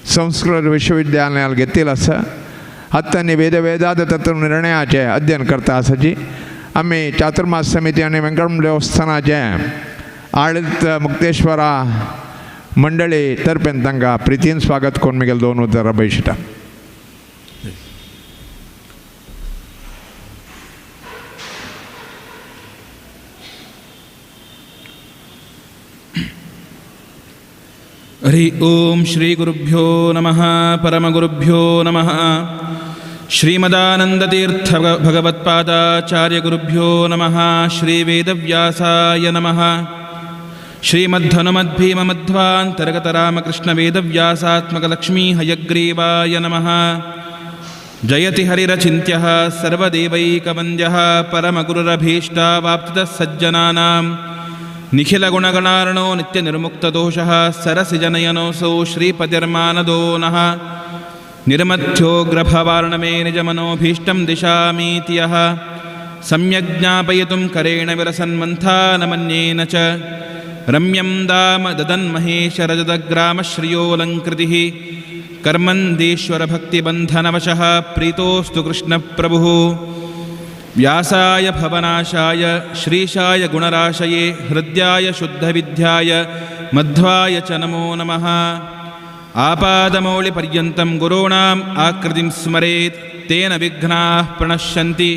संस्कृत विश्वविद्यालयान घेतिल्लो आसा. आतां वेद वेदांत तत्व निर्णयाचें अध्ययन करता आसाची. आमी चातुर्मास समिती आनी वेंकटरमण देवस्थानाचें आळीत मुक्तेश्वरा मंडळी तर्फेन तांकां प्रितीन स्वागत करून मुगेले दोन उतरां बयशिता. हरि ओम श्री गुरुभ्यो नमः. परमगुरुभ्यो नमः. श्रीमदानंदतीर्थ भगवत्पादाचार्य गुरुभ्यो नमः. श्री वेदव्यासाय नमः. श्रीमद्धनुमद्भीममध्वान्तर्गतरामकृष्ण वेदव्यासात्मकलक्ष्मी हयग्रीवाय नमः. जयति हरिरचिन्त्यः सर्वदेवैकवन्द्यः परमगुरुरभीष्टावाप्तितः सज्जनानां निखिलगुणगणार्णो नित्यनिर्मुक्तदोषः सरसिजनयनोऽसौ श्रीपतिर्मानदो नः. निर्मथ्योग्रभवार्णमे निजमनोभीष्टं दिशामीति यः सम्यग् ज्ञापयितुं करेण विलसन्मन्थानमन्येन च रम्यं दाम ददन्महेशरजतग्रामश्रियोऽलङ्कृतिः कर्मन्दीश्वरभक्तिबन्धनवशः प्रीतोऽस्तु कृष्णप्रभुः. व्यासाय भवनाशाय श्रीशाय गुणराशये हृद्याय शुद्धविद्याय मध्वाय च नमो नमः. आपादमौलिपर्यन्तं गुरूणाम् आकृतिं स्मरेत् तेन विघ्नाः प्रणश्यन्ति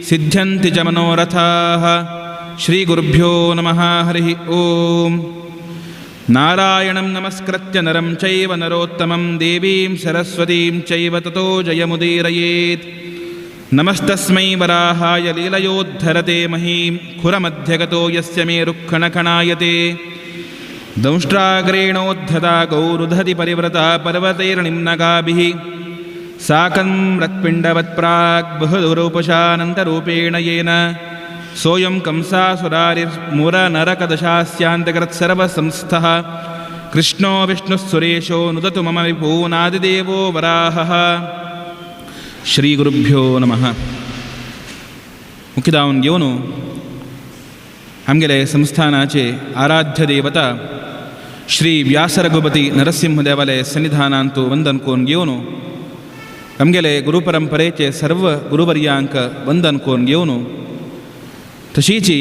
सिद्ध्यन्ति च मनोरथाः. श्रीगुरुभ्यो नमः. हरिः ओम्. नारायणं नमस्कृत्य नरं चैव नरोत्तमं देवीं सरस्वतीं चैव ततो जयमुदीरयेत्. नमस्तस्मै वराहाय लीलयोद्धरते महीं खुरमध्यगतो यस्य मे रुक्खणखणायते. दंष्ट्राग्रेणोद्धता गौरुधति परिव्रता पर्वतैर्निम्नगाभिः साकं मृत्पिण्डवत्प्राक् बहुदुरूपशानन्तरूपेण येन सोऽयं कंसासुरारिर्मुरनरकदशास्यान्तकृत्सर्वसंस्थः कृष्णो विष्णुः सुरेशो नुदतु मम विभूनादिदेवो वराहः. श्री गुरुभ्यो नमः. मुख्यदावन घेवन आमगेले संस्थानाचे आराध्य देवता श्री व्यासरघुपती नरसिंहदेवाले सन्निधानांतु वंदन करून घेवन आमगेले गुरुपरंपरेचे सर्व गुरुवर्यांक वंदन करून घेवन तशीची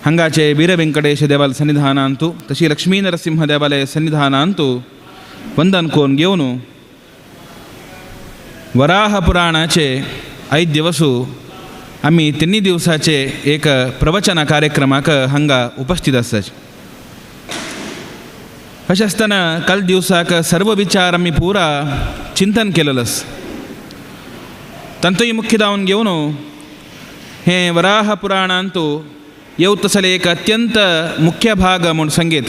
हांगाचे वीर वेंकटेश देवाल सन्निधानांतु तशी लक्ष्मी नरसिंह देवालय सन्निधानांतु वंदन करून घेवन वराह पुराणाचे आयज दिवसू आमी तिन्ही दिवसाचे एक प्रवचन कार्यक्रमाक हांगा उपस्थित आसात. अशें आसतना काल दिवसाक सर्व विचार आमी पुरा चिंतन केलेलो आसा. तांतूय मुख्य दावन घेवन हें वराह पुराणांतु येवत तसले एक अत्यंत मुख्य भाग म्हूण संगीत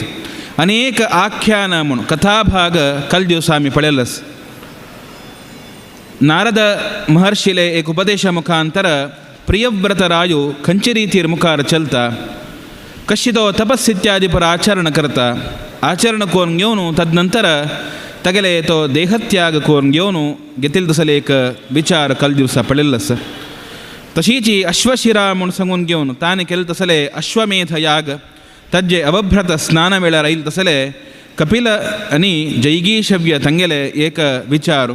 अनेक आख्यान म्हूण कथाभाग काल दिवसा आमी पळयलो आसा. नारद महर्षिले एक उपदेशा मुखांतर प्रियव्रतरायु खंयचे रितीर मुखार चलता कशी तो तपस इत्यादी पर आचरण करता आचरण करून घेवन तदनंतर तागेले तो देहत्याग करून घेवन घेतिल्लो तसले एक विचार काल दिवसा पळयल्लो आसा. तशीची अश्वशिरा म्हूण सांगून घेवन ताणें केलें तसले अश्वमेध याग ताजे अवभ्रत स्नान वेळार आयिल्ले तसले कपिल आनी जैगीशव्य तांगेले एक विचार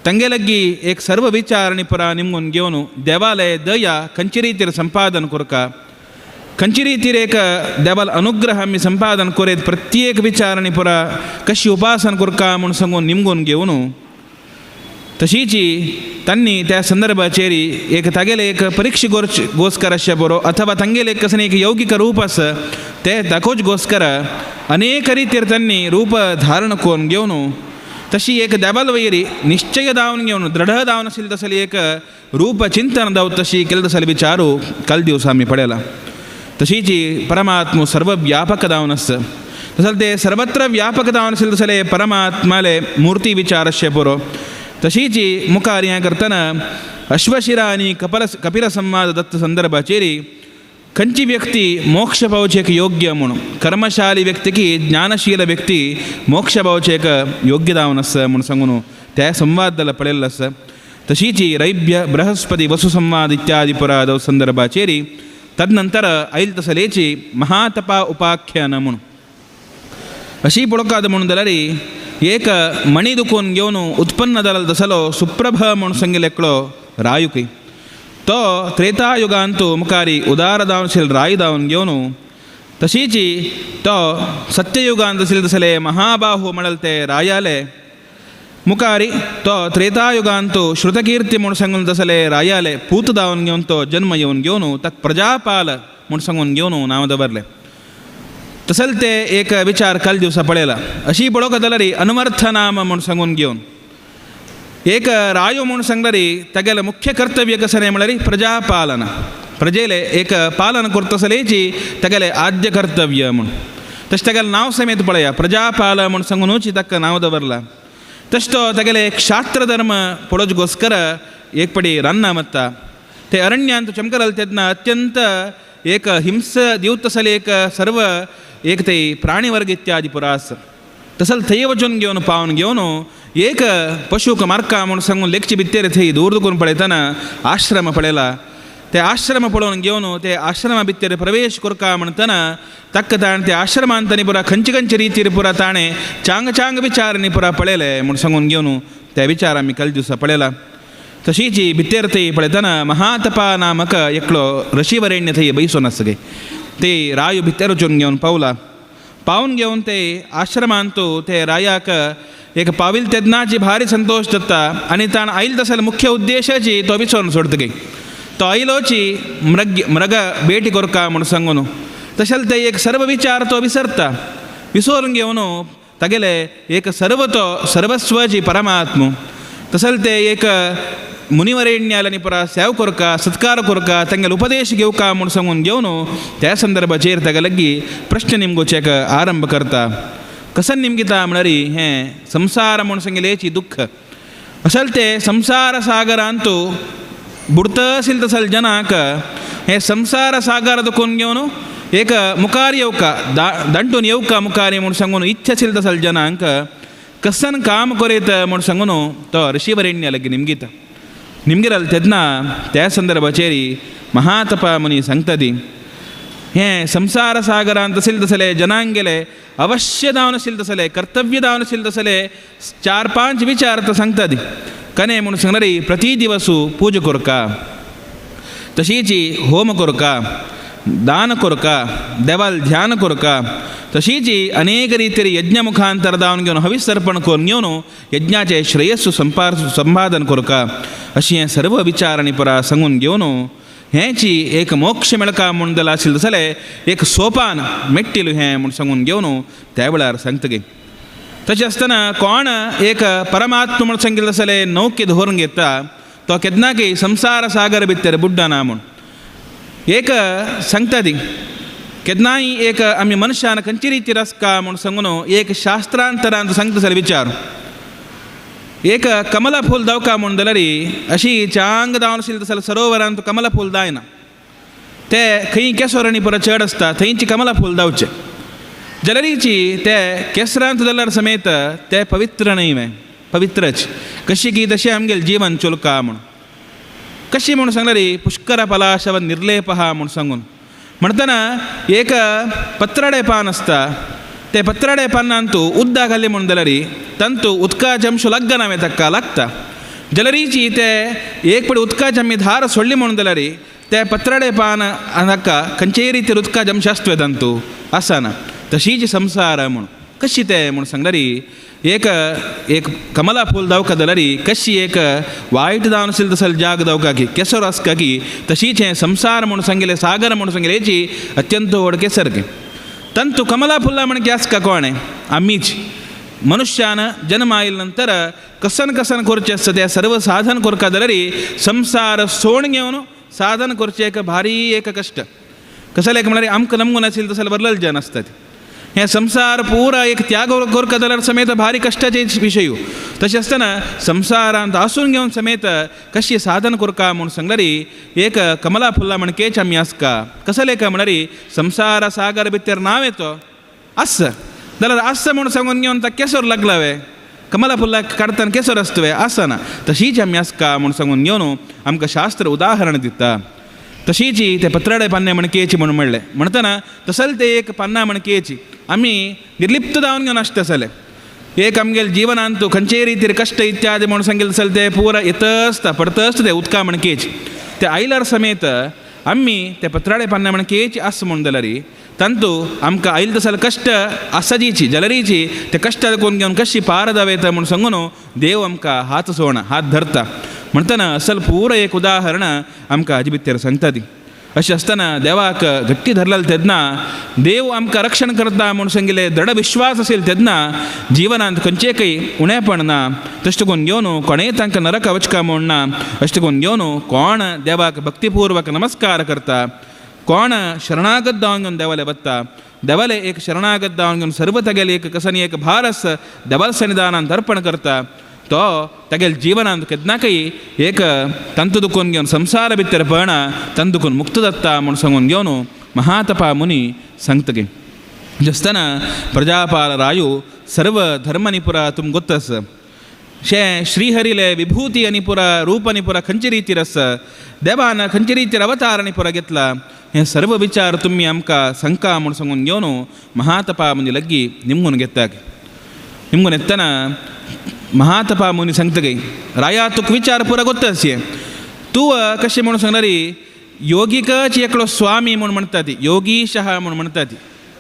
तांगेलगी एक सर्व विचार आनी परा निमगून घेवन देवालय दया खंयचे रितीर संपादन करका खंयचे रितीर एक देवाल अनुग्रह आमी संपादन करीत प्रत्येक विचार आनी परा कशी उपासन करका म्हूण सांगून निमगून घेवन तशीची तांणी त्या संदर्भाचेर एक तागेले एक परिक्षे गोस्कर अशें बरो अथवा तांगेले एक कसलें एक यौगिक रूप आसा तें दाखोवच गोस्कर अनेक रितीर तांणी रूप धारण करून घेवन तशी एक देवाल वयरी निश्चय दावन घेवन दृढ दावन आशिल्लें तसलें एक रूप चिंतन दावत तशी केलें तसले विचारू काल दिवसा आमी पळयला. तशीची परमात्म सर्वव्यापक दावन आसा तसले ते सर्वत्र व्यापक दावन आशिल्लें तसले परमात्माले मूर्ती विचार अशें बरो. तशीची मुखार हें करतना अश्वशिरा आनी कपिल संवाद दत्त संदर्भाचेर खंयची व्यक्ती मोक्ष पावचेक योग्य म्हूण कर्मशाली व्यक्ती की ज्ञानशील व्यक्ती मोक्ष पावचेक योग्य जावन आसा म्हूण सांगून त्या संवाद जाल्यार पळयल्लो आसा. तशीची रैभ्य बृहस्पती वसु संवाद इत्यादी पुरादव संदर्भाचेर तदनंतर आयल तसलेची महातपा उपाख्यान म्हूण अशी पळोवकाद म्हणून जाल्यार एक मणी दुखून घेवन उत्पन्न जालो तसलो सुप्रभ म्हूण सांगिल्लेकलो रायुकी तो त्रेतायुगांतु मुखारी उदार दावनशील रायु दावन घेवन तशीची तो सत्ययुगांत आशिल्ले तसले महाबाहू म्हणल ते रायाले मुखारी तो त्रेतायुगांतु श्रुतकीर्ती म्हूण सांगून तसले रायाले पूत दावन घेवन तो जन्म येवन घेवन ताका प्रजापाल म्हूण सांगून घेवन नांव दवरलें. तसल ते एक विचार काल दिवसा पळयला अशी पळोवंक जाल्यार अनवर्थ नाम म्हूण सांगून घेवन एक रायो म्हूण सांगल्यार तागेलें मुख्य कर्तव्य कशें न्हय म्हळ्यार प्रजापालन, प्रजेले एक पालन करतसलेची तागेलें आद्य कर्तव्य म्हूण. तशें तागेलें नांव समेत पळया प्रजापाल म्हूण सांगूनच ताका नांव दवरलां. तशें तो तागेले क्षात्र धर्म पळोवचेगोस्कर एक पडी रान्ना मत्ता ते अरण्यांत चमकरल तेन्ना अत्यंत एक हिंस दिवतसले एक सर्व एक ते प्राणीवर्ग इत्यादी पुरास तसल थंय वचून घेवन पावन घेवन एक पशुक मार्का म्हूण सांगून लेखची भित्तेर थंय दूर दुकून पळयतना आश्रम पळयला. ते आश्रम पळोवन घेवन ते आश्रमा भित्तेर प्रवेश करका म्हणटना ताका ताणें ते आश्रमांत पुरा खंयचे खंयचे रितीर पुरा ताणें चांग चांग विचारांनी पुरा पळयले म्हूण सांगून घेवन त्या विचार आमी काल दिवसा पळयला. तशीच भित्तेर थंय पळयतना महातपा नामक एकलो ऋषीवरेण्य थंय बैसून आसगे ते रायु भित्तेर वचून घेवन पावला. पावन घेवन ते आश्रमांतु ते रायाक एक पाविल तेन्नाची भारी संतोष जाता आनी ताणें आयल तसले मुख्य उद्देशाची तो विसरून सोडतगे तो आयलोची मृग मृग भेटी करका म्हूण सांगून तशें ते एक सर्व विचार तो विसरता. विसरून घेवन तागेले एक सर्व तो सर्वस्वची परमात्म तसल ते एक मुनिवरेण्याలని पुरा सेव करका सत्कार करका तांगेले उपदेश घेवका म्हूण सांगून घेवन त्या संदर्भाचेर ताका लागीं प्रश्न निमगोचेक आरंभ करता. कसन निमगिता म्हळ्यार हें संसार म्हूण सांगिल्लेची दुख्ख असल ते संसार सागरांतु बुडत आशिल्ले तसल जनाक हें संसार सागर दुखून घेवन एक मुखार येवका दांटून येवका मुखार म्हूण सांगून इच्छा आशिल्ले तसल जनांक कसन काम करीत म्हूण सांगून तो ऋषीवरेण्य लागीं निमगिता. निमगिरल तेन्ना त्या संदर्भाचेर महातपा मुनी सांगता ती हें संसार सागरांत आशिल्ले तसले जनांगेले अवश्य दावन आशिल्ले तसले कर्तव्य दावन आशिल्ले तसले चार पांच विचार तो सांगता ती कने म्हूण सांगणारी प्रति दिवसू पूजा करका तशीच होम करका दान करका देवाल ध्यान करका तशीच अनेक रीतीर यज्ञ मुखांतर दावन घेवन हवीस अर्पण करून घेवन यज्ञाचे श्रेयस्सु संपादन करका अशी हें सर्व विचार आनी परा सांगून घेवन हेंची एक मोक्ष मेळका म्हूण जाल्यार आशिल्लें जाल्यार एक सोपान मेट्टिलो हें म्हूण सांगून घेवन त्या वेळार सांगतगे. तशें आसतना कोण एक परमात्मा म्हूण सांगिल्लें जाल्यार नौके धरून घेता तो केन्नाकी संसार सागर भितर बुड्डना म्हूण एक सांगता ती केन्नाय एक आमी मनशान खंयची रितीर आसका म्हूण सांगून एक शास्त्रांतरांत सांगता जाल्यार विचार एक कमला फूल दावका म्हूण जाल्यार अशी चांग दावन आशिल्लें जाल्यार सरोवरांत कमला फूल दायना ते खंय केसर आनी परत चड आसता थंयची कमला फूल दावचें जाल्यारीची ते केसरांत जाल्यार समेत ते पवित्र न्हय वें पवित्रच कशी की तशें आमगेलें जीवन चुलका म्हूण कशी म्हूण सांगल्यार पुष्कर पलाशव निर्लेपः म्हूण सांगून म्हणटना एक पत्राडे पान आसता ते पत्राडे पानांतु उदक घाली म्हूण जाल्यार तांतू उदकाचें अंश लागना वे ताका लागता जाल्यारीची ते एक पडी उदकाची आमी धार सोडली म्हूण जाल्यार ते पत्राडे पान ताका खंयचेय रितीर उदकाचें अंश आसता तांतू आसना. तशीच संसार म्हूण कशी ते म्हूण सांगल्यार एक एक कमला फूल दावका जाल्यार कशी एक वायट जावन आशिल्लें तसले जाग दावका की केसर आसका की तशीच हें संसार म्हूण सांगिल्लें सागर म्हूण सांगिल्लें हेची अत्यंत व्हड केसर की तंतु कमला फुलां म्हण की आसका कोणें आमीच मनुष्यान जन्म आयले नंतर कसन कसन करचें आसता तें सर्व साधन करका जाल्यार संसार सोण घेवन साधन करचें एक भारी एक कश्ट कसलें एक म्हळ्यार आमकां नमगून आशिल्लें तसलें बरलेलें जन आसता हें संसार पुरा एक त्याग करका जाल्यार समेत भारी कश्टाचे विशय. तशें आसतना संसारांत आसून घेवन समेत कशी साधन करका म्हूण सांगल्यार एक कमला फुलां म्हणकेच आमी आसका कसलें काय म्हळ्यार संसार सागर भितर नांव येतो आस जाल्यार आस म्हूण सांगून घेवन ताका केसर लागला वे कमला फुलां काडटना केसर आसता वे आसना. तशीच आमी आसका म्हूण सांगून घेवन आमकां शास्त्र उदाहरण दिता. तशीच ते पत्राडे पान्ने म्हणकेची म्हूण म्हणलें म्हणटना तसल ते एक पान्ना म्हणकेची आमी निर्लिप्त जावन घेवन आसता जालें एक आमगेले जीवनांतु खंयचेय रितीर कश्ट इत्यादी म्हणून सांगिल्ले चलते पुरा येतसता पडतसता ते उदका म्हणकेच ते आयल्यार समेत आमी ते पत्राळे पान्ना म्हणकेच आस म्हूण जाल्यार तांतू आमकां आयल तसले कश्ट आसाजीची जलरीची ते कश्ट कोण घेवन कशी पार जावेता म्हूण सांगून देव आमकां हात सोडना हात धरता म्हणटना असल पुरा एक उदाहरण आमकां हाजे भितर सांगता ती. अशें आसतना देवाक घट्टी धरलेले तेन्ना देव आमकां रक्षण करता म्हूण सांगिल्लें दृढ विश्वास आशिल्लो तेन्ना जिवनांत खंयचेकय उणेपण ना. तशें करून घेवन कोणेय तांकां नरक वचका म्हूण ना. अशें करून घेवन कोण देवाक भक्तीपूर्वक नमस्कार करता, कोण शरणागत जावन घेवन देवाले वता, देवाले एक शरणागत जावन घेवन सर्व तागेले एक कसनी एक भारस देवाल सन्निधानान अर्पण करता तो तागेले जिवनांत केन्नाकय एक तांतू दुखून घेवन संवसार भितर पळना तांतू दुखून मुक्त जाता म्हूण सांगून घेवन महातपा मुनी सांगता की आसतना प्रजापाल रायू सर्व धर्मनिपुरा तुम गोत्तस शे श्रीहरिले विभूती अनिपुरा रूप अनिपुरा खंयचे रितीर आसा देवान खंयचे रितीर अवतार अनिपुरा घेतला हे सर्व विचार तुमी आमकां सांगका म्हूण सांगून घेवन महातपा मुनी लग्गी निमगून घेता. निमगून येतना महातपा मुनी सांगता गे राया तुका विचार पुरा गोत्तस तूं कशें म्हणून सांगल्यार योगिकच एकलो स्वामी म्हूण म्हणटा ती योगीशः म्हूण म्हणटा ती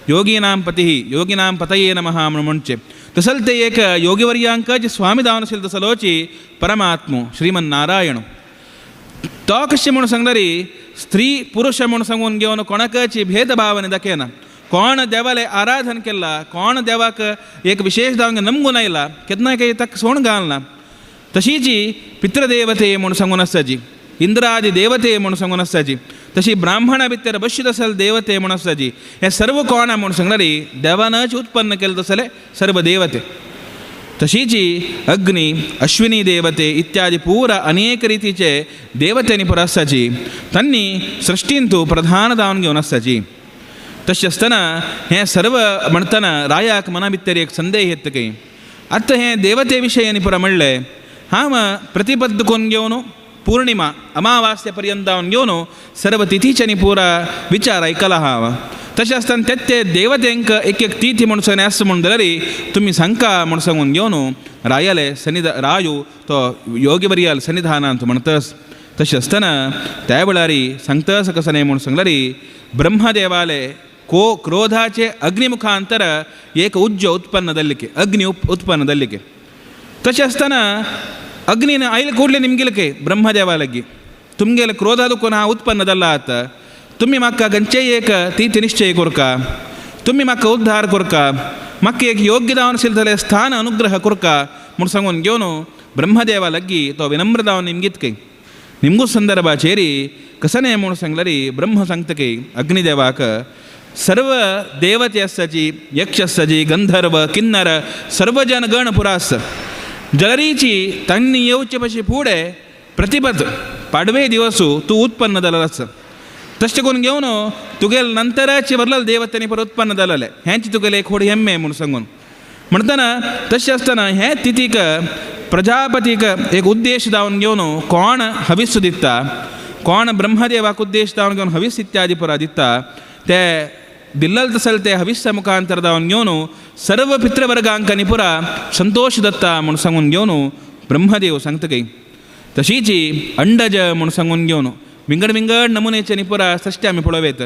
योगिनां पतिः योगिनां पतये नमः म्हूण म्हणचें तसल ते एक योगिवर्यांकच स्वामी जावन आशिल्लो तसलोची परमात्मो श्रीमन्नारायण तो कशें म्हणून सांगल्यार स्त्री पुरुष म्हूण सांगून घेवन कोणाकच भेदभावने दाखयना. कोण देवाले आराधन केला कोण देवाक एक विशेष जावन नमगून आयला केन्ना काही ताका सोण घालना. तशीच पितृदेवते म्हूण सांगून आसता इंद्रादी देवते म्हूण सांगून आसता तशी ब्राह्मणा भितर बशित असल देवते म्हूण आसता. हे सर्व कोणा म्हूण सांगल्यार देवानच उत्पन्न केलें तसले सर्व देवते. तशीच अग्नी अश्विनी देवते इत्यादी पुरा अनेक रितीचे देवतेनी पुरा आसताची तांणी सृश्टींतू प्रधान जावन घेवन आसताची. तशें आसतना हें सर्व म्हणटना रायाक मना भितर एक संदेह येता की आतां हें देवते विशय आनी पुरा म्हणलें हांव प्रतिपद्द कोन्न घेवन पूर्णिमा अमावास्या पर्यंत जावन घेवन सर्व तिथीचे आनी पुरा विचार आयकला हांव. तशें आसतना ते ते देवतेंक एक एक तिथी म्हूण सांगलें आसा म्हूण जाल्यार तुमी सांगका म्हूण सांगून घेवन रायाले सन्निधा रायू तो योगिवर्याल सन्निधानांत म्हणतस. तशें आसतना त्या वेळार सांगतस कसं न्हय म्हूण सांगल्यार ब्रह्मदेवाले को क्रोधाचे अग्निमुखांतर एक उज्ज उत्पन्न जाल्लिके अग्नि उत्पन्न जाल्लिके. तशें आसतना अग्नीन आयल ಕೂಡಲೇ ನಿಮಗಿಲಕ್ಕೆ ಬ್ರಹ್ಮದೇವಾಲಗಿ ತುಮಗೆಲ್ಲ ಕ್ರೋಧಾದಕ್ಕೂ ನಾ ಉತ್ಪನ್ನದಲ್ಲ ಆತ ತುಮ್ಮಿ ಮಕ್ಕ ಗಂಚೆ ಏಕ ತೀತಿ ನಿಶ್ಚಯ ಕೊರ್ಕ ತುಮ್ಮಿ ಮಕ್ಕ ಉದ್ಧಾರ ಕೊರ್ಕ ಮಕ್ಕ ಏಕ ಯೋಗ್ಯದಾವನ ಸಿಲ್ದಲೆ ಸ್ಥಾನ ಅನುಗ್ರಹ ಕೊರ್ಕ ಮುಡ್ಸಂಗೋನ್ ಗೋನು ಬ್ರಹ್ಮದೇವ ಲಗ್ಗಿ ತೋ ವಿನಮ್ರದಾವನ್ ನಿಮ್ಗಿತ್ಕೈ ನಿಮಗೂ ಸಂದರ್ಭ ಚೇರಿ ಕಸನೆ ಮುಣಸಂಗ್ಲರಿ ಬ್ರಹ್ಮ ಸಂಕ್ತಕೈ ಅಗ್ನಿದೇವಾಕ ಸರ್ವ ದೇವತೆಯಸ್ಸಜಿ ಯಕ್ಷಸ್ಸಜಿ ಗಂಧರ್ವ ಕಿನ್ನರ ಸರ್ವಜನ ಗಣ ಪುರಾಸ ಜಲರೀಚಿ ತನ್ನಿ ಯೋಚೆ ಪಶಿ ಪೂಡೆ ಪ್ರತಿಪದ್ ಪಾಡ್ವೆ ದಿವಸು ತೂ ಉತ್ಪನ್ನದಲರಸ ತಷ್ಟಕೊನ್ ಗೆವನು ತುಗೆಲ್ ನಂತರ ಚಿ ಬರ್ಲಲ್ ದೇವತೆನಿ ಪರ ಉತ್ಪನ್ನದಲಲೆ ಹ್ಯಾಂಚಿ ತುಗೆಲೆ ಖೋಡಿ ಹೆಮ್ಮೆ ಮುಣಸಂಗೋನ್ म्हणताना तशें आसतना हें तिथीक प्रजापतीक एक उद्देश जावन घेवन कोण हवीस दिता कोण ब्रह्मदेवाक उद्देश जावन घेवन हवीस इत्यादी परा दिता ते दिल्लल तसल ते हवीस मुखांतर जावन घेवन सर्व पितृवर्गांक पुरा संतोष दत्ता म्हूण सांगून घेवन ब्रह्मदेव सांगता काही. तशीच अंडज म्हूण सांगून घेवन विंगड विंगड नमुनेचे निपुरा सृश्टी आमी पळोवयत.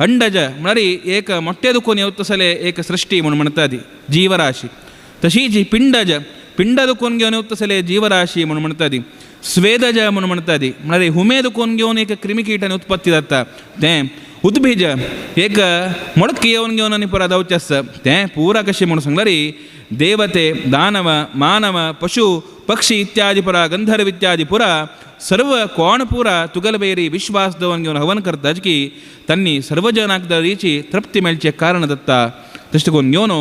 अंडज म्हळ्यार एक मोठे दुखून येवत तसले एक सृश्टी म्हूण म्हणटा ती जीवराशी. तशीच पिंडज पिंड दुखून घेवन येवत तसले जीवराशी म्हूण म्हणटा ती. स्वेदज म्हूण म्हणटा ती म्हळ्यार हुमे दुखून घेवन एक क्रिमिकीटान उत्पत्ती जाता तें. उद्भिज एक मोडकी येवन घेवन आनी पुरा जावचें आसता तें पुरा कशें म्हूण सांगल्यार देवते दानव मानव पशु पक्षी इत्यादी पुरा गंधर्व इत्यादी पुरा सर्व कोण पुरा तुगलबेरी विश्वास दवन घेवन हवन करता की तांणी सर्वजनाक दरीची तृप्ती मेळचे कारण दत्ता. तशें करून घेवन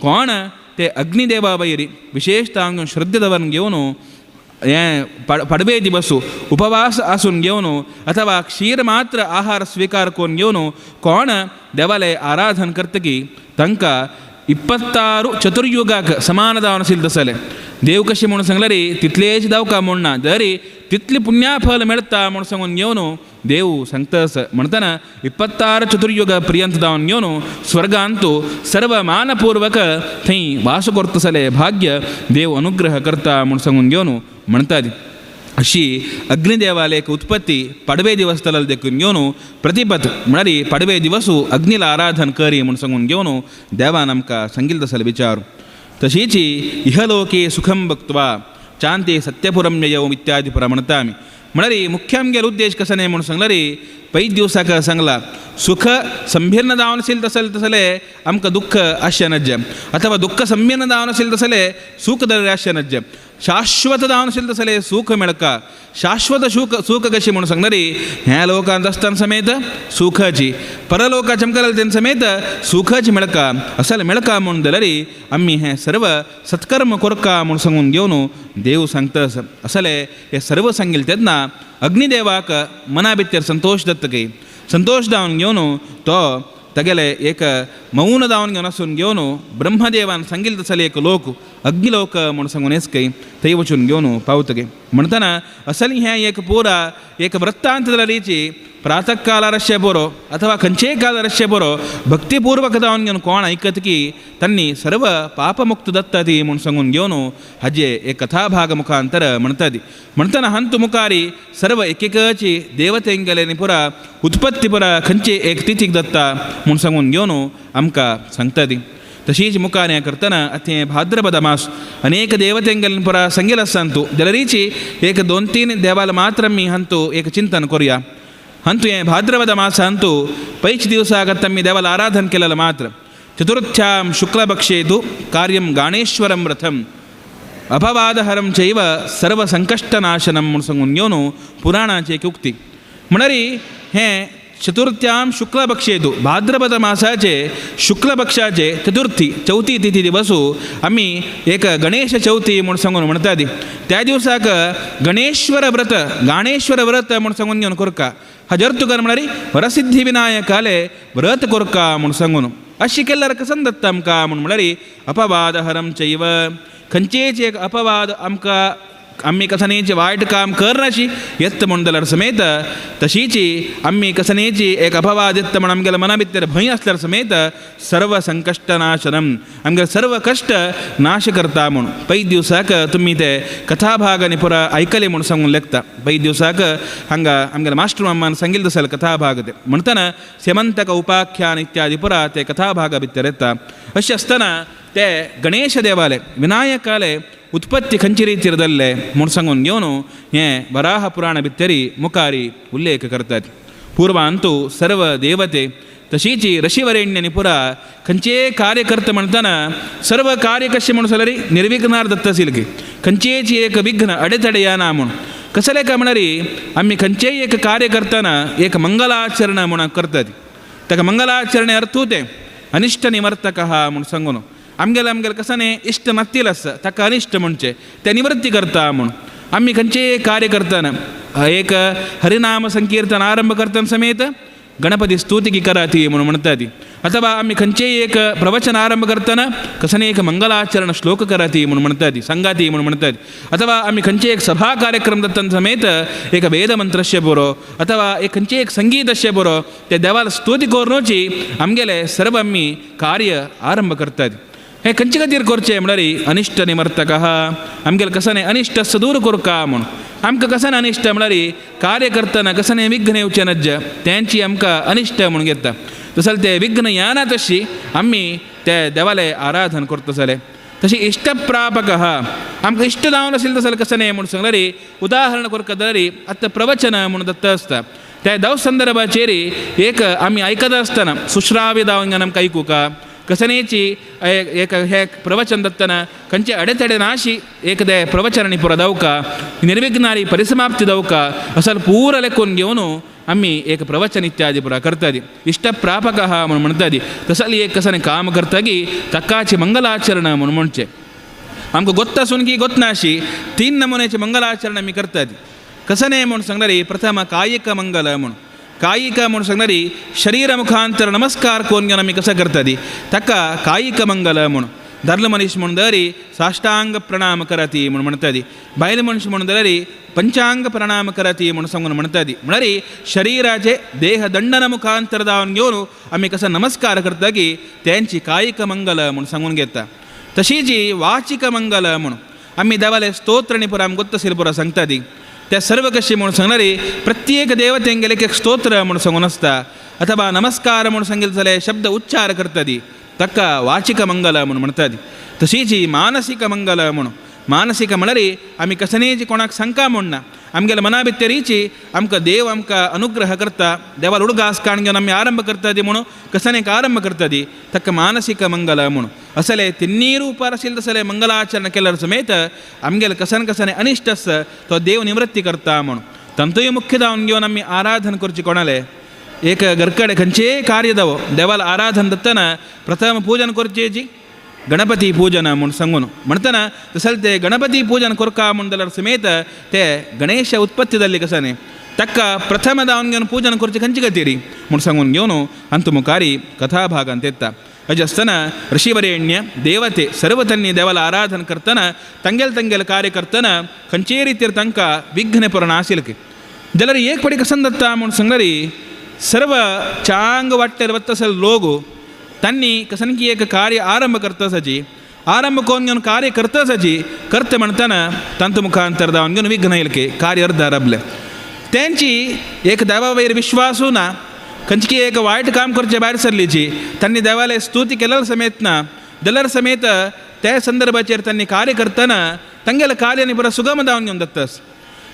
कोण ते अग्निदेवा वैरी विशेषतः घेवन श्रद्धे दवन घेवन हें पडवे दिवसू उपवास आसून घेवन अथवा क्षीर मात्र आहार स्वीकार करून घेवन कोण देवाले आराधन करतकी तांकां 26 चतुर्युगाक समान जावन आशिल्लें तसलें देव कशें म्हणून सांगल्यार तितलेच दावका म्हूण ना जरी तितली पुण्याफल मेळटा म्हूण सांगून घेवन देव सांगता म्हणटना 26 चतुर्युग पर्यंत जावन घेवन स्वर्गांतु सर्व मानपूर्वक थंय वास करतसले भाग्य देव अनुग्रह करता म्हूण सांगून घेवन म्हणटात. अशी अग्निदेवाले एक उत्पत्ती पाडवे दिवस तलल देखून घेवन प्रतिपत म्हळ्यार पाडवे दिवसू अग्निला आराधन करी म्हूण सांगून घेवन देवान आमकां सांगिल्लें तसले विचार. तशीच इहलोके सुखं भक्त्वा चांते सत्यपुरम ययौ इत्यादी पुरा म्हणटा आमी. म्हळ्यार मुख्य आमगेलो उद्देश कसो न्ही म्हूण सांगल्यार पयलीं दिवसाक सांगला सुख संभिन्न जावन आशिल्लें तसलें तसलें आमकां दुख्ख आसचें नज्जें अथवा दुख्ख संभिन्न जावन आशिल्लें तसलें सूख दर आसचें नज्जें शाश्वत जावन आशिल्लें तसलें सूख मेळका शाश्वत सूख सूख कशी म्हूण सांगल्यार ह्या लोकांत आसतना समेत सुखाची परलोका चमकल तेन समेत सुखाची मेळका असल मेळका म्हूण जाल्यार आमी हें सर्व सत्कर्म करका म्हूण सांगून घेवन देव सांगता. असले हे सर्व सांगिल्लें तेन्ना अग्निदेवाक मना भितर संतोश दत्तकी संतोश जावन घेवन तो तागेले एक मौन जावन घेवन आसून घेवन ब्रह्मदेवान सांगिल्लें तसले एक लोक अग्निलोक म्हूण सांगून येसकय थंय वचून घेवन पावतगे. म्हणटना असली हें एक पुरा एक वृत्तांत जाल्यारीची प्रातः कालारस्य बरो अथवा खंयचेय कालारस्य बरो भक्तिपूर्वक जावन घेवन कोण आयकत की तांणी सर्व पापमुक्त दत्ता ती म्हूण सांगून घेवन हाजे एक कथाभाग मुखांतर म्हणटात. म्हणटना हंतु मुखारी सर्व एकेकाची देवतेंगेले पुरा उत्पत्ती पुरा खंयचे एक तिथीक दत्ता म्हूण सांगून घेवन आमकां सांगता. तशीच मुखार हें करतना आतां हें भाद्रपद मास अनेक देवतेंगेले पुरा सांगिल्लें आसा तूं जाल्यारीची एक 2-3 देवाल मात्र आमी हंतु एक चिंतन करुया. हंतु हें भाद्रपद मासांतु पैच दिवसाक आतां आमी देवाला आराधन केलें मात्र चतुर्थ्यां शुक्लपक्षे तु कार्यं गाणेश्वरं रथम् अपवादहरं चैव सर्वसंकष्टनाशनं म्हूण सांगून घेवन पुराणाची एक उक्ती. म्हळ्यार हें चतुर्थ्यां शुक्लपक्षे तु भाद्रपद मासाचे शुक्लपक्षाचे चतुर्थी चवथी तिथी दिवसू आमी एक गणेश चवथी म्हूण सांगून म्हणटात. त्या दिवसाक गणेश्वर व्रत गाणेश्वर व्रत म्हूण सांगून घेवन करका. हाजेर तुका म्हळ्यार वरसिद्धी विनायकाले व्रत करका म्हूण सांगून अशी केल्यार कसन दत्ता आमकां म्हूण म्हळ्यार अपवादहरं चैव खंयचेच एक अपवाद आमकां आमी कसनेची वायट काम करनाशी येत म्हूण जाल्यार समेत तशीची आमी कसनेची एक अपवाद येत म्हूण आमगेल्या मना भितर भंय आसल्यार समेत सर्व संकश्टनाशनम आमगेले सर्व कश्ट नाश करता म्हूण पयलीं दिवसाक तुमी ते कथाभाग आनी पुरा आयकले म्हूण सांगून लेखता. पयलीं दिवसाक हांगा आमगेल्या मास्टर मामान सांगिल्लें तसले कथाभाग ते म्हणटना सेमंतक उपाख्यान इत्यादी पुरा ते कथाभागा भितर येता. अशें आसतना ते गणेश देवाले विनायकाले उत्पत्ती खंयचे रितीर जाल्ले म्हूण सांगून घेवन हें वराह पुराण भितरी मुखारी उल्लेख करतात. पूर्वांतु सर्व देवते तशीची ऋषिवरेण्यनी पुरा खंयचेय कार्य करता म्हणटना सर्व कार्य कशें म्हूण जाल्यार निर्विघ्नार दत्त आशिल्ली खंयचेच एक विघ्न अडेतडे येना म्हूण कसलें काय म्हळ्यार आमी खंयचेय एक कार्य करतना एक मंगलाचरण म्हूण करतात. ताका मंगलाचरणे अर्थू तें अनिश्ट निवर्तक म्हूण सांगून आमगेले आमगेले कसो न्ही इश्ट नातील आसता ताका अनिश्ट म्हणचें तें निवृत्ती करता म्हूण आमी खंयचेय कार्य करतना एक हरिनाम संकीर्तन आरंभ करतना समेत गणपती स्तुतिकी कराती म्हूण म्हणटा ती अथवा आमी खंयचेय एक प्रवचन आरंभ करतना कसने एक मंगलाचरण श्लोक कराती म्हूण म्हणटा ती सांगाती म्हूण म्हणटा ती अथवा आमी खंयचे एक सभा कार्यक्रम दत्तना समेत एक वेदमंत्रस्य बरो अथवा एक खंयचे एक संगीतस्य बरो ते देवाला स्तुती करुनूची आमगेले सर्व आमी कार्य आरंभ करतात. हें खंयचे खातीर करचें म्हळ्यार अनिश्ट निवर्तक आमगेले कसने अनिश्ट दूर करका म्हूण आमकां कसने अनिश्ट म्हळ्यार कार्य करतना कसने विघ्न येवचें नज्ज तेंची आमकां अनिश्ट म्हूण घेता तसले ते विघ्न येना तशी आमी ते देवाले आराधन करता जालें. तशी इश्टप्रापक आमकां इश्ट जावन आशिल्लें तसलें कसने म्हूण सांगल्यार उदाहरण करता जाल्यार आतां प्रवचन म्हूण दत्त आसता त्या दव संदर्भाचेर एक आमी आयकता आसतना सुश्राव्य जावन आमकां आयकुका कसनेची एक हे प्रवचन दत्तना खंयचे अडेतडे नाशी एकदे प्रवचनांनी पुरो दावका निर्विघ्नारी परिसमाप्ती दावका असल पूरा लेखून घेवन आमी एक प्रवचन इत्यादी पुरा करतादी इश्टप्रापक म्हूण म्हणटादी. तसली एक कसने काम करता की ताकाची मंगलाचरण म्हूण म्हणचें आमकां गोत्त आसून की गोत नाशी 3 नमुन्याचे मंगलाचरण आमी करतादी. कसने म्हूण सांगल्यार प्रथम कायिक मंगल म्हूण कायिक म्हूण सांगल्यार शरीर मुखांतर नमस्कार करून घेवन आमी कसं करतादी ताका कायिक मंगल म्हूण. दादलो मनीस म्हूण दरी साष्टांग प्रणाम करती म्हूण म्हणटा ती, बायल मनीस म्हूण दरी पंचांग प्रणाम करती म्हूण सांगून म्हणटा ती. म्हळ्यार शरीराचे देह दंडन मुखांतर जावन घेवन आमी कसो नमस्कार करता की तेंची कायिक मंगल म्हूण सांगून घेता. तशीच वाचिक मंगल म्हूण आमी देवाले स्तोत्र आनी पुरा आमकां गोत्तसील पुरा सांगता ती. त्या सर्व कशी म्हूण सांगणारी प्रत्येक देवतेंगेले एक स्तोत्र म्हूण सांगून आसता अथवा नमस्कार म्हूण सांगितले जाल्यार शब्द उच्चार करता ती, ताका वाचिक मंगल म्हूण म्हणटा ती. तशीच मानसीक मंगल म्हूण, मानसीक म्हळ्यार आमी कसनीय कोणाक सांगका म्हूण ना, आमगेले मना भितरीची आमकां देव आमकां अनुग्रह करता, देवाल उडगास काण घेवन आमी आरंभ करता ती म्हणून कसनेक आरंभ करता ती, ताका मानसीक मंगल म्हणून. असले तिन्नी रुपार आशिल्ले तसले मंगलाचरण केल्यार समेत आमगेले कसन कसने अनिश्ट आसा तो देव निवृत्ती करता म्हणून. तांतूय मुख्य जावन घेवन आमी आराधन करची कोणाले एक घरकडे खंयचेय कार्य जावो देवाल आराधन दत्तना प्रथम पूजन करचेची गणपती पूजन म्हूण सांगून म्हणटना तसले ते गणपती पूजन करका म्हूण जाल्यार समेत ते गणेश उत्पत्ती जाल्ली कसाने ताका प्रथम जावन घेवन पूजन करचे खंयचे खातीर म्हूण सांगून घेवन अंत मुखारी कथाभागांत येता. अशें आसतना ऋषिवरेण्य देवते सर्व तांणी देवाला आराधन करतना तांगेले तांगेले कार्य करतना खंयचेय रितीर तांकां विघ्न पुरण आशिल्लें जाल्यार एक पडी कसन दत्ता म्हूण सांगल्यार सर्व चांग वाटेर वता लोक तांणी कसनकी एक कार्य आरंभ करतासाची आरंभ कोण घेवन कार्य करतासाची करते म्हणटना तांतू मुखांतर जावन घेवन विघ्न येयले कार्य अर्द राबले. तेंची एक देवा वयर विश्वासू ना, खंयची एक वायट काम करचे भायर सरलीची तांणी देवाले स्तुती केल्यार समेत ना जाल्यार समेत त्या संदर्भाचेर तांणी कार्य करतना तांगेलें कार्य आनी बरो सुगम जावन घेवन दत्तस.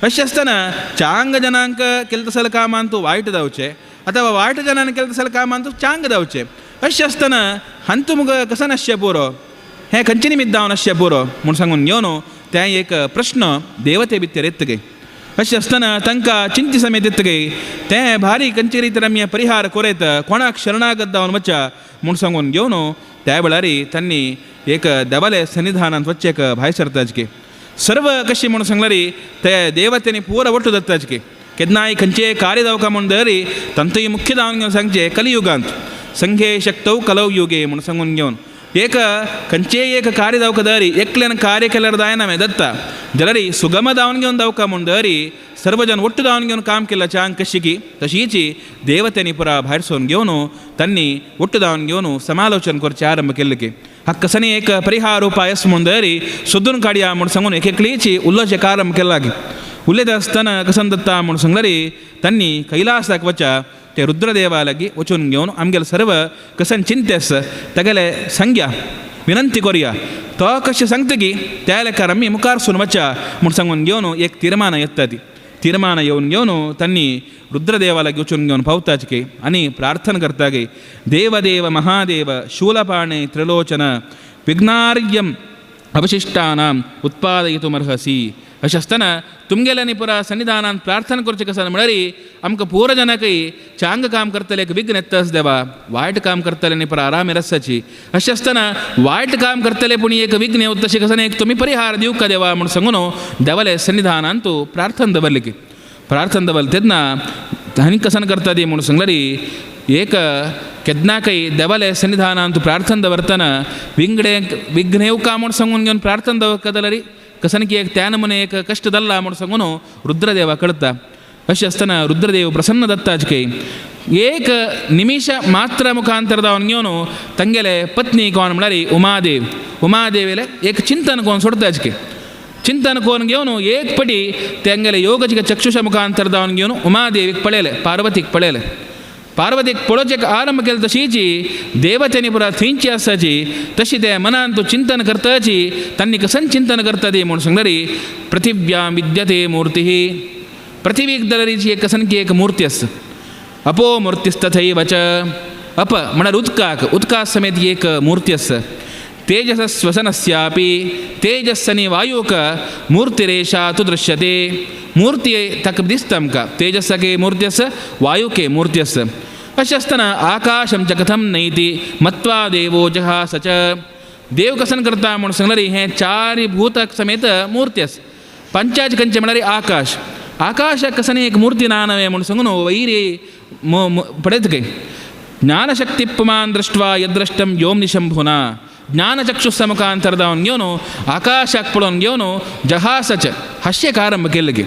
अशें आसतना चांग जनांक केलें तसलें कामान तूं वायट जावचें अथवा वायट जनान केलें तसलें कामान तूं चांग जावचें. अशें आसतना हांतू मुगो कसन आसचें पुरो हें खंयचे निमित्त जावन आसचें पुरो म्हूण सांगून घेवन तें एक प्रश्न देवते भितर येतगे. अशें आसतना तांकां चिंती समेत येतगे तें भारी खंयचे रितीन आमी परिहार कोरेत कोणाक शरणागत जावन वचच्या म्हूण सांगून घेवन त्या वेळार तांणी एक देवाले सन्निधानांत वचचें एक भायर सरताचके सर्व कशी म्हूण सांगल्यार ते देवतेनी पुरो वट्टू दत्ताचके केन्नाय खंयचें कार्य जावका म्हूण दरी तांतूय मुख्य जावन घेवन सांगचें कलियुगांत संघे शक्तौ कलौ युगे म्हूण सांगून घेवन एक खंयचेय एक कार्य जावका दरी एकल्यान कार्य केल्यार जायना मे दत्ता जाल्यार सुगम जावन घेवन जावका म्हूण दरी सर्वजन ಒಟ್ಟು जावन घेवन काम केल्यार चांग कशी तशीच देवतेनी पुरा भायर सोन घेवन तांणी ಒಟ್ಟು जावन घेवन समालोचन करचें आरंभ केल्लें की हक्कसनी एक परिहार उपाय म्हूण दरी सोदून काडया म्हूण सांगून एक एकलीची उलोवचें आरंभ केला की उलयता आसतना कसन दत्ता म्हूण सांगल्यार तांणी कैलासाक वचा ते रुद्रदेवा लागीं वचून घेवन आमगेले सर्व कसन चिंते आसा तागेले सांगया विनंती करुया तो कशें सांगता की त्या लेखार आमी मुखार सून वचा म्हूण सांगून घेवन एक तीर्मान येता ती तीर्मान येवन घेवन तांणी रुद्रदेवा लागीं वचून घेवन पावताच की आनी प्रार्थना करता की देवदेव महादेव शूलपाणे त्रिलोचन विघ्नार्यम अवशिष्टानाम उत्पादयितुमर्हसि. अशें आसतना तुमगेल्यांनी पुरा सन्निधानान प्रार्थना करचें कशें म्हळ्यार आमकां पुरो जनाकय चांग काम करतले एक विघ्न येताच देवा वायट काम करतले न्ही पुरा आराम रस्साची. अशें आसतना वायट काम करतले पूण एक विघ्न येवता तशें कशें एक तुमी परिहार दिवका देवा म्हूण सांगून देवाले सन्निधानान तूं प्रार्थना दवरली की प्रार्थना दवरली तेन्ना आनी कसन करता ती म्हूण सांगल्यार एक केन्नाकय देवाले सन्निधानान तूं प्रार्थना दवरतना विंगडे विघ्न येवका म्हूण सांगून घेवन प्रार्थना दवरता जाल्यार कसन की एक त्या नमुने एक कष्ट दल्ला म्हूण सांगून रुद्रदेवा कळता. अशें आसतना रुद्रदेव प्रसन्न दत्ताच एक निमिष मात्र मुखांतर जावन घेवन तांगेले पत्नी कोण म्हळ्यार उमादेव उमादेवेले एक चिंतन कोण सोडताच चिंतन कोण घेवन एक पटी तांगेले योगचिक चक्षुषा मुखांतर जावन घेवन उमादेवीक पळयलें पार्वतीक पळयलें पार्वतीक पळोवचें आरंभ केलो तशीची देवतेनी पुरा थंयची आसाची तशी ते मनान तूं चिंतन करताची तांणी कसन चिंतन करता ती म्हूण सांगल्यार पृथिव्यां विद्यते मूर्ती पृथिवीक दलरीची एक कसन की एक मूर्ती आसा अपो मूर्तिस्तथैव च अप म्हळ्यार उदकाक उदका समेत एक मूर्ती आसा तेजस श्वसनस्यापि तेजस्सनी वायूक मूर्तिरेषा तु दृश्यते मूर्ती ताका दिसता आमकां तेजसाके मूर्ती आसा वायुके मूर्ती आसा. अशें आसतना आकाशं च कथं नैति मत्वा देवो जहास च देव कसन करता म्हूण सांगल्यार हें चार भूतक समेत मूर्ती आसा पंचाच खंयचें म्हळ्यार आकाश आकाशाक कसनी एक मूर्ती ना नवें म्हूण सांगून वैरी पळयत खंय ज्ञानशक्ति पुमान दृष्ट्वा यद्रष्टं योम्नि शंभुना ಜ್ಞಾನಚಕ್ಷುಸ್ಸ ಮುಖಾಂತರದವನ್ಗೇವನು ಆಕಾಶಕ್ಕೆ ಪಡೋನ್ಗೇವನು ಜಹಾಸಚ ಹಶ್ಯಕ್ಕೆ ಆರಂಭ ಕೆಲ್ಲಿಗೆ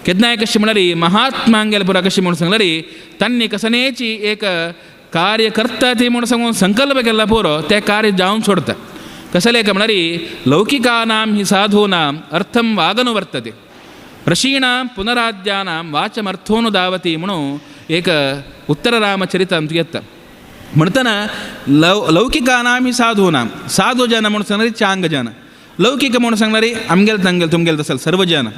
ಕೆದ್ನಾಯ ಕಶಿ म्हणरी ಮಹಾತ್ಮಾಂಗೆಲ ಪುರ ಕಶಿ म्हणून सांगलरी तांणी कसनेची एक कार्य करता ती म्हणून सांगून संकल्प केला पुरो ते कार्य जावन सोडता. कसले म्हणरी लौकिकानां हि साधूनां अर्थं वागनुवर्तते ऋषीणां पुनराद्यानां वाचमर्थोनुदावती म्हणून एक उत्तररामचरित आमचं येता. म्हणताना लौकिकानां हि साधूनां साधू जन म्हणून सांगणारी चांग जन, लौकिक म्हणून सांगणारी आमगेल तांगेल तुमगेल तसल सर्व जन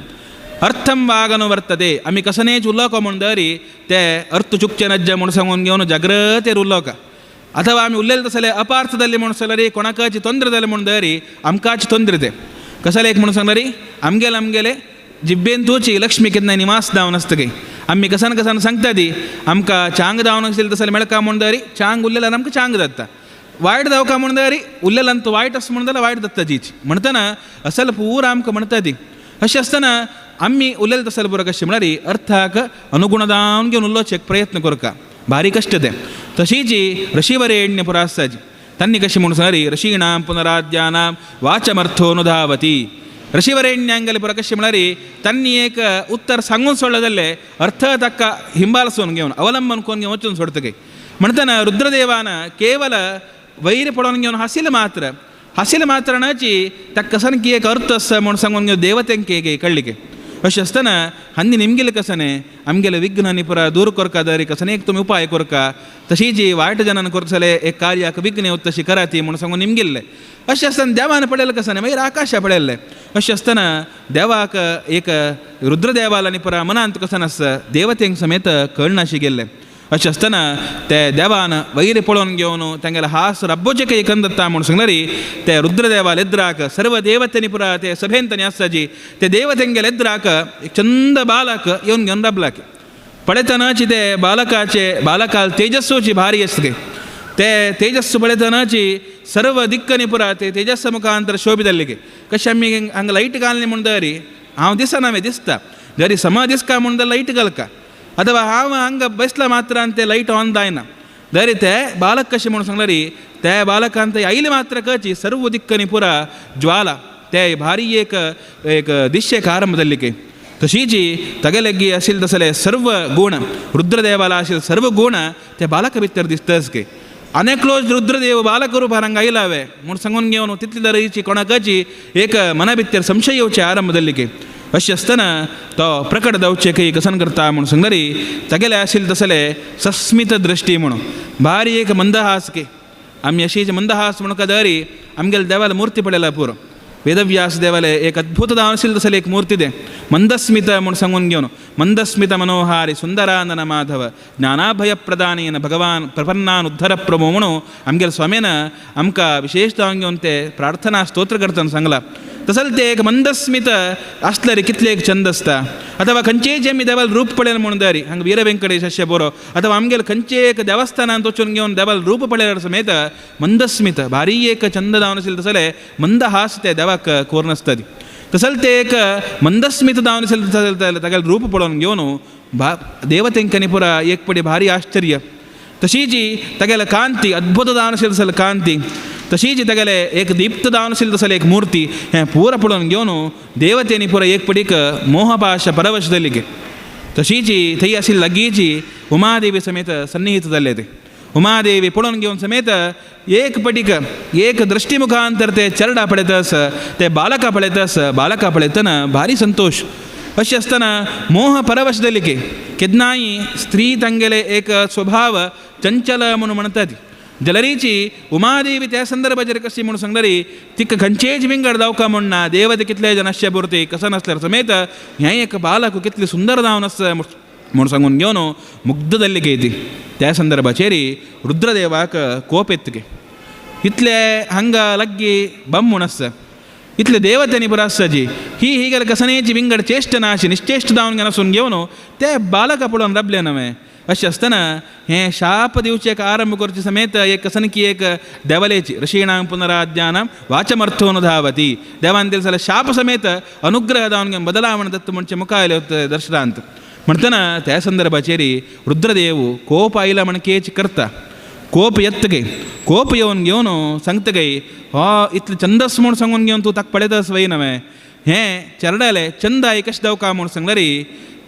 अर्थं वागनुवर्तते आमी कसनेच उलोवका म्हूण दरी ते अर्थ चुकचे नज्ज म्हणून सांगून घेवन जाग्रतेर उलोवका ಅಥವಾ आमी उलयले तसले अपार्थ जाल्ले म्हणून सांगल्यार कोणाकाची ತೊಂದರೆ जाले म्हणून दरी आमकांच ತೊಂದರೆ ते कसले एक म्हणून सांगल्यार आमगेले आमगेले जिब्बेन तुची लक्ष्मी केन्ना निवास जावन आसता की आमी कसान कसान सांगता ती आमकां चांग जावन आशिल्लें तसलें मेळका म्हूण दरी चांग उरलेल्यार आमकां चांग जाता, वायट जावका म्हूण दरी उरलेल्यान तो वायट आसा म्हणून जाल्यार वायट जाता तीच म्हणटना असल पूरा आमकां म्हणटा ती. अशें आसतना आमी उलयले तसले बरो कशें म्हळ्यार अर्थाक अनुगुण जावन घेवन उलोवचें एक प्रयत्न करका भारी कश्ट तें. तशीच ऋषिवरेण्य पुरा आसताची तांणी कशें म्हणून सांगली ऋषीणां पुनराद्यानां वाचमर्थोनुधावती ऋषिवरेण्यांगले पुरा कशें म्हळ्यार तांणी एक उत्तर सांगून सोडलें जाल्यार अर्थ ताका हिंबालसून घेवन अवलंबन करून घेवन वचून सोडता काय म्हणटना रुद्रदेवान केवल वैर पडोवन घेवन हासील मात्र हासील मात्रणाची ताका कसन की एक अर्थ आसा म्हणून सांगून घेवन देवतेंक एक कळ्ळी की अशें आसतना हांणी निमगेले कसने आमगेले विघ्नांनी पुरा दूर करका दरी कसने एक तुमी उपाय करका तशी जी वायट जनान करतले एक कार्याक विघ्न येवत तशी करा ती म्हणून सांगून निमगिल्ले. अशें आसतना देवान पळयलें कसने मागीर आकाशा पळयल्लें. अशें आसतना देवाक एक रुद्रदेवाल आनी पुरा मनांत कसन आसा देवतेंक समेत कळनाशी गेल्लें. अशें आसतना ते देवान वैर पळोवन घेवन तांगेले हास रब्बोचे काही कंदत्ता म्हणून सांगल्यारी ते रुद्रदेवाल एद्राक सर्व देवतेनी पुरा ते सभेन तांणी आसताची ते देवतेंगेले एद्राक एक चंद बालक येवन घेवन राबलाक पळयतनाची ते बालकाचे बालकाल तेजस्सूची भारी आसता ते तेजस्सू पळयतनाची सर्व दिक्कनी पुरा ते तेजस्स मुखांतर शोभितल्ली कशें आमी हांगा लायट घालनी म्हूण दरी हांव दिसना हांवें दिसता जरी समा दिसका म्हूण लायट घालका ಅಥವಾ हांव हांगा बसला मात्र ते लायट ऑन जायना दरी ते बालक कशें म्हणून सांगल्यारी ते बालकान ते आयले मात्र कची सर्व दिक्कनी पुरा ज्वाला ते भारी एक एक दिश्येक आरंभ जाल्ली की तशीची तगेलेगी आशिल्ले तसले सर्व गुण रुद्रदेवाला आशिल्ले सर्व गुण ते बालका भितर दिसताच की अनेकलो रुद्रदेव बालक रूपार हांगा आयलावे म्हूण सांगून घेवन तितली दरीची कोणाकाची एक मना भितर संशय येवचे आरंभ जाल्ली की अशें आसतना तो प्रकट जावचे की कसन करता म्हणून सांगल्यारी तागेले आशिल्ले तसले सस्मित दृश्टी म्हणून भारी एक मंदहास की आमी अशीच मंदहास म्हणून दरी आमगेले देवाला मूर्ती पळयला पुरो वेदव्यास देवाले एक अद्भुत जावन आशिल्ले तसले एक मूर्ती दे मंदस्मित म्हणून सांगून घेवन मंदस्मित मनोहारी सुंदरानन माधव ज्ञानाभयप्रदानेन भगवान प्रपन्नान उद्धर प्रभो म्हणून आमगेले स्वामीन आमकां विशेष जावन घेवन ते प्रार्थना स्तोत्र करतना सांगला. तसले ते एक मंदस्मित आसल्यार कितले एक चंद आसता अथवा खंयचेय जे आमी देवाल रूप पळयलें म्हणून दरी हांगा वीरवेंकटेश अशें बरो अथवा आमगेले खंयचे एक देवस्थानांत वचून घेवन देवाल रूप पळयल्यार समेत मंदस्मित भारी एक चंद जावन आशिल्लें तसले मंदहास ते देवाक कोरून आसता ती तसले ते एक मंदस्मित जावन आशिल्लें तसले तागेलें रूप पळोवन घेवन देवतेंकांनी पुरा एक पडी भारी आश्चर्य तशीची तागेले कांती अद्भुत जावन आशिल्लें तसले कांती तशीच तागेले एक दीप्त जावन आशिल्लें तसले एक मूर्ती हें पुरा पळोवन घेवन देवतेनी पुरा एक पडीक मोहपाश परवश जाली की तशीची थंय आशिल्ली लागींची उमादेवी समेत सन्निहित जाल्ले ते उमादेवी पळोवन घेवन समेत एक पटीक एक दृश्टी मुखांतर ते चरडा पळयतस ते बालका पळयतस बालका पळयतना भारी संतोश. अशें आसतना मोह परवश जाली की केन्नाय स्त्री तांगेले एक स्वभाव चंचल म्हणून म्हणटात जलरीची उमादेवी त्या संदर्भाचेर कशी म्हणून सांगल्यारी तिका खंयचेच विंगड जावका म्हूण ना देवते कितले जन आसचे पुरती कसो नासल्यार समेत हें एक बालक कितलें सुंदर जावन आसा म्हूण सांगून घेवन मुग्ध जाल्ली गे ती त्या संदर्भाचेर रुद्रदेवाक कोप येता गे इतले हांगा लागीं बम म्हूण आसा इतले देवतेनी पुरा आसता जी ही ही गेले कसनेची विंगड चेश्ट ना अशी निश्चेश्ट जावन नासून घेवन ते बालका पळोवन राबले नवें. अशें आसतना हें शाप दिवचें एक आरंभ करचे समेत एक कसनकी एक देवलेची ऋषीणां पुनराद्यानां वाचमर्थोनुधावती देवान दिले जाल्यार शाप समेत अनुग्रह जावन बदलावण दत्त म्हणचे मुखायले दर्शनांत म्हणटना त्या संदर्भाचेर रुद्रदेव कोप आयला म्हण केच करता कोप येतगे कोप येवन घेवन सांगतगे हो इतलें चंदस म्हूण सांगून घेवन तूं ताका पळयतस वय नवें हें चेरडालें चंदाय कशें दावका म्हूण सांगलेरी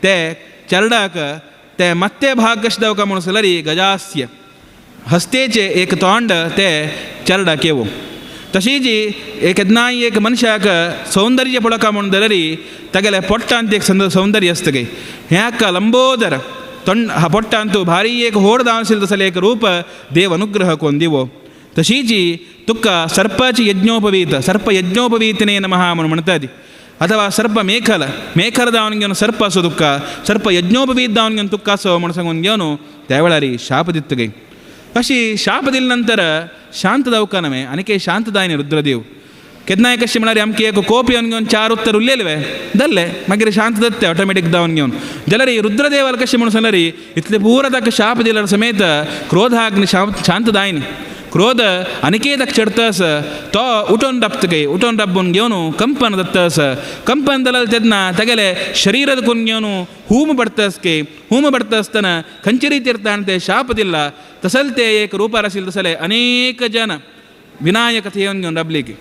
ते चेरडाक ते मत्ते भाग कशें दावका म्हूण सांगलेरी गजास्य हस्तेचें एक तोंड ते चेरडाक येवो. तशीच केन्नाय एक मनशाक सौंदर्य पळोवका म्हूण जाल्यार तागेल्या पोट्टांत एक सौंदर्य आसता गे हें हाका लंबोदर तोंड पोट्टांतू भारी एक होड दावशील तसलें एक रूप देव अनुग्रह कोन दिवो. तशीच तुका सर्पाची यज्ञोपवीत सर्प यज्ञोपवीतने नमः म्हूण म्हणटा ती अथवा सर्प मेखल मेखल दावन घेवन सर्प आसो तुका सर्प यज्ञोपवीत दावन घेवन तुका आसो म्हूण सांगून घेवन त्या वेळार शाप दिता गे. अशी शाप दिले नंतर शांत जावका नवें आनी शांत जायना रुद्रदेव केन्नाय कशें म्हळ्यार आमकां एक कोप येवन घेवन चार उत्तर उरलेले वे जाल्ले मागीर शांत जाता ऑटोमॅटीक जावन घेवन जाल्यार रुद्रदेवाला कशें म्हणून सांगल्यार इतले पुरो ताका शाप दिल्यार समेत क्रोधाग्नि शांत जायना क्रोध आनीकय ताका चडतस तो उठोन राबता गे उठोन राबून घेवन कंपन जातस कंपन जाल्यार तेन्ना तागेले शरीर करून घेवन हूम पडतस के हूम पडता आसतना खंयचे रितीर ताणें ते शाप दिला तसल ते एक रुपार आशिल्ले तसले अनेक जन विनायक थंय येवन घेवन राबले की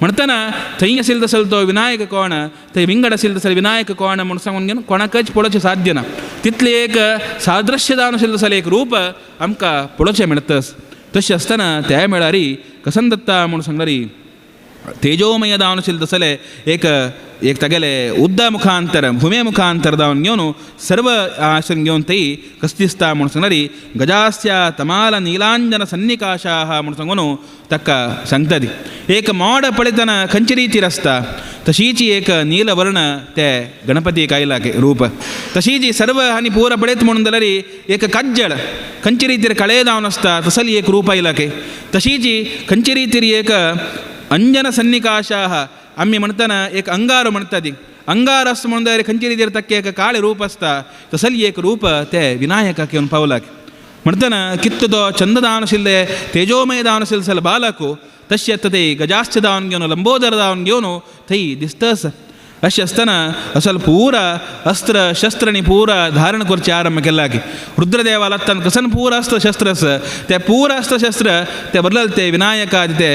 म्हणटना थंय आशिल्लो तसलो तो विनायक कोण थंय विंगड आशिल्लो तसलो विनायक कोण म्हूण सांगून घेवन कोणाकच पळोवचें साध्य ना तितलें एक सादृश्य जावन आशिल्लें तसलें एक रूप आमकां पळोवचें मेळटस. तशें आसतना त्या वेळार कसन दत्ता म्हूण सांगल्यार तेजोमय जावन आशिल्लें तसलें एक एक तागेले उद्दा मुखांतर भुमे मुखांतर जावन घेवन सर्व आसन घेवन थंय कस दिसता म्हूण सांगल्यार गजास्या तमाल नीलांजन सन्निकाशाः म्हूण सांगून ताका सांगता ती एक मोड पळयतना खंयचे रितीर आसता तशीच एक नीलवर्ण ते गणपतीक आयला रूप तशीच सर्व आनी पुरा पळयत म्हणून जाल्यार एक काज्जळ खंयचे रितीर काळे जावन आसता तसली एक रूप आयला के तशीच खंयचे रितीर एक अंजन सन्निकाशाः आमी म्हणटना एक अंगार म्हणटा ती अंगार आसता म्हणून जाल्यार खंयचे रितीर ताका एक काळें रूप आसता तसली एक रूप ते विनायकाक येवन पावला म्हणटना कित्त तो चंद दावन आशिल्ले तेजोमय दावन आशिल्ले सल बालक तशें ते गजाश्च दावन घेवन लंबोदर दावन घेवन थंय दिसतस. अशें आसतना असल पुरा अस्त्र शस्त्रांनी पुरा धारण करचें आरंभ केला की रुद्रदेवा लागतान कसन पुरा अस्त्र शस्त्र आसा ते पुरा अस्त्र शस्त्र ते बदलले ते विनायका ते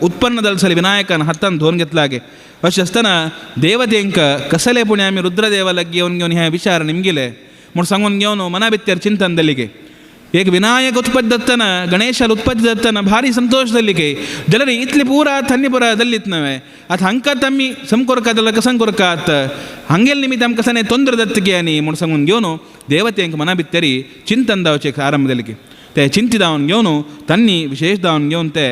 उत्पन्न जालें तसलें विनायकान हातान धुवन घेतला गे. अशें आसतना देवतेंक कसले पुणे आमी रुद्रदेवा लागीं येवन घेवन हें विचार निमगिले म्हूण सांगून घेवन मना भितर चिंतन जालें गे. एक विनायक उत्पत्ती जातना गणेशाल उत्पत्ती जातना भारी संतोश जाली गे जाल्यार इतली पुरा थंडी पुरा जाल्लीत नवें आतां हांकां आमी समकोरकात जाल्यार कसन कोरकात हांगेल निमित्त आमकां कसाने तोंद्र जाता की आनी म्हूण सांगून घेवन देवतेंक मना भितरी चिंतन जावचें आरंभ जालें की ते चिंती जावन घेवन तांणी विशेश जावन घेवन ते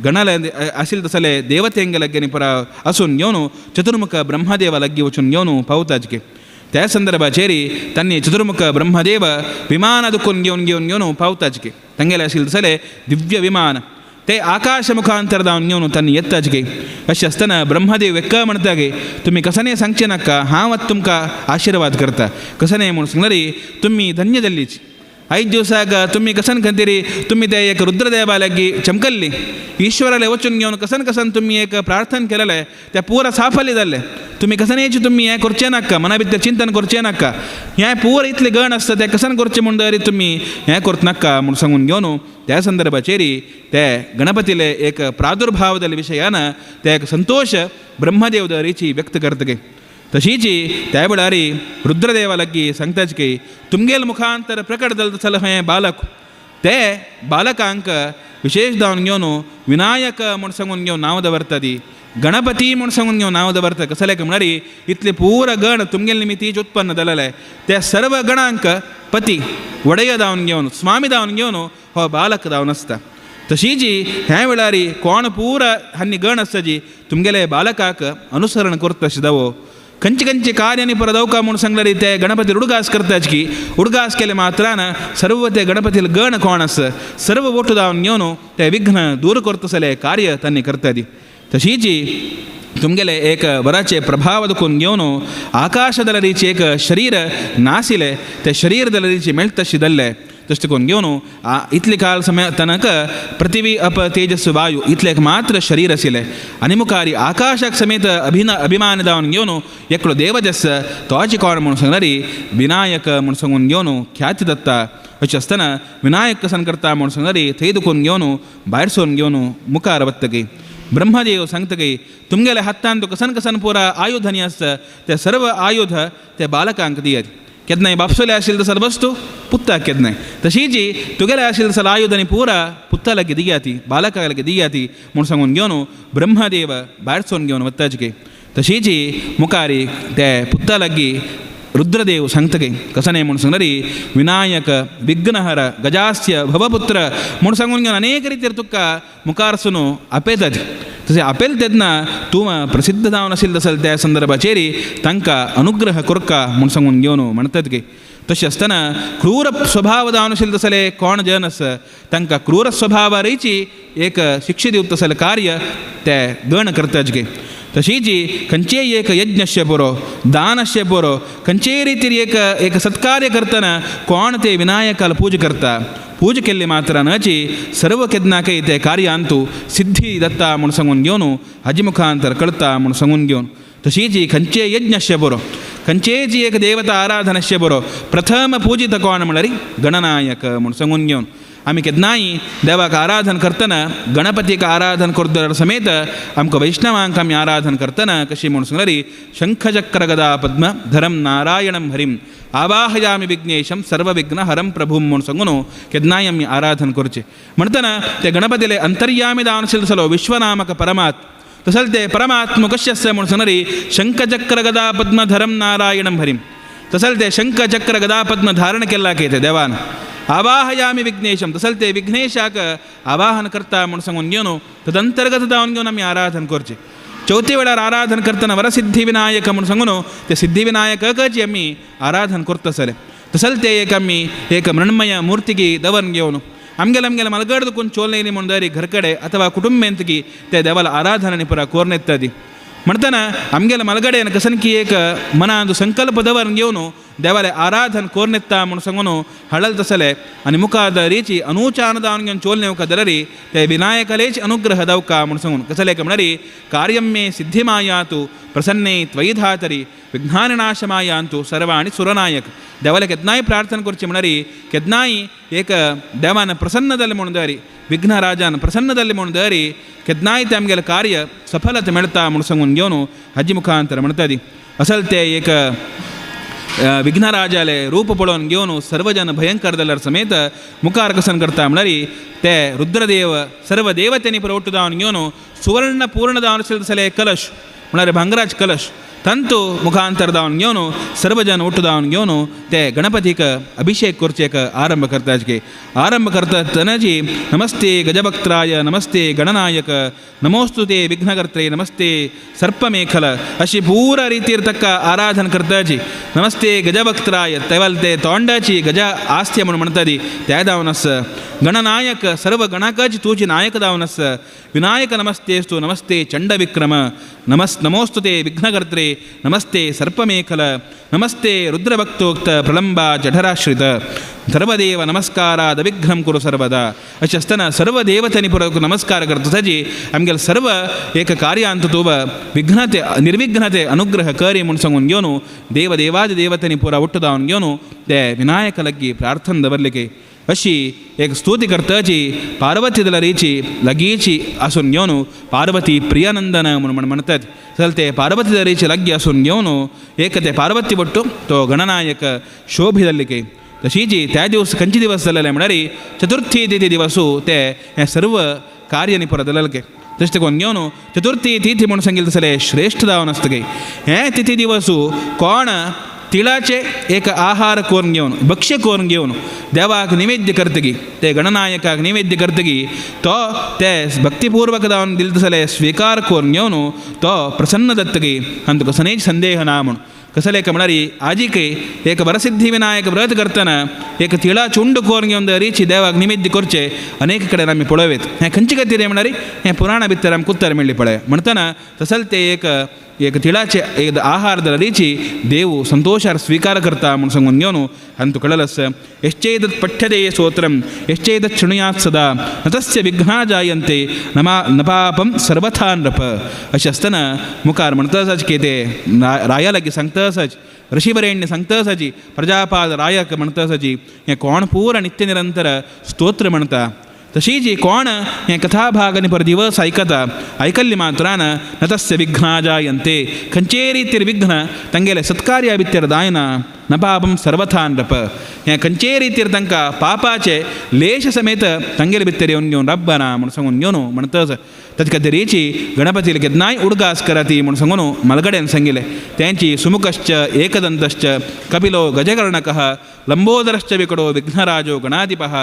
गणाले आशिल्ले तसले देवतेंक लागीं पुरा आसून घेवन चतुर्मुख ब्रह्मदेवा लागीं वचून घेवन पावताच की त्या संदर्भाचेर तांणी चतुर्मुख ब्रह्मदेव विमान दुखून घेवन घेवन घेवन पावताच की तांगेले आशिल्ले तसले दिव्य विमान ते आकाश मुखांतर जावन घेवन तांणी येताच गे. अशें आसतना ब्रह्मदेव एक्क म्हणटा गे तुमी कसाने सांगचें नाका हांव आतां तुमकां आशिर्वाद करता कसाने म्हूण सांगल्यार तुमी धन्य जाल्लीच आयज दिवसाक तुमी कसन खंतरी तुमी ते एक रुद्रदेवा लागीं चमकल्ली ईश्वराले वचून घेवन कसन कसन तुमी एक प्रार्थना केलेलें तें पुरा साफल्य जाल्लें तुमी कसनेच तुमी हें करचें नाका मना भितर चिंतन करचें नाका हें पुरा इतलें गण आसता तें कसन करचें म्हूण जाल्यार तुमी हें करत नाका म्हूण सांगून घेवन त्या संदर्भाचेर ते गणपतीले एक प्रादुर्भाव जाल्ले विशयान ते एक संतोश ब्रह्मदेव दरीची व्यक्त करता गे. तशीच त्या वेळार रुद्रदेवा लागीं सांगताच की तुमगेल मुखांतर प्रकट जालें तसलें हें बालक ते बालकांक विशेश जावन घेवन विनायक म्हूण सांगून घेवन नांव दवरता ती गणपती म्हूण सांगून घेवन नांव दवरता कसलें म्हळ्यार इतले पुरा गण तुमगेल निमित्तीच उत्पन्न जालेले ते सर्व गणांक पती वडय जावन घेवन स्वामी जावन घेवन हो बालक जावन आसता. तशीच ह्या वेळार कोण पुरा हांणी गण आसता जी तुमगेले बालकाक अनुसरण करता अशें जावो खंयचे खंयचे कार्यानी परत दवका म्हूण सांगल्यार ते गणपती उडगास करताच की उडगास केले मात्रान सर्व ते गणपती गण कोण आसा सर्व ओटू जावन घेवन ते विघ्न दूर करतसले कार्य तांणी करता ती. तशीच तुमगेले एक वराचे प्रभाव दुखून घेवन आकाश दलरीचे एक शरीर नाशिल्लें ते शरीर दलरीचे मेळतशें जाल्लें तशें करून घेवन इतले काल समय तनक पृथ्वी अप तेजस वायु इतलें मात्र शरीर आशिल्लें आनी मुखार आकाशाक समेत अभिमान जावन घेवन एकलो देवदस तोची कोण म्हूण सांगल्यार विनायक म्हूण सांगून घेवन ख्याती दत्ता. अशें आसतना विनायक कसन करता म्हूण सांगरी थंय दुखून घेवन भायर सरून घेवन मुखार वतकी ब्रह्मदेव सांगतकी तुमगेले हातान कसन कसन पुरा आयुधानी आसता ते सर्व आयुध ते बालकांक दियात केन्नाय बापसोले आशिल्ले तसो वस्तू पुत्ताक केन्नाय तशीच तुगेले आशिल्ले तसो आयुध आनी पुरा पुत्ता लागीं दियाती बालका लागीं दियाती म्हूण सांगून घेवन ब्रह्मदेव भायर सरून घेवन वताचके तशीच मुखारी ते पुत्ता लागीं रुद्रदेव सांगतके कसं न्हय म्हूण सांगरी विनायक विघ्नहर गजास्य भवपुत्र म्हूण सांगून घेवन अनेक रितीर तुका मुखारसून आपयतात तशें आपेल तेन्ना तूं प्रसिद्ध जावन आशिल्लें तसो त्या संदर्भाचेर तांकां अनुग्रह करका म्हूण सांगून घेवन म्हणटात की तशें आसतना क्रूर स्वभाव जावन आशिल्लें तसले कोण जन आसा तांकां क्रूर स्वभावारीची एक शिक्षा दिवता तसलें कार्य ते गण करतात की तशीच खंयचेय एक यज्ञस्य पुरो दानस्य पुरो खंयचेय रितीर एक एक सत्कार्य करतना कोण ते विनायकाला पूजा करता पूजा केल्ली मात्रानाची सर्व केन्नाकय ते कार्यांतु सिद्धी दत्ता म्हूण सांगून घेवन हाजे मुखांतर कळता म्हूण सांगून घेवन तशीच खंयचेय यज्ञस्य पुरो खंयचेय जी एक देवता आराधनस्य पुरो प्रथम पूजित कोण म्हणल्यार गणनायक म्हूण सांगून घेवन आमी केन्नाय देवाक आराधन करतना गणपतीक आराधन करता समेत आमकां वैष्णवांक आमी आराधन करतना कशी म्हूण सांगली शंखचक्र गदा पद्म धरम नारायणम हरिम आवाहयामि विघ्नेशम सर्वविघ्न हरम प्रभुम म्हूण सांगून केन्नाय आमी आराधन करचें म्हणटना ते गणपतीले अंतर्यामी दावन आशिल्लो विश्वनामक परमात्म तसले ते परमात्म कशें आसा म्हूण सांगली शंखचक्र गदा पद्म धरम नारायणम हरिम तसले ते शंखचक्र गदा पद्म धारण केला की ते देवान आवाहयामि विघ्नेशम तसल ते विघ्नेशाक आवाहन करता म्हूण सांगून घेवन तदंतर्गत जावन घेवन आमी आराधन करचें चवथी वेळार आराधन करतना वरसिद्धी विनायक म्हूण सांगून ते सिद्धिविनायकाची आमी आराधन करता तसल ते एक आमी एक मृण्मय मूर्तिकी दवर घेवन आमगेले आमगेले मलगड दुखून चोल म्हूण दरी घरकडे अथवा कुटुंबेंतकी ते देवाला आराधना पुरा कोरून येता म्हणटना आमगेले मलगडेन कसन की एक मनांत संकल्प दवर घेवन देवाले आराधन कोरून येता म्हूण सांगून हळल तसले आनी मुखार दरीची अनुचान दावन घेवन चोल नेवका दलरी ते विनायकलेच अनुग्रह दवका म्हूण सांगून कसले म्हणरी कार्यं मे सिद्धिमायातु प्रसन्ने त्वयि धातरी विघ्नानिनाशमायांतु सर्वाणि सुरनायक देवाले केन्नाय प्रार्थना करची म्हणरी केन्नाय एक देवान प्रसन्न जालें म्हूण दरी विघ्नराजान प्रसन्न जालें म्हूण दरी केन्नाय ते आमगेलें कार्य सफलता मेळटा म्हूण सांगून घेवन हाजी मुखांतर म्हणटा ती असल ते एक विघ्नराजाले रूप पळोवन घेवन सर्वजन भयंकर जाल्यार समेत मुखार कसन करता म्हणल्यार ते रुद्रदेव सर्व देवतेनी पुरो जावन घेवन सुवर्ण पूर्ण जावन आशिल्ले तसले कलश म्हळ्यार भांगराज कलश ತಂತು ಮುಖಾಂತರ ದಾವನ್ घेवन सर्वजन ಒಟ್ಟು ದಾವನ್ घेवन ते गणपतीक अभिषेक करचेक आरंभ करताचे आरंभ करताजी नमस्ते गजभक्त्राय नमस्ते गणनायक नमोस्तु ते विघ्नकर्त्रे नमस्ते सर्पमेखल अशी पूरा रीतीर तक्का आराधन करताची नमस्ते गजभक्त्राय तेवल ते तोंडाची गज आस्त्य म्हणून म्हणतादी त्या दावनस गणनायक सर्व गणकाची तुझी नायक दावनस विनायक नमस्तेस्तु नमस्ते चंडविक्रम नमोस्तु ते विघ्नकर्त्रे नमस्ते सर्पमेखल नमस्ते रुद्रभक्तोक्त प्रलंबा जठराश्रित सर्वदेव नमस्काराद विघ्नं कुरु सर्वदा अशें आसतना सर्व देवतांनी पुरो नमस्कार करता ताजी आमगेले सर्व एक कार्यांत तूं विघ्नते निर्विघ्नते अनुग्रह करी म्हूण सांगून घेवन देवदेवादि देवतांनी पुरा ಒಟ್ಟು दावन घेवन ते विनायक लग्गी प्रार्थना दवरले अशी एक स्तुती करताची पार्वती दलरीची लगीची आसून घेवन पार्वती प्रियनंदन म्हणून म्हणतात चल ते पार्वती दरीची लग्गी आसून घेवन एक ते पार्वती बट्टू तो गणनायक शोभिदल्लिके तशीची त्या दिवस खंयचे दिवस जालेले म्हणल्यार चतुर्थी तिथी दिवसू ते हें सर्व कार्य निपुर दललके तशें करून घेवन चतुर्थी तिथी म्हणून सांगिल्लें तसले श्रेश्ठ जावन आसता हें तिथी दिवसू कोण तिळाचे एक आहार करून घेवन भक्ष्य करून घेवन देवाक नैवेद्य करतगी ते गणनायकाक नैवेद्य करतगी तो ते भक्तिपूर्वक जावन दिले तसले स्वीकार करून घेवन तो प्रसन्न जातगी आनी तुका सनेच संदेह ना म्हूण कसले म्हळ्यार आजिकय एक वरसिद्धी विनायक व्रत करतना एक तिळा चुंड करून घेवन दरीची देवाक निवेद्य करचे अनेक कडेन आमी पळोवयत हें खंयचे खातीर म्हळ्यार हें पुराणा भितर आमकां उत्तर मेळ्ळी पळय म्हणटना तसल ते एक एक तिळाचे एक आहार दलरीची देव संतोषार स्वीकार करता म्हूण सांगून घेवन हांतू कळल आसा. यश्चेदत् पठ्यते स्तोत्रं यश्चेदत् शृणुयात् सदा न तस्य विघ्ना जायन्ते न पापं सर्वथा नृप. अशें आसतना मुखार म्हणटा आसाच की ते राया लागीं सांगता आसाच, ऋषिवरेण्य सांगता आसाची, प्रजापाद रायक म्हणटा आसाची, हें कोण पूरा नित्य निरंतर स्तोत्र म्हणटा तशी जी कोण हें कथाभाग आनी पर दिवस आयकता आयकल्ली मात्रान न तस्य विघ्ना जायन्ते खंयचेय रितीर विघ्न तांगेले सत्कार्या भितर जायना न पापं सर्वथा नृप. हें खंयचेय रितीर तांकां पापाचे लेश समेत तांगेले भितर येवन घेवन रब्बना म्हूण सांगून घेवन म्हणटाच ताचे खातीरची गणपतीले केन्नाय उडगास कराती म्हूण सांगून मलगड्यान सांगिलें. तेंची सुमुखश्च एकदंतश्च कपिलो गजकर्णकः लंबोदरश्च विकटो विघ्नराजो गणाधिपः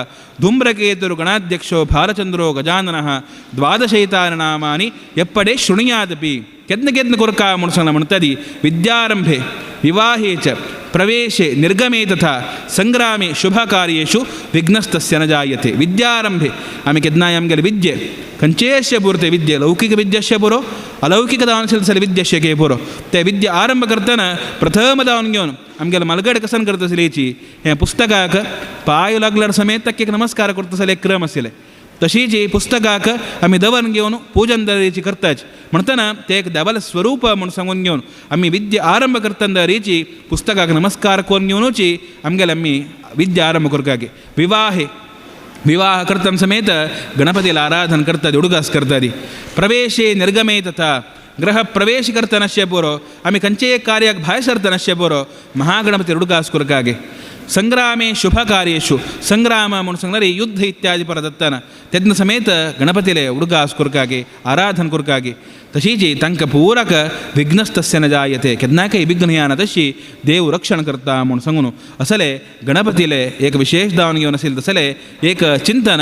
धूम्रकेतुर् गणाध्यक्षो भालचंद्रो गजाननः द्वादशैतानि नामानि एप्पडे शृणुयादपि केद्न केद्न कोरका म्हूण सांगलां म्हणटाली विद्यारंभे विवाहे च प्रवेशे निर्गमे तथा संग्रामे शुभकार्येषु विघ्नस्तस्य न जायते. विद्यारंभे आमी केन्नाय आमगेले विद्ये खंयचेय पुरते विद्ये लौकिक विद्यस्य पुरो अलौकिक दानशील जाल्यार विद्यस्य के पुरो ते विद्या आरंभ करतना प्रथम दावन घेवन आमगेले मलगड कसन करता आसलेची हें पुस्तकाक पांय लागल्यार समेत ताका एक नमस्कार करता जाल्यार एक क्रम आशिल्ले. तशीच ही पुस्तकाक आमी दवर घेवन पुजन दरेची करताच म्हणटना ते एक देवालें स्वरूप म्हूण सांगून घेवन आमी विद्या आरंभ करतना दरेची पुस्तकाक नमस्कार करून घेवनूची आमगेले आमी विद्या आरंभ करपाक. विवाहे विवाह करतना समेत गणपतीला आराधन करतात उडगास करतात. प्रवेशे निर्गमे तथा ग्रह प्रवेश करतना पुरो आमी खंयचेय कार्याक भायर सरतना पुरो महागणपती उडगास करपाक. संग्रामे शुभकार्येषु संग्राम म्हूण सांगल्यार युद्ध इत्यादी परत जातना तेन्ना समेत गणपतीले उडगास करपाक आराधन करपाक. तशीच तांकां पूरक विघ्नस्तस्य न जायते केन्ना काही विघ्न येना तशी देव रक्षण करता म्हूण सांगून असले गणपतीले एक विशेष दावन घेवन आशिल्लें तसले एक चिंतन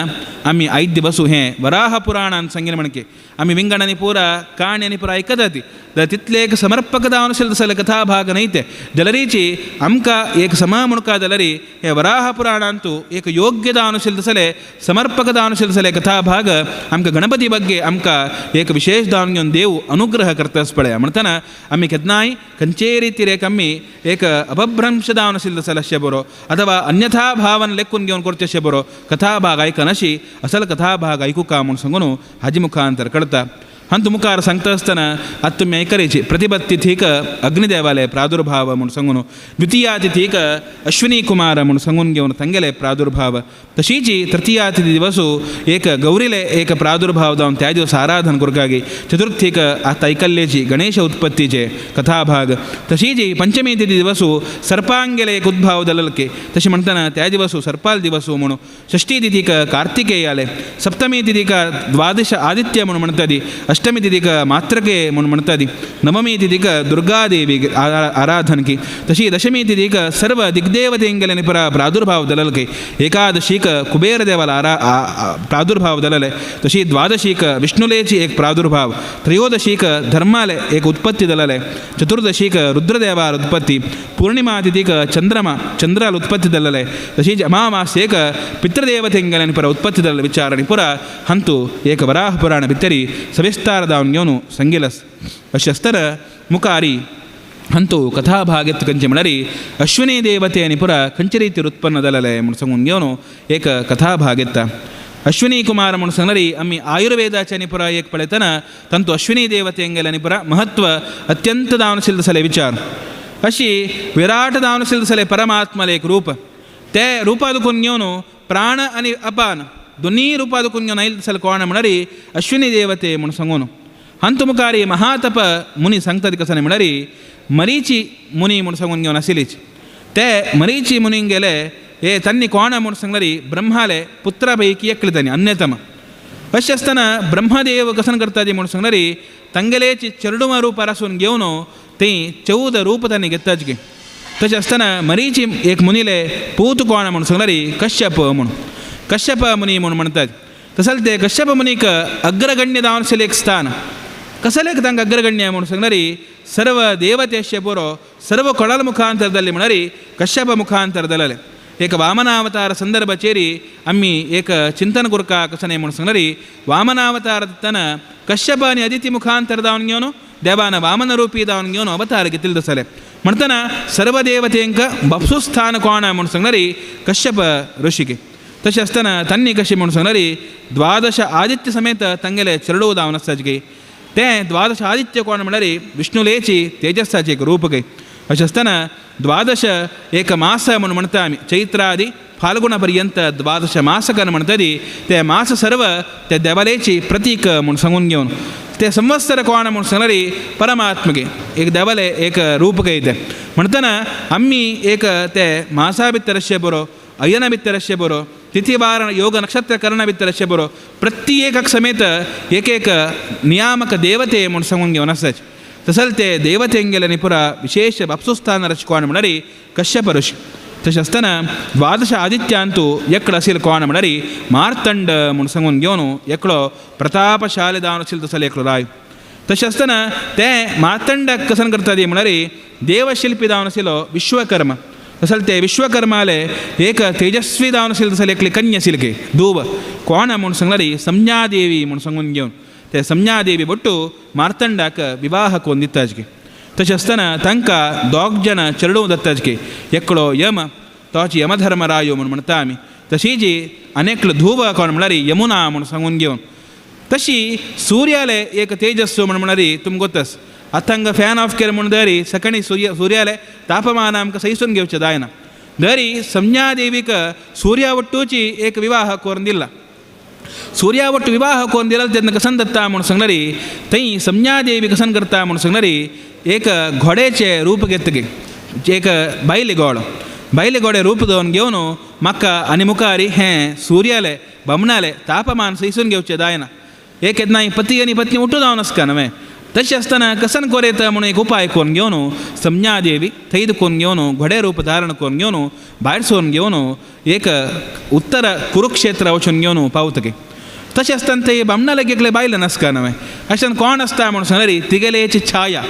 आमी आयद्य बसू हें वराह पुराणान सांगिल्लें म्हणके आमी विंगणांनी पुरा काणयांनी पुरा आयकतात जाल्यार तितलें एक समर्पक दावन आशिल्लें तसलें कथाभाग न्हय तें जाल्यारीची आमकां एक समा म्हणका जाल्यार हे वराह पुराणांतू एक योग्य दावन आशिल्लें तसलें समर्पक दावन आशिल्लें तसलें कथाभाग आमकां गणपती ಬಗ್ಗೆ आमकां एक विशेष दावन घेवन देव अनुग्रह करताच पळया. म्हणटना आमी केन्नाय खंयचेय रितीर एक आमी एक अपभ्रंश दावन आशिल्लें तसलें अशें बरो अथवा अन्यथा भावन लेखून घेवन करचें अशें बरो कथाभाग आयकनाशी असल कथाभाग आयकुका म्हूण सांगून हाजे मुखांतर कळटा. हांतू मुखार सांगता आसतना आतां तुमी आयकरेची प्रतिपत्तिथीक अग्निदेवाले प्रादुर्भाव म्हूण सांगून द्वितीयातिथीक अश्विनी कुमार म्हूण सांगून घेवन तांगेले प्रादुर्भाव तशीच तृतीयातिथी दिवसू एक गौरीले एक प्रादुर्भाव जावन त्या दिवस आराधन करपाक. चतुर्थीक आतां आयकल्लेची गणेश उत्पत्तीचे कथाभाग तशीच पंचमी तिथी दिवसू सर्पांगेले एक उद्भाव जालेले तशें म्हणटना त्या दिवसू सर्पाल दिवसू म्हणून षष्ठी तिथीक कार्तिकेयाले सप्तमी तिथीक द्वादश आदित्य म्हूण म्हणटाली अष्टमी तिथीक मात्रके म्हूण म्हणटाली नवमी तिथीक दुर्गादेवी आराधन की तशी दशमी तिथीक सर्व दिग्देवतेंगेले निपरा प्रादुर्भाव जालेले एकादशीक कुबेर देवाला प्रादुर्भाव जालेले तशी द्वादशीक विष्णुलेची एक प्रादुर्भाव त्रयोदशीक धर्माले एक उत्पत्ती जालेले चतुर्दशीक रुद्रदेवाल उत्पत्ती पूर्णिमा तिथीक चंद्रमा चंद्राल उत्पत्ती जालेले तशीच अमावास्येक पितृदेवतेंगेले निपरा उत्पत्ती जालेले विचार निपुरा हंतु एक वराह पुराण भितरी सविस्तार दावन घेवन सांगिलस. अशें आसतना मुखारी हंतु कथाभागेत खंयचे म्हळ्यार अश्विनी देवते आनी पुरा खंयचे रितीर उत्पन्न जालेलें म्हूण सांगून घेवन एक कथाभाग येता. अश्विनी कुमार म्हूण सांगल्यार आमी आयुर्वेदाचे आनी पुरा एक पळयतना तांतू अश्विनी देवतेंगेले आनी पुरा महत्व अत्यंत दावन आशिल्लें तसले विचार अशी विराट दावन आशिल्लें तसले परमात्माले एक रूप ते रुपा दुखून घेवन प्राण आनी अपान दोनी रुपा दुखून घेवन आयिल्लें तसलें कोण म्हळ्यार अश्विनी देवते म्हूण सांगून हांतू मुखार महातप मुनी सांगतात कशें म्हळ्यार मरीची मुनी म्हूण सांगून घेवन आशिल्लीच ते मरीची मुनींक गेले हे तांणी कोण म्हूण सांगल्यार ब्रह्माले पुत्रा पैकी एकले तांणी अन्यतम. अशें आसतना ब्रह्मदेव कसन करता ती म्हूण सांगल्यार तांगेलेची चेरडुमा रूपार आसून घेवन ती 14 रूप तांणी घेताच गे. तशें आसतना मरीची एक मुनीले पूत कोण म्हूण सांगल्यार कश्यप म्हूण कश्यप मुनी म्हूण म्हणटात. तसलें ते कश्यप मुनीक अग्रगण्य जावन आशिल्लें एक स्थान कसलें तांकां अग्रगण्य म्हूण सांगल्यार सर्व देवतेशे पुरो सर्व कोडाल मुखांतर जाल्ले म्हळ्यार कश्यप मुखांतर जालेले. एक वामनावतार संदर्भाचेर आमी एक चिंतन करका कशें न्हय म्हूण सांगल्यार वामनावतार दितना कश्यप आनी अदिती मुखांतर जावन घेवन देवान वामन रूपी जावन घेवन अवतार घेतिल्लो आसले. म्हणटना सर्वदेवतेंक बापसू स्थान कोण म्हूण सांगणारी कश्यप ऋषिके. तशें आसतना तांणी कशें म्हूण सांगणारी द्वादश आदित्य समेत तांगेले चेडूं जावन आसताचे तें द्वादश आदित्य कोण म्हणल्यार विष्णुलेची तेजसाचें एक रूप गे. अशें आसतना द्वादश एक मास म्हूण म्हणटा आमी चैत्रादी फाल्गुण पर्यंत द्वादश मासकन म्हणटरी ते मास सर्व ते देवालयाची प्रतीक म्हूण सांगून घेवन ते संवत्सर कोण म्हूण सांगणारी परमात्मके एक देवालय एक रूप गे. तें म्हणटना आमी एक ते मासा भितर अशें बरो अयना भितर अशें बरो तिथिवार योग नक्षत्र करणा भितर अशें बरो प्रत्येकाक समेत एक एक नियामक देवते म्हूण सांगून घेवन आसाच. तसल ते देवतेंगेले निपुरा विशेष बापसुस्थान रच कोण म्हणल्यार कश्यप ऋषी. तशें आसतना द्वादश आदित्यांतू एकलो आशिल्लो कोण म्हणल्यार मार्तंड म्हूण सांगून घेवन एकलो प्रतापशाली जावन आशिल्लो तसो एकलो राय. तशें आसतना ते मार्तंडाक कसन करता ती म्हणल्यार देवशिल्पी जावन आशिल्लो विश्वकर्म. तसो ते विश्वकर्माले एक तेजस्वी जावन आशिल्लो तसो एकली कन्या आशिल्ली धूव कोण म्हूण सांगल्यार संज्ञादेवी म्हूण सांगून घेवन ते संज्ञादेवी बट्टू मार्तंडाक विवाह कोन्न दिताचे. तशें आसतना तांकां दोग जाणां चेडूं दत्ताचे एकलो यम तोच यमधर्मरायो म्हूण म्हणटा आमी तशीच आनी एकलो धूव कोण म्हणल्यार यमुना म्हूण सांगून घेवन. तशी सूर्याले एक तेजस्व म्हूण म्हणल्यार तुमकां गोतस आतां हांगा फॅन ऑफ केलें म्हूण दरी सकाळी सूर्याले तापमान आमकां सहिसून घेवचें जायना दरी संज्ञादेवीक सूर्या वट्टूची एक विवाह करून दिला. सूर्या वट्टू विवाह करून दिला तेन्ना कसन दत्ता म्हूण सांगणारी थंय संज्ञादेवी कसन करता म्हूण सांगणारी एक घोड्याचें रूप घेतगे एक बायले गोड बायले गोडे रूप घेवन घेवन म्हाका आनी मुखार हें सूर्याले बामणाले तापमान सहिसून घेवचें जायना. एक केन्नाय पती आनी पत्नी उठू जावन आसता न्हय तशें आसतना कसन कोरेत म्हणून एक उपाय करून घेवन संज्ञादेवी थंय करून घेवन घोडे रूप धारण करून घेवन भायर सरून घेवन एक उत्तर कुरुक्षेत्र वचून घेवन पावतगे. तशें आसतना ते बामणा लागीं एकले बायले नासता न्हय अशें कोण आसता म्हूण सांगल्यार तिगेलेची छाया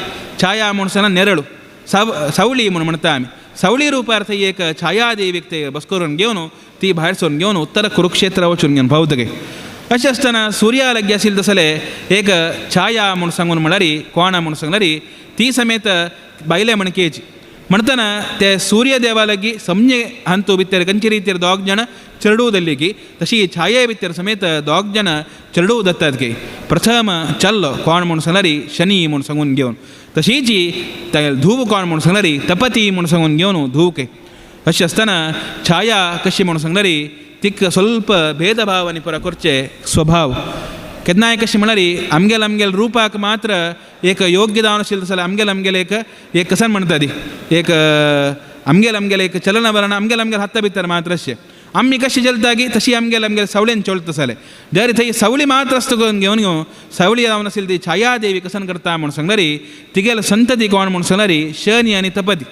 छाया म्हूण सांगल्यार नेरळू सावळी म्हूण म्हणटा आमी सावळी रुपार थंय एक छायादेवीक ते बस करून घेवन ती भायर सरून घेवन उत्तर कुरुक्षेत्र वचून घेवन पावतगे. अशें आसतना सूर्या लागीं आशिल्लें तसलें एक छाया म्हूण सांगून म्हणल्यार कोण म्हूण सांगल्यार ती समेत बायले म्हणकेची. म्हणटना ते सूर्यदेवा लागीं संज्ञे हांतू भितर खंयचे रितीर दोग जाणां चेडूं दिल्ली तशी छाये भितर समेत दोग जाणां चेडूं दत्तात गे. प्रथम चल्लो कोण म्हूण सांगल्यार शनी म्हूण सांगून घेवन तशीच धूव कोण म्हूण सांगल्यार तपती म्हूण सांगून घेवन धूवके. अशें आसतना छाया कशी म्हूण सांगल्यार तिका स्वल्प भेदभाव आनी पुरा करचे स्वभाव केन्नाय कशें म्हणल्यार आमगेल आमगेल रुपाक मात्र एक योग्य जावन आशिल्लें जाल्यार आमगेल आमगेल एक एक कसन म्हणटा ती एक आमगेल आमगेल एक चलना वलना आमगेल आमगेल हाता भितर मात्र अशें आमी कशी चलता की तशी आमगेल आमगेल सावळेन चलता जालें जर थंय सावळी मात्र आसता करून घेवन घेवन सावळी जावन आशिल्ली ती छायादेवी कसन करता म्हूण सांगल्यार तिगेल संतती कोण म्हूण सांगल्यार शनी आनी तपती.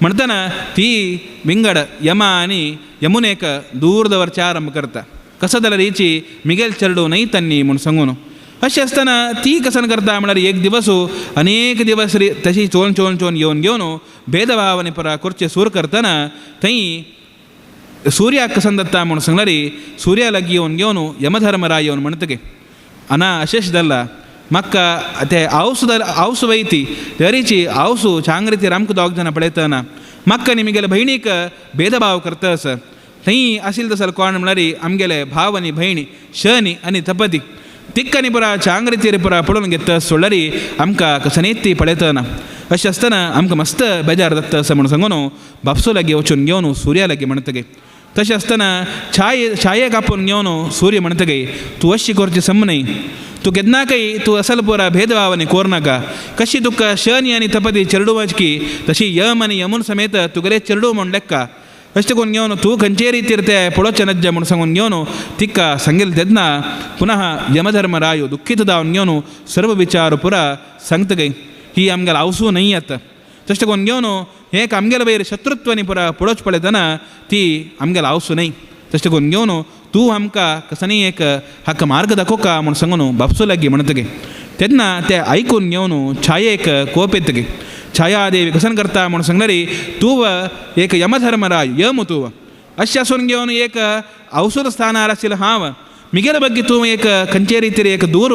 म्हणटना ती विंगड यमा आनी यमुनेक दूर दवरचे आरंभ करता कसो जाल्यार हिची मिगेल चेडूं न्हय तन्नी म्हूण सांगून. अशें आसतना ती कसन करता म्हणल्यार एक दिवस अनेक दिवस तशी चोवन चोवन चोवन येवन घेवन भेदभाव आनी परा करचे सूर करतना थंय सूर्याक कसन दत्ता म्हूण सांगल्यार सूर्या लागीं येवन घेवन यमधर्मराय येवन म्हणटगे आना अशेंच जालां म्हाका ते आवसू आवसू वयती तरीची आवसू चांग रितीर आमकां दोग जाणां पळयतना म्हाका आनी म्हगेले भयणीक भेदभाव करता आसा थंय आशिल्लें तसो कोण म्हणल्यार आमगेले भाव आनी भयणी शनी आनी तपती तिक्का आनी पुरा चांग रितीर पुरा पळोवन घेता सोडल्यार आमकां कसनीत ती पळयतना. अशें आसतना आमकां मस्त बेजार जाता आसा म्हूण सांगून बापसो लागीं वचून घेवन सूर्या लागीं म्हणटगे. तशें आसतना छायेक आपोवन घेवन सूर्य म्हणटगे तूं अशी करची सम न्हय तूं केन्नाकय तूं असल पुरा भेदभाव आनी कोर नाका कशी तुका शनी आनी तपती चेडूं तशी यम आनी यमून समेत तुगेले चेडूं म्हूण लेखा अशें करून घेवन तूं खंयचे रितीर ते पळोवचें नज्जे म्हूण सांगून घेवन तिका सांगिल्लें तेन्ना पुनः यमधर्मरायो दुख्खीत जावन घेवन सर्व विचार पुरा सांगता गे ही आमगेले आवसू न्हय आतां. तशें करून घेवन हें आमगेले वयर शत्रुत्व आनी पुरा पळोवचें पळयतना ती आमगेले आवसू न्हय. तशें करून घेवन तूं आमकां कसनीय एक हाका मार्ग दाखोवका म्हूण सांगून बापसू लागीं म्हणटगे. तेन्ना तें आयकून घेवन छायेक कोप येतगे. छायादेवी कसन करता म्हूण सांगल्यार तूं एक यमधर्मराय यम तूं अशें आसून घेवन एक अवसर स्थानार आशिल्लो हांव मिगेले ಬಗ್ಗೆ तूं एक खंयचे रितीर एक दूर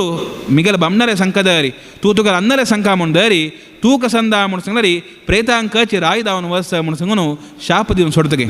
मिगेले बामणारे संका दरी तूं तुका अन्नरे संका म्हूण दरी तूं कसंदा म्हूण सांगल्यारी प्रेतांकची राय दावन वस म्हूण सांगून शाप दिवन सोडतगे.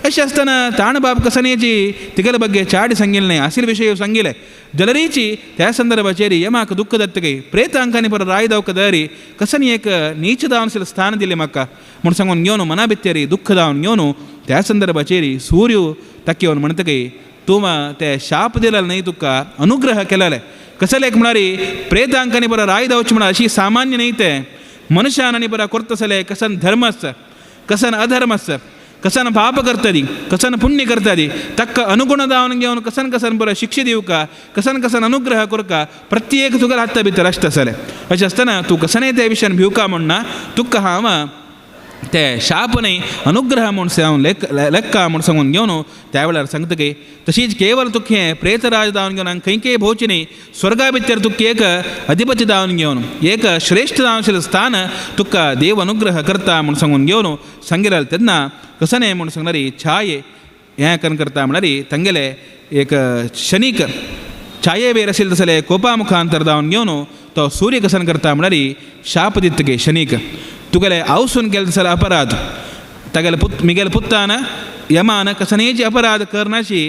अशें आसतना ताणबाब कसनेची तिगेले ಬಗ್ಗೆ ಚಾಡಿ ಸಂಗಿಲ್ನೆ ಅಸಿಲ್ ವಿಷಯ ಸಂಗಿಲೆ ಜಲರೀಚಿ त्या संदर्भाचेर यमाक दुःख दत्तगे प्रेतांकांनी पर राय दावक दरी कसन एक नीच दावन स्थान दिले म्हाका म्हूण सांगून घेवन मना भितरी दुःख दावन घेवन त्या संदर्भाचेर सूर्य तक्केवन म्हणतगे तूं ते शाप दिलेले न्हय तुका अनुग्रह केलेले कसले एक म्हळ्यार प्रेतांकांनी बरो राय दावचे म्हळ्यार अशी सामान्य न्हय तें मनुष्यान आनी बरो करतसले कसन धर्म आसता कसन अधर्म आसता कसन पाप करतली कसन पुण्य करतली तक्क अनुगुण दावन घेवन कसन कसन बरो शिक्षा दिवका कसन कसन अनुग्रह करका प्रत्येक तुका हाता भितर आसता आसलें. अशें आसतना तूं कसनय त्या विशयान भिवका म्हण ना तुका हांव ते शाप न्हय अनुग्रह म्हूण हांव लेक्का म्हूण सांगून घेवन त्या वेळार सांगता की तशीच केवल तुका हें प्रेतराज दावन घेवन हांगा खंय खंय भोवचें न्हय स्वर्गा भितर तुका एक अधिपती दावन घेवन एक श्रेश्ठ दावन आशिल्लें स्थान तुका देव अनुग्रह करता म्हूण सांगून घेवन सांगिल्लें तेन्ना कसने म्हूण सांगल्यार छाये हें कन करता म्हळ्यार तांगेले एक शनीक छाये बेर आशिल्लें तसले कोपा मुखांतर दावन घेवन तो सूर्य कसन करता म्हळ्यार शाप दितगे शनीक तुगेले आवसून केलें तसले अपराध तागेले पुत मिगेले पुत्तान यमान कसनेची अपराध करनाशी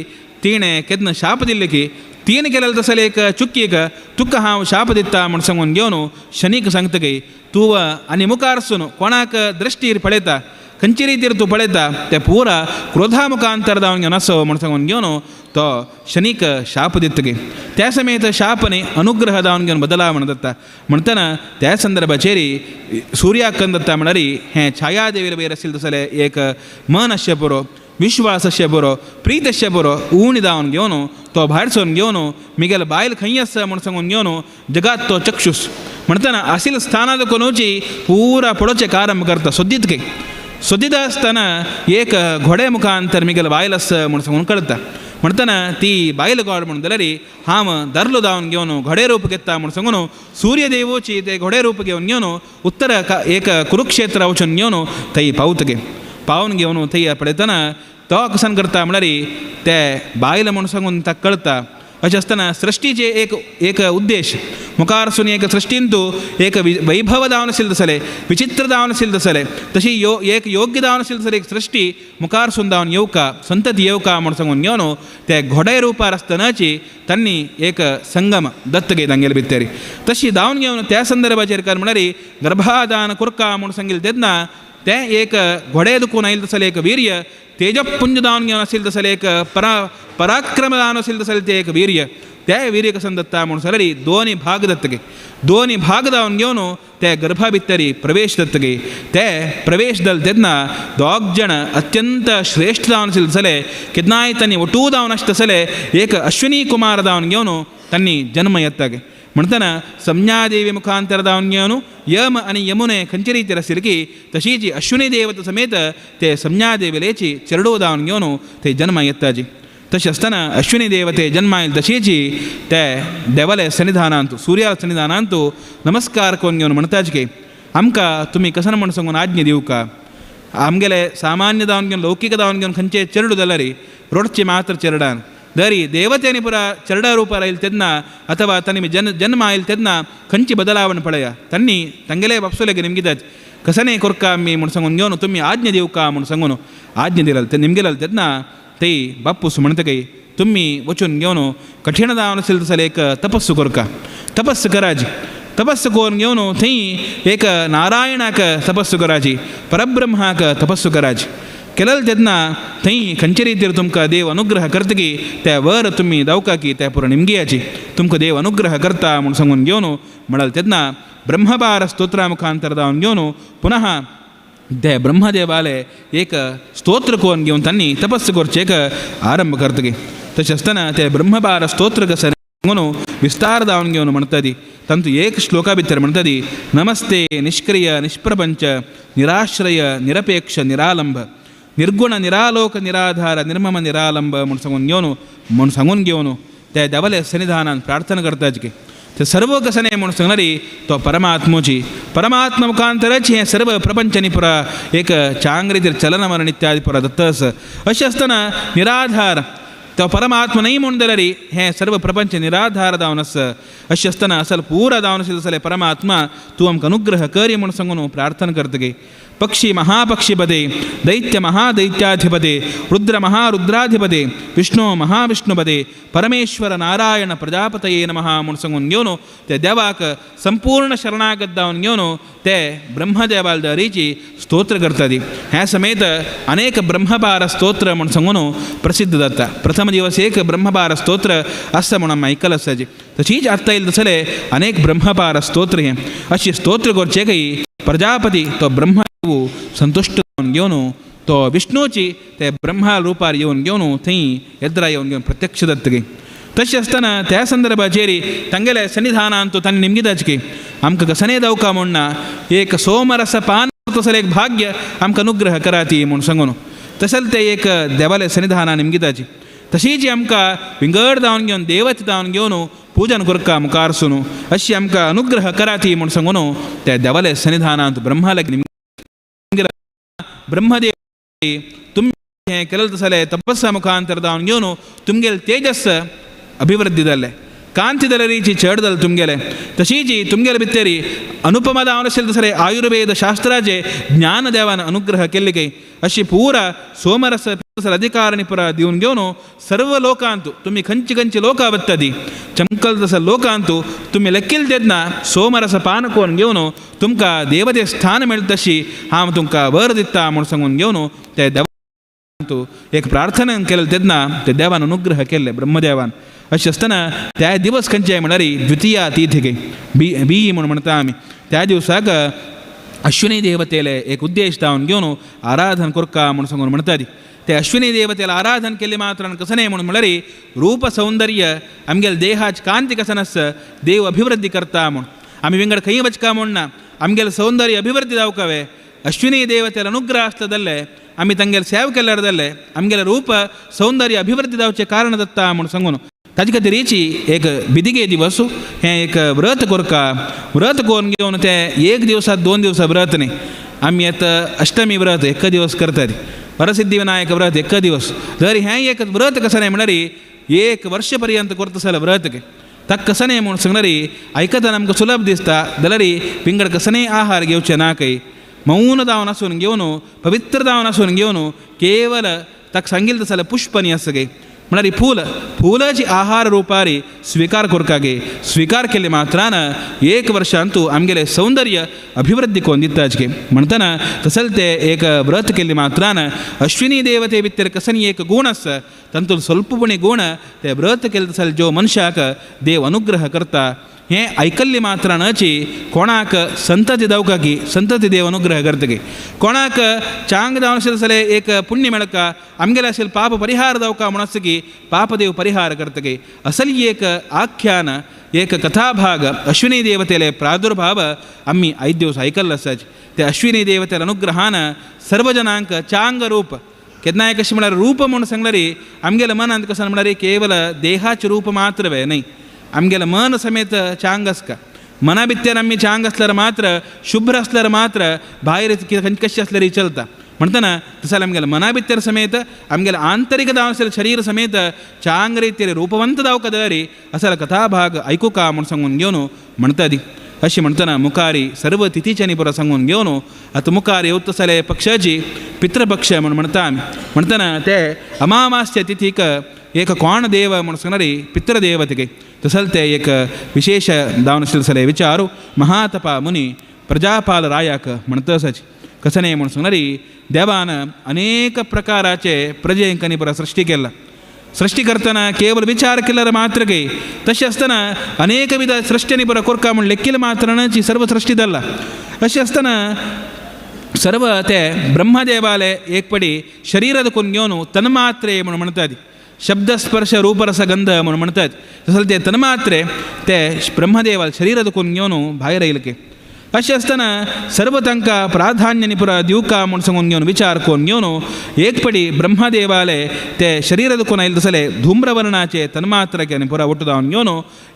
तिणें केन्ना शाप दिल्ले की तिणें केलें तसले एक चुकीक तुका हांव शाप दिता म्हूण सांगून घेवन शनीक सांगता की तूं आनी मुखारसून कोणाक दृश्टीर पळयता खंयचे रितीर तूं पळयता ते पुरा क्रोधा मुखांतर दावन घेवन आसो म्हूण सांगून घेवन तो शनीक शाप दितगे. त्या समेत शाप न्हय अनुग्रह दावन घेवन बदला म्हण दत्ता म्हणटना त्या संदर्भाचेर सूर्याक दत्ता म्हळ्यार हें छायादेवीर वयर आशिल्लें तसलें एक मन आसचें पुरो विश्वास आसचें पुरो प्रीत आसचें पुरो उणी दावन घेवन तो भायर सरून घेवन मिगेले बायल खंय आसा म्हूण सांगून घेवन जगात तो चक्षुस म्हणटना आशिल्ल्या स्थानां कोनूची पुरा पळोवचें कारंभ करता सोदीत गे सोदीत आसतना एक घोडे मुखांतर मिगेले बायल आसा म्हूण सांगून कळटा म्हणटना ती बायल गोड म्हूण जाल्यार हांव दर्लो दावन घेवन घोडे रूप घेता म्हूण सांगून सूर्यदेवोची ते घोडे रूप घेवन घेवन उत्तर एक कुरुक्षेत्र वचून घेवन थंय पावतगे पावन घेवन थंय पळयतना तो कसन करता म्हळ्यार ते बायल म्हूण सांगून ताका कळटा. अशें आसतना सृश्टीचे एक एक उद्देश मुखारसून एक सृश्टींतू एक वैभव दावन आशिल्लें तसलें विचित्र दावन आशिल्लें तसलें तशी यो एक योग्य दावन आशिल्लें तसलें एक सृश्टी मुखारसून दावन येवका संतती येवका म्हूण सांगून घेवन ते घोडे रुपार आसतनाची तांणी एक संगम दत्त घे तांगेले भितर तशी दावन घेवन त्या संदर्भाचेर कर म्हळ्यार गर्भादान कुरका म्हूण सांगिल्लें तेन्ना तें एक घोडे दुखून आयिल्लें तसलें एक वीर्य तेजपुंज दावन घेवन आशिल्लें तसलें एक पराक्रम दान आशिल्लें तसलें तें एक वीर्य त्या वीर्य कसन दत्ता म्हूण सांगल्यार दोनी भाग दत्तगे दोनी भाग दावन घेवन ते गर्भा भितरी प्रवेश दत्तगे ते प्रवेश दल तेन्ना दोग जण अत्यंत श्रेश्ठ दावन आशिल्लें तसलें केन्नाय तांणी वटू दावन आशिल्लें तसलें एक अश्विनी कुमार दावन घेवन तांणी जन्म येतागे. म्हणटना संज्ञादेवी मुखांतर दावन घेवन यम आनी यमुने खंयचे रितीर आशिल्ली की तशीच अश्विनी देवता समेत ते संज्ञादेवीलेची चेरडो दावन घेवन ते जन्म येताजी. तशें आसतना अश्विनी देवते जन्म आयले तशीच ते देवाले सन्निधानांत सूर्या सन्निधानांत नमस्कार करून घेवन म्हणटाच की आमकां तुमी कसन म्हूण सांगून आज्ञा दिवका आमगेले सामान्य दावन घेवन लौकीक दावन घेवन खंयचे चेरडू जाल्यार रोडचे मात्र चेरडान दरी देवतेने पुरा चरडा रूपार आयल तेन्ना अथवा तांणी जन्म आयल तेन्ना खंयची बदलावण पळया तांणी तांगेले बापसोले निमगितात कसने कोरका आमी म्हूण सांगून घेवन तुमी आज्ञा दिवका म्हूण सांगून आज्ञा दिलाल ते निमगेलाल तेन्ना ते बापूस म्हणटकीर तुमी वचून घेवन कठीण जावन आशिल्लें तसलें एक तपस्सु करका तपस्सु कराची तपस्सु करून घेवन थंय एक नारायणाक तपस्सु कराची परब्रह्माक तपस्सु कराची केलें तेन्ना थंय खंयचे रितीर तुमकां देव अनुग्रह करता की त्या वर तुमी दावका की त्या पुरो निमगियाची तुमकां देव अनुग्रह करता म्हूण सांगून घेवन म्हणाल तेन्ना ब्रह्मबार स्तोत्रा मुखांतर दावन घेवन पुनः ते ब्रह्मदेवाले एक स्तोत्र करून घेवन तांणी तपस्सु करचें एक आरंभ करतगी. तशें आसतना ते ब्रह्मबार स्तोत्र कशें सांगून विस्तार दावन घेवन म्हणटा ती तांतू एक श्लोका भितर म्हणटा ती नमस्ते निष्क्रिय निष्प्रपंच निराश्रय निरपेक्ष निरालंब निर्गुण निरालोक निराधार निर्मम निरालंब म्हूण सांगून घेवन म्हूण सांगून घेवन त्या देवाले सन्निधानान प्रार्थना करताच की ते सर्व कसने म्हूण सांगणारी तो परमात्मोची परमात्मा मुखांतरच हें सर्व प्रपंचनी पुरा एक चांग रितीर चलन मरण इत्यादी पुरा दत्त आसा. अशें आसतना निराधार तो परमात्मा न्हय म्हूण जाल्यार हें सर्व प्रपंच निराधार जावन आसा. अशें आसतना असल पुरा जावन आशिल्लो जाल्यार परमात्मा तूं आमकां अनुग्रह कर म्हूण सांगून प्रार्थना करतगे. पक्षी महापक्षीपदे दैत्य महादैत्याधिपते रुद्र महारुद्राधिपते विष्णु महाविष्णुपदे परमेश्वर नारायण प्रजापतये नमः म्हूण सांगून घेवन ते देवाक संपूर्ण शरणागत जावन घेवन ते ब्रह्मदेवाल दरीची स्तोत्र करताली. ह्या समेत अनेक ब्रह्मपार स्तोत्र म्हूण सांगून प्रसिद्ध जाता. प्रथम दिवस एक ब्रह्मपार स्तोत्र आसा म्हूण आमी आयकलां आसता. तशीच आतां येयले तसले अनेक ब्रह्मपार स्तोत्र हें अशी स्तोत्र करचे काही प्रजापती तो ब्रह्म संतुश्ट जावन घेवन तो विष्णूची ते ब्रह्मा रुपार येवन घेवन थंय येद्रा येवन घेवन प्रत्यक्ष जातगी. तशें आसतना त्या संदर्भाचेर तांगेले सन्निधानान तो तांणी निमगिताच की आमकां कसने दवका म्हूण ना एक सोमरस पान तसले एक भाग्य आमकां अनुग्रह कराती म्हूण सांगून तशें ते एक देवाले सन्निधानान निमगिताची. तशीच आमकां विंगड जावन घेवन देवत जावन घेवन पूजन करका मुखार सुनू अशी आमकां अनुग्रह कराती म्हूण सांगून त्या देवाले सन्निधानांत ब्रह्माले ब्रह्मदेव तुम हें केलें तसलें तपस्या मुखांतर जावन घेवन तुमगेले तेजस अभिवृद्धी जाल्लें कांती जाल्यारीची चड जालें तुमगेलें. तशीच तुमगेले भितरी अनुपमा जावन आशिल्लें तसलें आयुर्वेद शास्त्राचे ज्ञान देवान अनुग्रह केल्ले काही अशी पुरा सोमरस अधिकार पुरा दिवन घेवन सर्व लोकांतु तुमी खंयची खंयची लोकां वत्तादी चमकल तसो लोकांतु तुमी लेखील तेन्ना सोमरस पान कोन घेवन तुमकां देवते स्थान मेळटा तशी हांव तुमकां वर दिता म्हूण सांगून घेवन ते देवांतु एक प्रार्थना केलें तेन्ना ते देवान अनुग्रह केल्ले ब्रह्मदेवान. अशें आसतना त्या दिवस खंयचे म्हणल्यार द्वितीया तिथी बी बी म्हूण म्हणटा आमी त्या दिवसाक अश्विनी देवतेले एक उद्देश जावन घेवन आराधन करका म्हूण सांगून म्हणटाली. ते अश्विनी देवतेला आराधन केल्ले मात्रान कसं न्हय म्हणून म्हणल्यार रूप सौंदर्य आमगेले देहाची कांती कसन आसा देव अभिवृद्धी करता म्हूण आमी विंगड खंय वचका म्हूण ना आमगेले सौंदर्य अभिवृद्धी जावकावे अश्विनी देवतेला अनुग्रह आसता जाल्ले आमी तांगेले सेव केल्यार जाल्ले आमगेले रूप सौंदर्य अभिवृद्धी जावचें कारण जाता म्हूण सांगून ताजे खातीरची एक बिदिगे दिवस हें एक व्रत करका. व्रत करून घेवन तें एक दिवसा दोन दिवसा व्रत न्ही आमी आतां अष्टमी व्रत एक दिवस करतात वरसिद्धी विनायक व्रत एक दिवस जर हें एक व्रत कसं न्हय म्हणल्यार एक वर्ष पर्यंत करता जाल्यार व्रत ताका कसं न्हय म्हूण सांगल्यार आयकतना आमकां सुलभ दिसता जाल्यार विंगड कसनेय आहार घेवचें ना खंय मौन जावन आसून घेवन पवित्र जावन आसून घेवन केवल ताका सांगिल्लें जाल्यार पुष्पनी आसा गे म्हळ्यार फूल फुलाची आहार रुपारी स्वीकार करका गे. स्वीकार केले मात्रान एक वर्षांतु आमगेले सौंदर्य अभिवृद्धी कोण दिताच गे म्हणटना तसल ते एक व्रत केले मात्रान अश्विनी देवते भितर कसनी एक गुण आसा तातूंत स्वल्पपणी गुण ते व्रत केले तसल जो मनशाक देव अनुग्रह करता हें आयकल्ले मात्रानची कोणाक संतती दावका की संतती देव अनुग्रह करता की कोणाक चांग जावन आशिल्लें जाल्यार एक पुण्य मेळका आमगेले आशिल्लें पाप परिहार जावका म्हूण आसता की पापदेव परिहार करता की असली एक आख्यान एक कथाभाग अश्विनी देवतेले प्रादुर्भाव आमी आयज दिवस आयकल्लो आसाच. ते अश्विनी देवतेले अनुग्रहान सर्वजनांक चांग रूप केन्नाय कशें म्हळ्यार रूप म्हूण सांगल्यार आमगेल्या मनांत कशें म्हळ्यार केवल देहाचें रूप मात्र वे न्हय आमगेलें मन समेत चांग आसता. मना भितर आमी चांग आसल्यार मात्र शुभ्र आसल्यार मात्र भायर कशें आसल्यार चलता म्हणटना तशें आमगेलें मना भितर समेत आमगेलें आंतरीक जावन आशिल्लें शरीर समेत चांग रितीर रूपवंत जावका दरी असो कथाभाग आयकुका म्हूण सांगून घेवन म्हणटा ती. अशें म्हणटना मुखारी सर्व तिथीच्यांनी पुरो सांगून घेवन आतां मुखार येवता जाल्यार पक्षाची पितृपक्ष म्हूण म्हणटा आमी म्हणटना ते अमावास्या तिथीक एक कोण देव म्हूण सांगणारी पितृदेवतेक तसल ते एक विशेष जावन आशिल्लें जाल्यार विचारू महातपा मुनी प्रजापाल रायाक म्हणटा आसाची. कसं न्हय म्हूण सांगणारी देवान अनेक प्रकाराचे प्रजेंकांनी पुरा सृश्टी केला. सृश्टी करतना केवल विचार केल्यार मात्र काही तशें आसतना अनेक विध सृश्टींनी पुरा कोरका म्हूण लेखील मात्राची सर्व सृश्टी धरला. अशें आसतना सर्व ते ब्रह्मदेवाले एक पडी शरीरात कोण घेवन तन्मात्रे म्हूण म्हणटात शब्द स्पर्श रूपरस गंध म्हणून म्हणतात तसं ते तन्मात्रे ते ब्रह्मदेवाल शरीरात कोण घेवन भायर येयले की अशें आसतना सर्व तांकां प्राधान्य पुरा दिवका म्हूण सांगून घेवन विचार करून घेवन एक पडी ब्रह्मदेवाले ते शरीरात कोण आयले तसले धूम्रवर्णाचे तन्मात्रके पुरा ಒಟ್ಟು जावन घेवन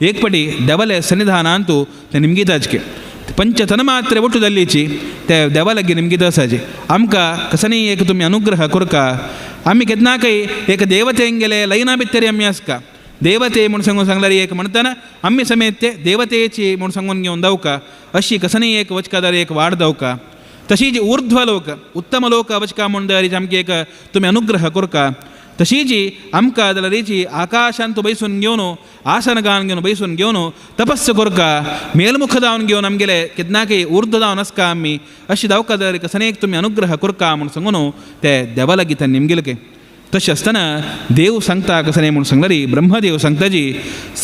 एक पडी देवाले सन्निधानांतु ते निमगिताचके. पंचतन्मात्रे ಒಟ್ಟು जाल्लीची ते देवा लागीं निमगीत आसाची आमकां कसनी एक तुमी अनुग्रह करका आमी केन्नाकय एक देवतेंगेले लैना भितर आमी आसका देवते म्हूण सांगून सांगल्यार एक म्हणटना आमी समेत ते देवतेची म्हूण सांगून घेवन दावका अशी कसनी एक वचकादार एक वाड दावका तशीच ऊर्ध्वलोक उत्तम लोक वचका म्हूण जाल्यार आमकां एक तुमी अनुग्रह करका तशीच आमकां जाल्यार आकाशांत बैसून घेवन आसनगान घेवन बैसून घेवन तपस्स करका मेलमुख जावन घेवन आमगेले केन्नाकय ऊर्ध्व जावन आसका आमी अशी दावका जाल्यार कसनेक तुमी अनुग्रह करका म्हूण सांगून ते देवा लागीं तांणी निमगिलके. तशें आसतना देव सांगता कसलें म्हूण सांगल्यार ब्रह्मदेव सांगता जी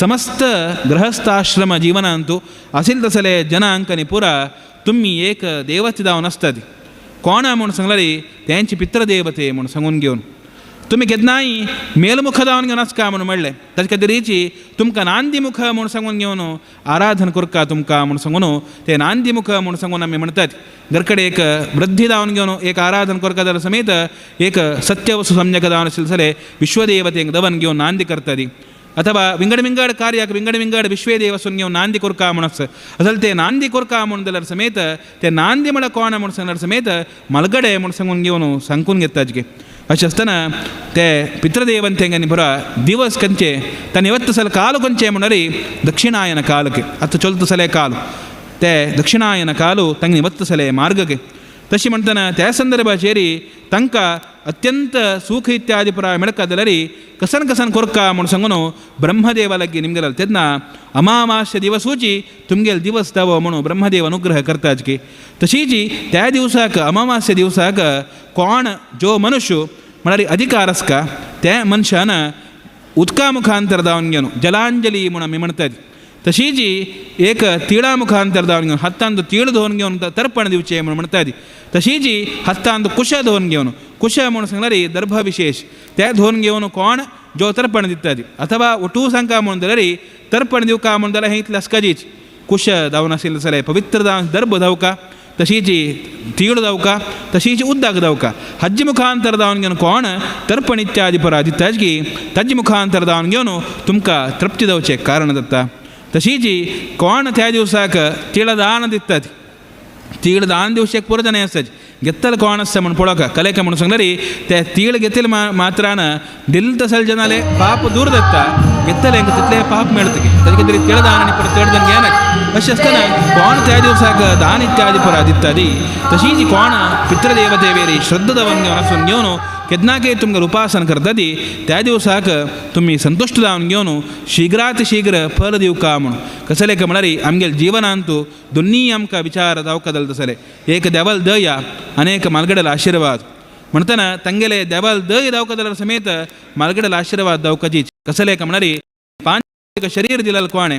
समस्त गृहस्थाश्रम जिवनांतु आशिल्ले तसले जनांक आनी पुरा तुमी एक देवते जावन आसतात कोणा म्हूण सांगल्यार तेंचे पितृदेवते म्हूण सांगून घेवन तुमी केन्नाय मेलमुख जावन घेवन आसका म्हूण म्हणलें ताचे खातीरची तुमकां नांदीमुख म्हूण सांगून घेवन आराधन करका तुमकां म्हूण सांगून ते नांदीमुख म्हूण सांगून आमी म्हणटात घरकडे एक वृद्धी जावन घेवन एक आराधन करका जाल्यार समेत एक सत्यवस्तू सम्यक जावन आशिल्ले जाल्यार विश्वदेवतेक दवन घेवन नांदी करताली अथवा विंगड विंगड कार्याक विंगड विंगड विश्वदेवसून घेवन नांदी करका म्हूण आसता असल ते नांदी करका म्हूण जाल्यार समेत ते नांदी म्हळ्यार कोण म्हूण सांगल्यार समेत मलगडे म्हूण सांगून घेवन सांगून घेतात की अशें आसतना ते पितृदेवतेंगांनी पुरा दिवस खंयचे तांणी वत्त सले काल खंयचे म्हणल्यार दक्षिणायन कालके आतां चलता सले काल ते दक्षिणायन कालू तांणी वत्त सले मार्गके तशें म्हणटना त्या संदर्भाचेर तांकां अत्यंत सुख इत्यादी पुरा मेळका जाल्यार कसन कसन कोरका म्हूण सांगून ब्रह्मदेवा लागीं निमगेले तेन्ना अमावास्य दिवसूची तुमगेल दिवस दावो म्हणून ब्रह्मदेव अनुग्रह करताच की तशीच त्या दिवसाक अमावास्य दिवसाक कोण जो मनुष्य म्हळ्यार अधिकार आसका त्या मनशान उदका मुखांतर जावन घेवन जलांजली म्हूण आमी म्हणटात तशीच एक तिळा मुखांतर जावन घेवन हातांत तीळ धुवन घेवन तर्पण दिवचें म्हूण म्हणटात तशीच हातांत कुश धुवन घेवन कुश म्हूण सांगल्यार दर्भविशेष ते धुवन घेवन कोण जो तर्पण दितात अथवा ओटू सांगका म्हूण जाल्यार तर्पण दिवका म्हूण जाल्यार हें इतलें आसकाजीच कुश जावन आशिल्लें जाल्यार पवित्र जावन दर्भ धावका तशीच तीळ दावका तशीच उद्दाक दावका हज्ज मुखांतर जावन घेवन कोण तर्पण इत्यादी परा दिताच की ताजे मुखांतर जावन घेवन तुमकां तृप्ती जावचें कारण जाता. तशीच कोण त्या दिवसाक तिळदान दितात तीळ दान दिवचें पुरो जाणां आसतात घेतले कोण आसता म्हूण पळोवका कलेका म्हणून सांगल्यार ते तीळ घेतले मात्रान दिल तसल जनाले पाप दूर जाता घेतले तितले पाप मेळटा की ताजे खातीर तिळदान आनी परत चड जण घेनात. अशें आसतना कोण त्या दिवसाक दान इत्यादी परा दिताली तशीच कोण पितृदेवतेवेरी श्रद्धा दवन घेवन आसून घेवन केन्नाकय तुमकां उपासन करताली त्या दिवसाक तुमी संतुश्ट जावन घेवन शीघ्रात शीघ्र फल दिवका म्हूण कसले काय म्हळ्यार आमगेले जिवनांतु दोन्ही आमकां विचार जावका जाले तसले एक देवाल दया आनी एक मालगडेल आशिर्वाद म्हणटना तांगेले देवाल दय जावका जाल्यार समेत मालगडेल आशिर्वाद जावकाची कसले काय म्हळ्यार पांच शरीर दिलेलें कोणें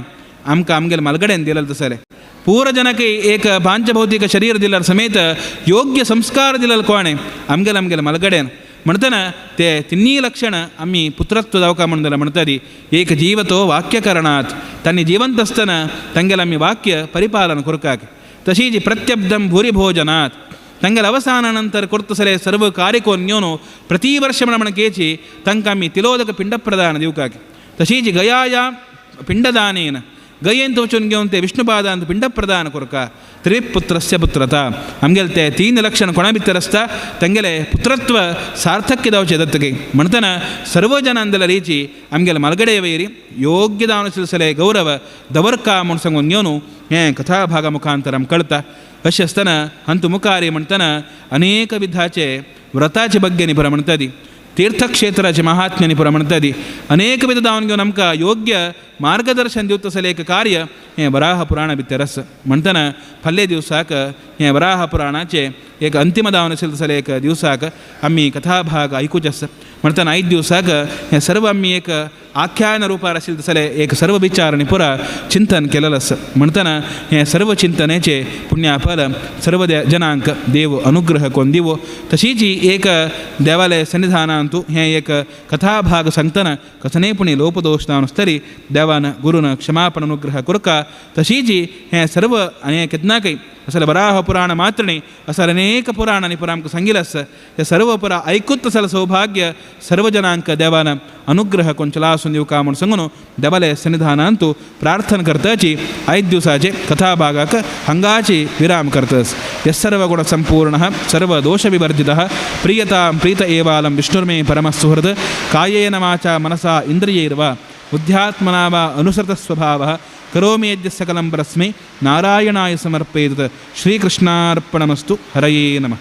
आमकां आमगेले मालगडेन दिलेलें तसलें पूरा जनक एक पांचभौतिक शरीर दिल्यार समेत योग्य संस्कार दिलेलें कोणें आमगेले आमगेले मालगडेन म्हणटना ते तिन्ही लक्षण आमी पुत्रत्व जावका म्हूण जाल्यार म्हणटाली एक जीवतो वाक्यकरणात् तांणी जिवंत आसतना तांगेलें आमी वाक्य परिपालन करकाक तशीच प्रत्यब्दम भूरिभोजनात् तांगेले अवसाना नंतर करतसले सर्व कार्य करून घेवन प्रति वर्ष म्हण केची तांकां आमी तिलोदक पिंड प्रदान दिवकाक तशीच गयाया पिंडदानेन गयेंत वचून घेवन ते विष्णुपादांत पिंड प्रदान करका त्रिपुत्रस्य पुत्रता आमगेले ते तीन लक्षण कोणा भितर आसता तांगेले पुत्रत्व सार्थक्य जावचें दत्तके म्हणटना सर्व जनान जाल्यार हेची आमगेले मालगडे वयरी योग्य जावन आशिल्ले गौरव दवरका म्हूण सांगून घेवन हें कथाभागा मुखांतर आमकां कळटा. अशें आसतना हांतू मुखार म्हणटना अनेक विधाचे व्रताचे बग्गे पुरा म्हणटाली तीर्थक्षेत्राचे महात्म्यानी पुरा म्हणटाली अनेक विध जावन घेवन आमकां योग्य मार्गदर्शन दिवता तसलें एक कार्य हें वराह पुराणा भितर आसा. म्हणटना फाल्ले दिवसाक हें वराह पुराणाचें एक अंतिम जावन आशिल्लें तसलें एक दिवसाक आमी कथाभाग आयकुचें आसा. म्हणटना आयज दिवसाक हें सर्व आमी एक आख्यान रुपार आशिल्लें तसलें एक सर्व विचार आनी पुरा चिंतन केलेलें आसा. म्हणटना हें सर्व चिंतनेचें पुण्याफल सर्व जनांक देव अनुग्रह कोन दिवो. तशीच एक देवालय सन्निधानांतु हें एक कथाभाग सांगतना कसनेय पुणी लोपदोश जावन आसतरी देवान गुरून क्षमापण अनुग्रह करका. तशीच हें सर्व आनी केन्नाकय असले वराह पुराण मात्र न्ही असले अनेक पुराण आनी पुरा आमकां सांगिल्लें आसा ते सर्व पुरा आयकूत तसलें सौभाग्य सर्व जनांक देवान अनुग्रह कोन चलासो. आसून दिवका म्हूण सांगून देवाले सन्निधानांतू प्रार्थना करताची आयज दिवसाचे कथाभागाक हांगाची विराम करतस. यस्सर्वगुण संपूर्ण सर्वदोषविवर्जितः प्रियतां प्रीत एवालं विष्णुर्मे परमसुहृद कायेन वाचा मनसा इंद्रियैर्वा बुद्ध्यात्मना वा अनुसृतस्वभावः करोमि यद्य सकलं परस्मै नारायणाय समर्पयेत्. श्रीकृष्णार्पणमस्तु. हरये नमः.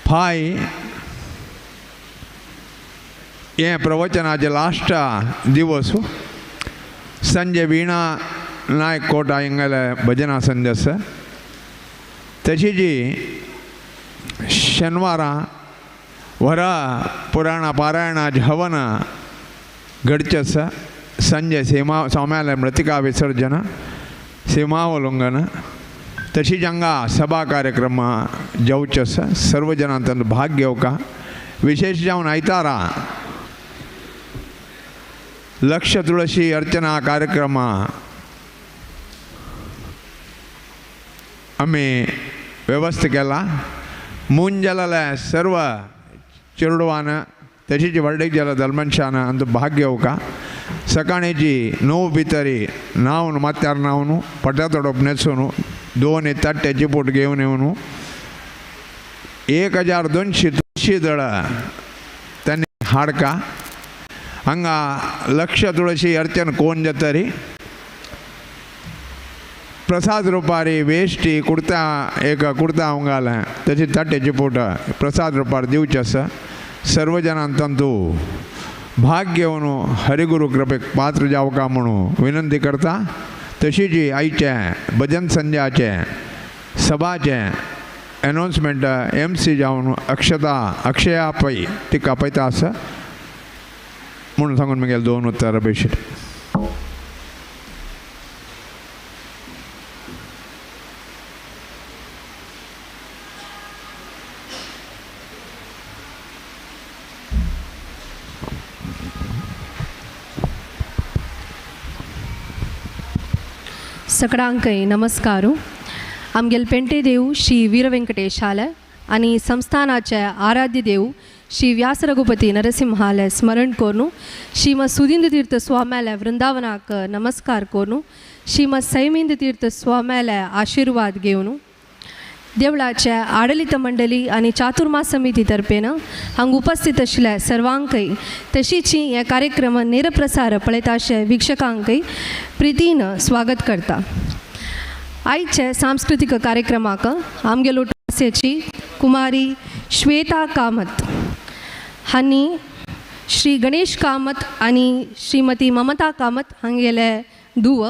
फाय हे प्रवचनाचे लास्ट दिवस संजय वीणा नायक कोटा हिंगेले भजना संध्या आसा. तशीच शेनवारा वरा पुराणा पारायणाचे हवन घडचें आसा. संजय सीमा स्वाम्याले मृतिका विसर्जन सीमावलंघन तशीच हांगा सभा कार्यक्रम जावचे आसा. सर्व जणां तातूंत भाग घेवका. विशेष जावन आयतारा लक्ष तुळशी अर्चना कार्यक्रम आमी व्यवस्था केला. मुंजलाले सर्व चेडवान तशीच व्हडलीक जाला दलमनशान आमचो भाग घेवका. सकाळची 9 भितरी न्हावन माथ्यार न्हावन पट्यातोडप न्हेसून 2 ताट्याची पोट घेवन येवन 1200 तुळशी दळ त्यांनी हाडका. हांगा लक्ष तुळशी अर्चन कोण जातरी प्रसाद रुपारी वेश्टी कुर्ता एक कुर्ता उंगाला त्याची ताट्याची पोट प्रसाद रुपार दिवचे आसा. सर्व जणांक तांतू भाग घेवन हरिगुरु कृपेक पात्र जावका म्हणून विनंती करता. तशीच आयचे भजन संध्याचे सभाचे अनाउन्समेंट एम सी जावन अक्षता अक्षया पै तिका पयता आसा म्हणून सांगून मागीर 2 उत्तरां बेशीत. सकडांकय नमस्कारू. आमगेल पेंटे देव श्री वीरवेंकटेशालय आनी संस्थानाचे आराध्य देव श्री व्यास रघुपती नरसिंहालय स्मरण करून श्रीमद सुधींद्र तीर्थ स्वाम्यालय वृंदावनाक नमस्कार करून श्रीमद सैमेंद्र तीर्थ स्वाम्यालय आशीर्वाद घेवन देवळाचे आडलित मंडळी आनी चातुर्मास समिती तर्फेन हांगा उपस्थित आशिल्ल्या सर्वांकय तशीच हे कार्यक्रम नेरप्रसार पळयता वीक्षकांकय प्रितीन स्वागत करता. आयचे सांस्कृतीक कार्यक्रमाक आमगेलो हास्याची कुमारी श्वेता कामत हांणी श्री गणेश कामत आनी श्रीमती ममता कामत हांगेले धुव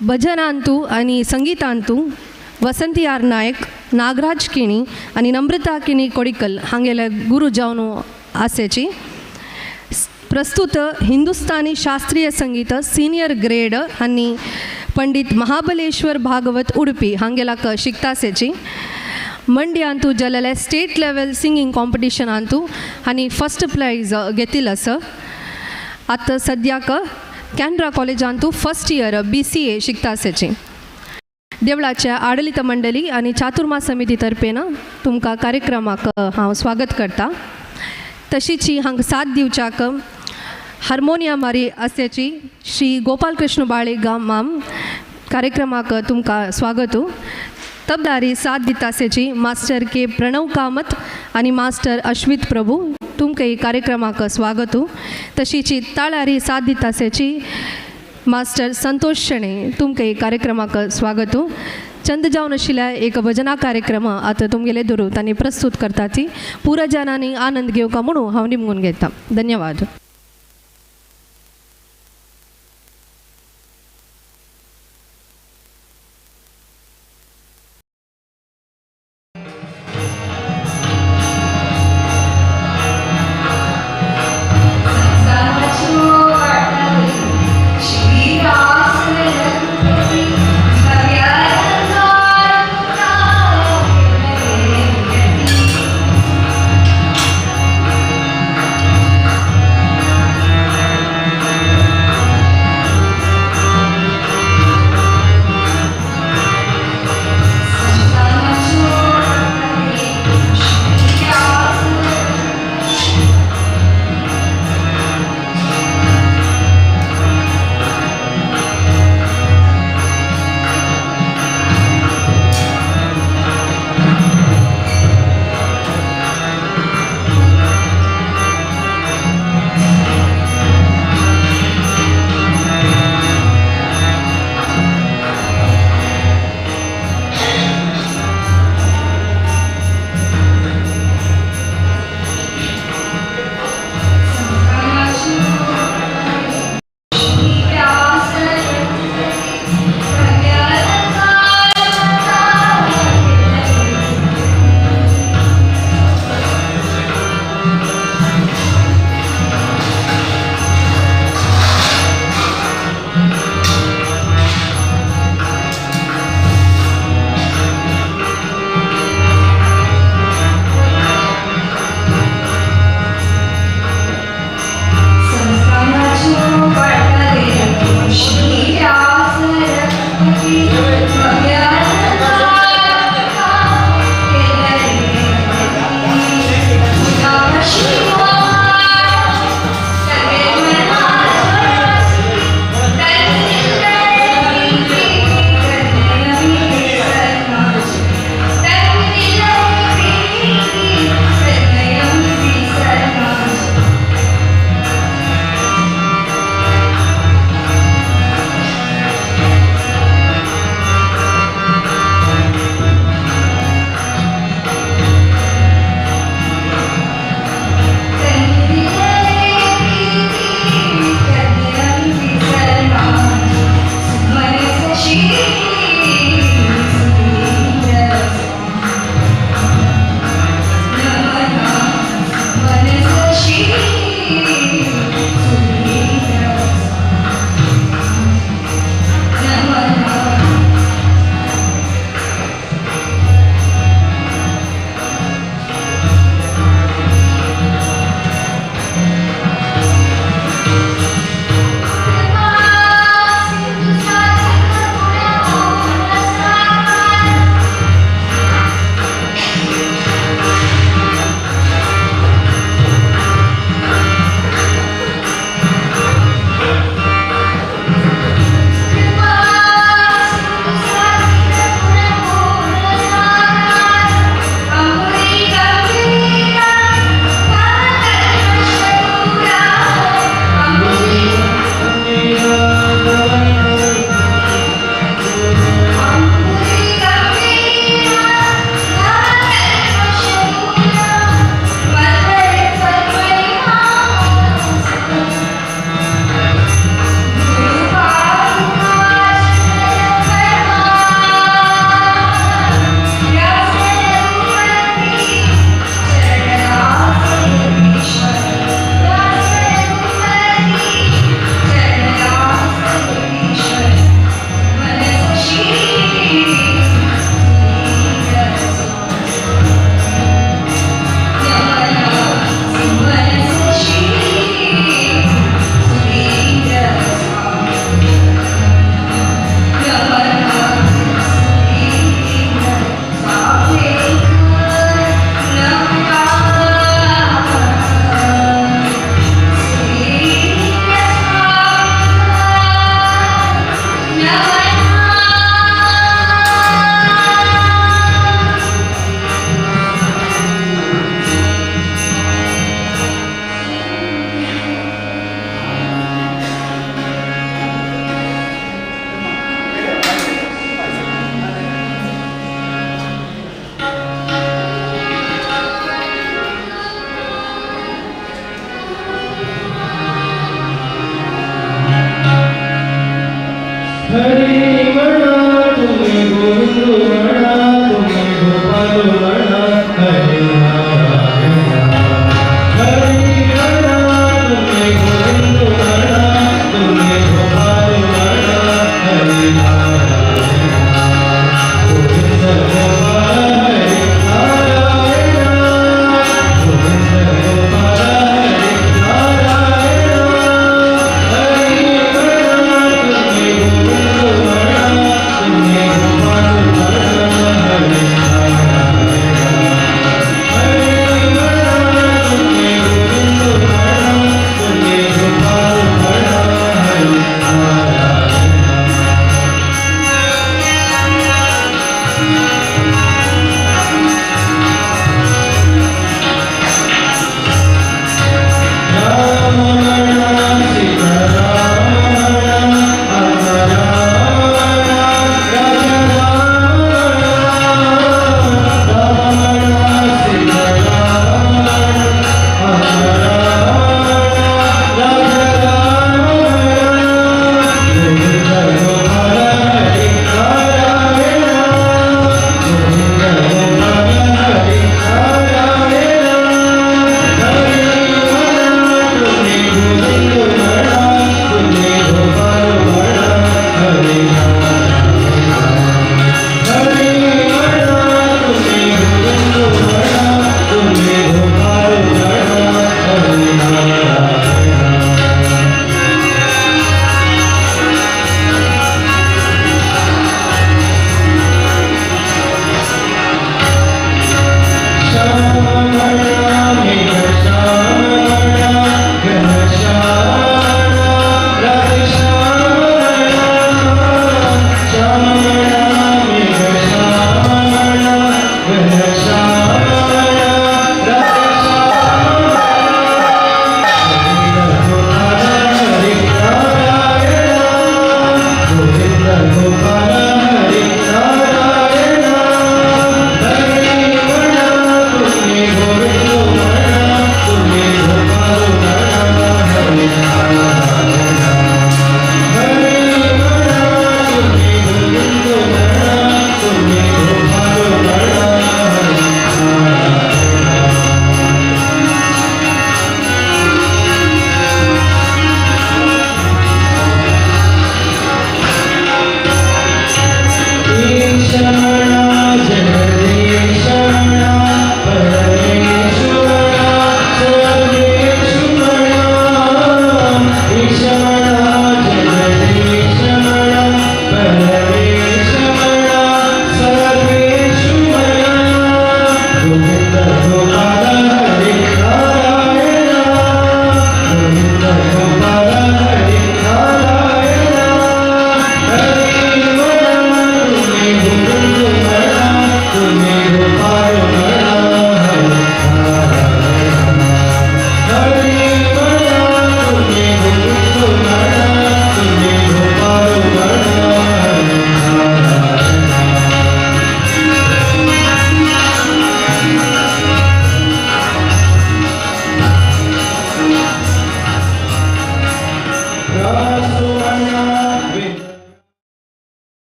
भजनांतू आनी संगीतांतू वसंती आर नायक, नागराज किणी आनी नम्रता किणी कोडिकल हांगेले गुरू जावन आसाची. प्रस्तुत हिंदुस्तानी शास्त्रीय संगीत सिनियर ग्रेड हांणी पंडित महाबलेश्वर भागवत उडपी हांगेलाक शिकतासेची. मंड्यांतू जलले स्टेट लेवल सिंगींग कॉम्पिटिशनांतू हांणी फर्स्ट प्रायज घेतिल्लो आसा. आतां सद्याक कॅनरा कॉलेजांतू फर्स्ट इयर BCA शिकतासेची. देवळाच्या आडलित मंडळी आनी चातुर्मास समिती तर्फेन तुमकां कार्यक्रमाक हांव स्वागत करता. तशीच हांगा साथ दिवच्याक हार्मोनियमारी आसाची श्री गोपालकृष्ण बाळे माम कार्यक्रमाक तुमकां स्वागत. तबदारी साथ दिता आसाची मास्टर के प्रणव कामत आनी मास्टर अश्वित प्रभू तुमकां कार्यक्रमाक स्वागत. तशीच ताळारी साथ दिता आसाची मास्टर संतोष शेणे तुमकां कार्यक्रमाक स्वागत. चंद जावन आशिल्ल्या एक भजना कार्यक्रम आतां तुमगेले दुरू तांणी प्रस्तुत करता ती पुरा जनांनी आनंद घेवका म्हणून हांव निमगून घेता. धन्यवाद.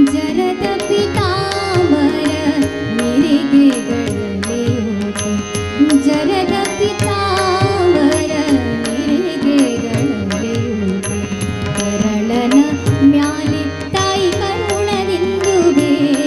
जरद पितांबर मिरिगेಗಳಲೆಯೂತ ಜರದ ಪಿತಾಂಬರ ಮಿರಿಗೆಗಳಲೆಯೂತ ಕರಳನ ಮ್ಯಾಲೆ ತಾಯಿ ಕರುಣದಿಂದು ಬೇಗ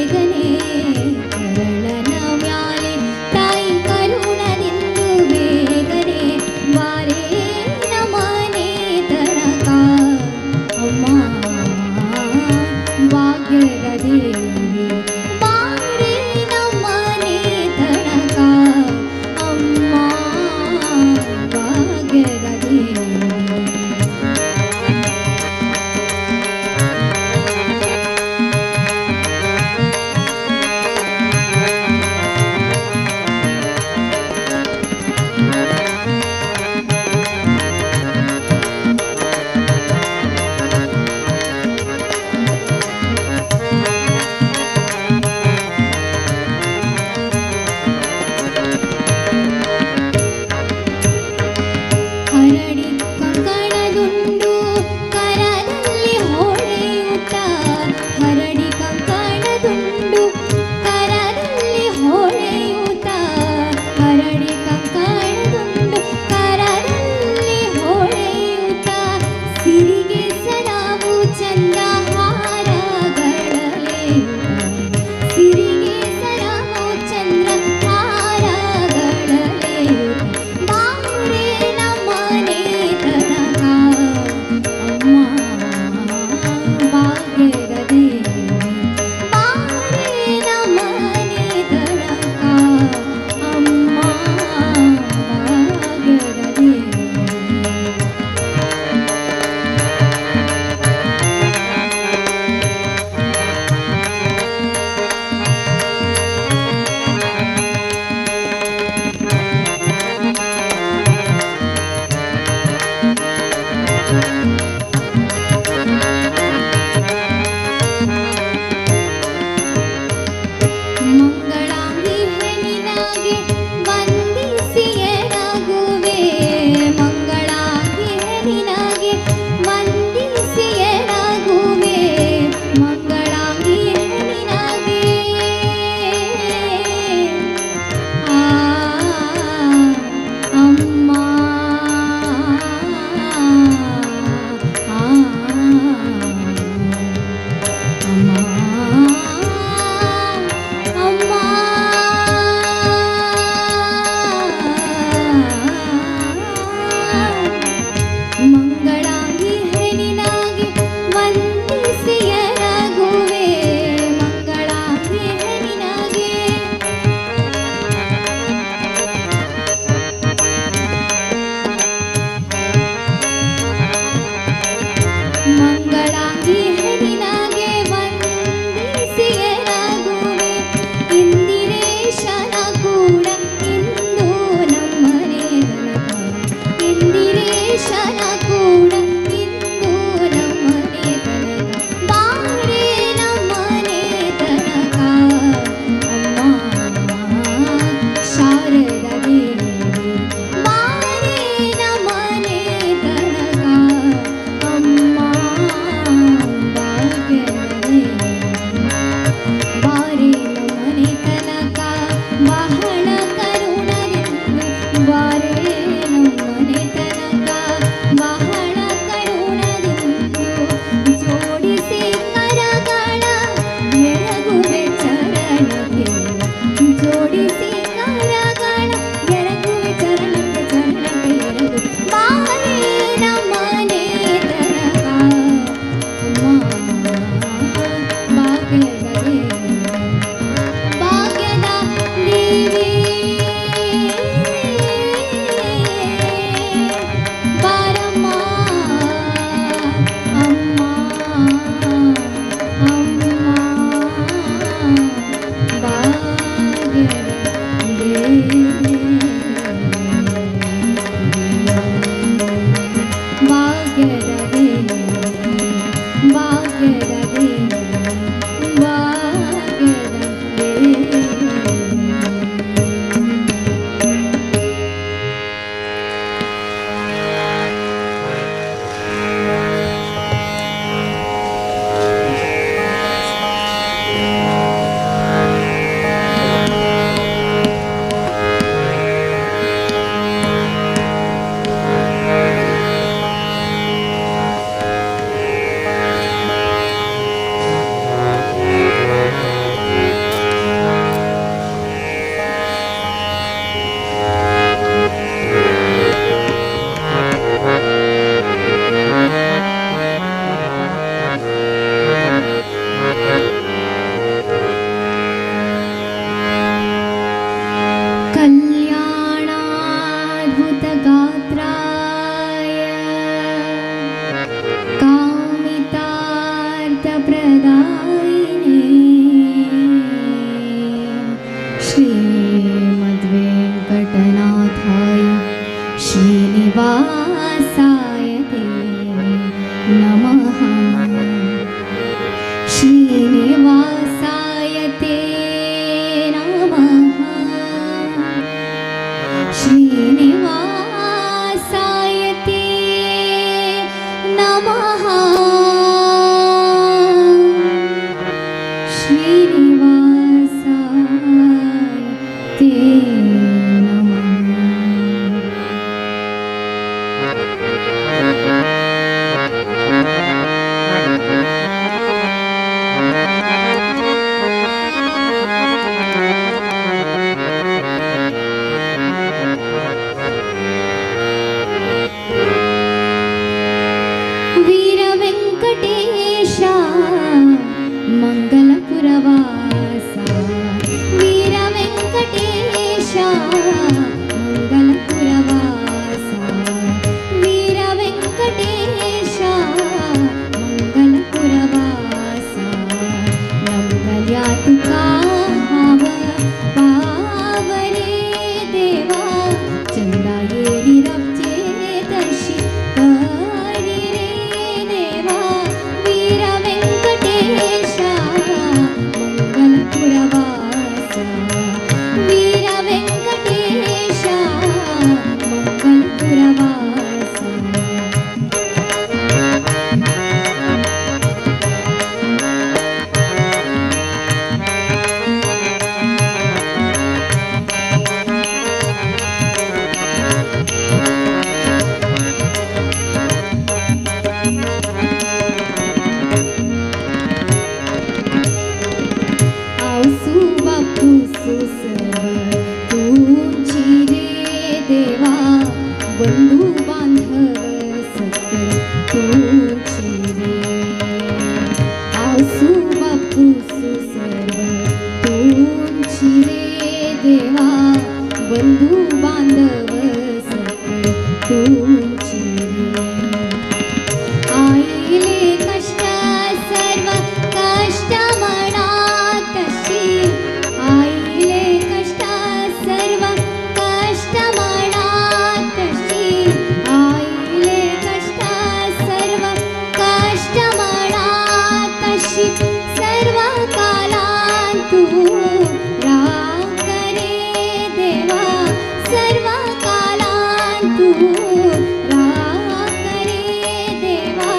तुका हांव पावरे देवा चंदा येरी रावचे तशी करी रे देवा वीर वेंकटेशा मंगलपुरवासा वीर वेंकटेशा मंगलपुरवासा. आवसू बापूसू सर्व तुमची रे देवा बंधू बांधव सकळ तुमची रे आवसू बापूसू सर्व तुमची रे देवा बंधू बांधव सकळ तुमची रे आईले कष्ट सर्व कष्ट मनातशी आईले कष्ट सर्व कष्ट मनातशी आईले कष्ट सर्व कष्ट मनातशी सर्व कालांतू राखरे देवा सर्व कालांतू राखरे देवा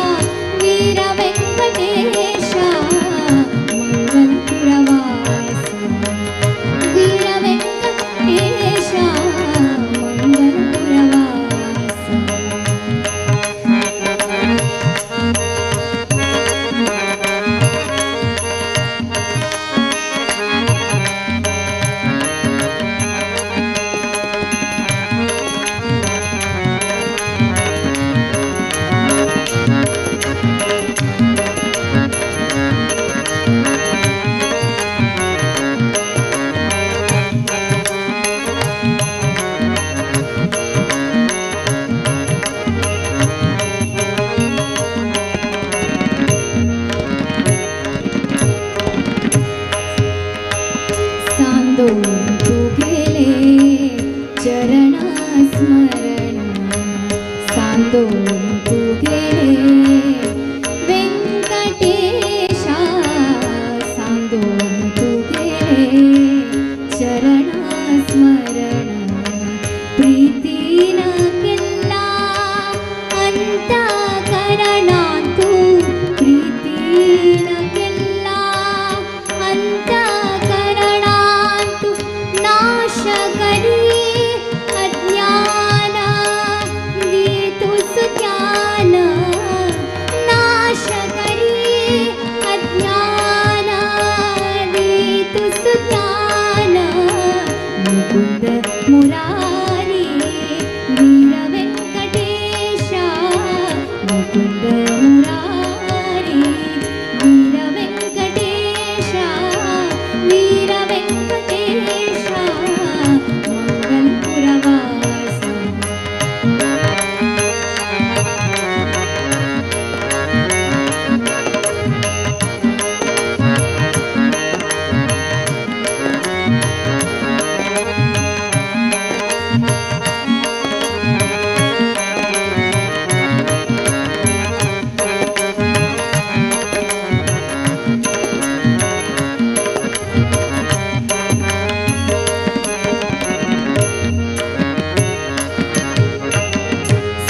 वीर वेंकटेशा मंगलपुरवासा वीर वेंकटेशा मंगलपुरवासा. सांदोर तू गेले चरण स्मरण सांदोर तू गेले वेंकटेशा सांदोर तू गेले चरण स्मरण प्रीतीन केल्ला अंतःकरणांतु प्रीतीन केल्ला अंतःकरणांतु नाश करी अज्ञान दितु सुज्ञान नाश करी अज्ञान दितु सुज्ञान मुकुंद मुरारी वीर वेंकटेशा मुकुंद मुरारी वीर वेंकटेशा वीर वेंकटेशा मंगलपुरवासा.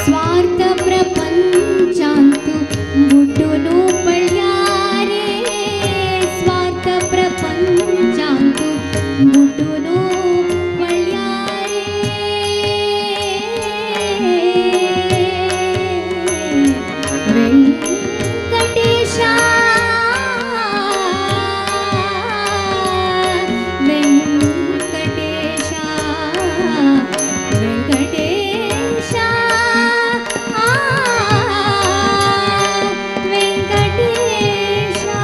स्वार्थ प्रपंचांतु बुटुनु पळ्यारे स्वार्थ प्रपंचांतु बुटुनु पळ्यारे वेंकटेशा वेंकटेशा वेंकटेशा वेंकटेशा.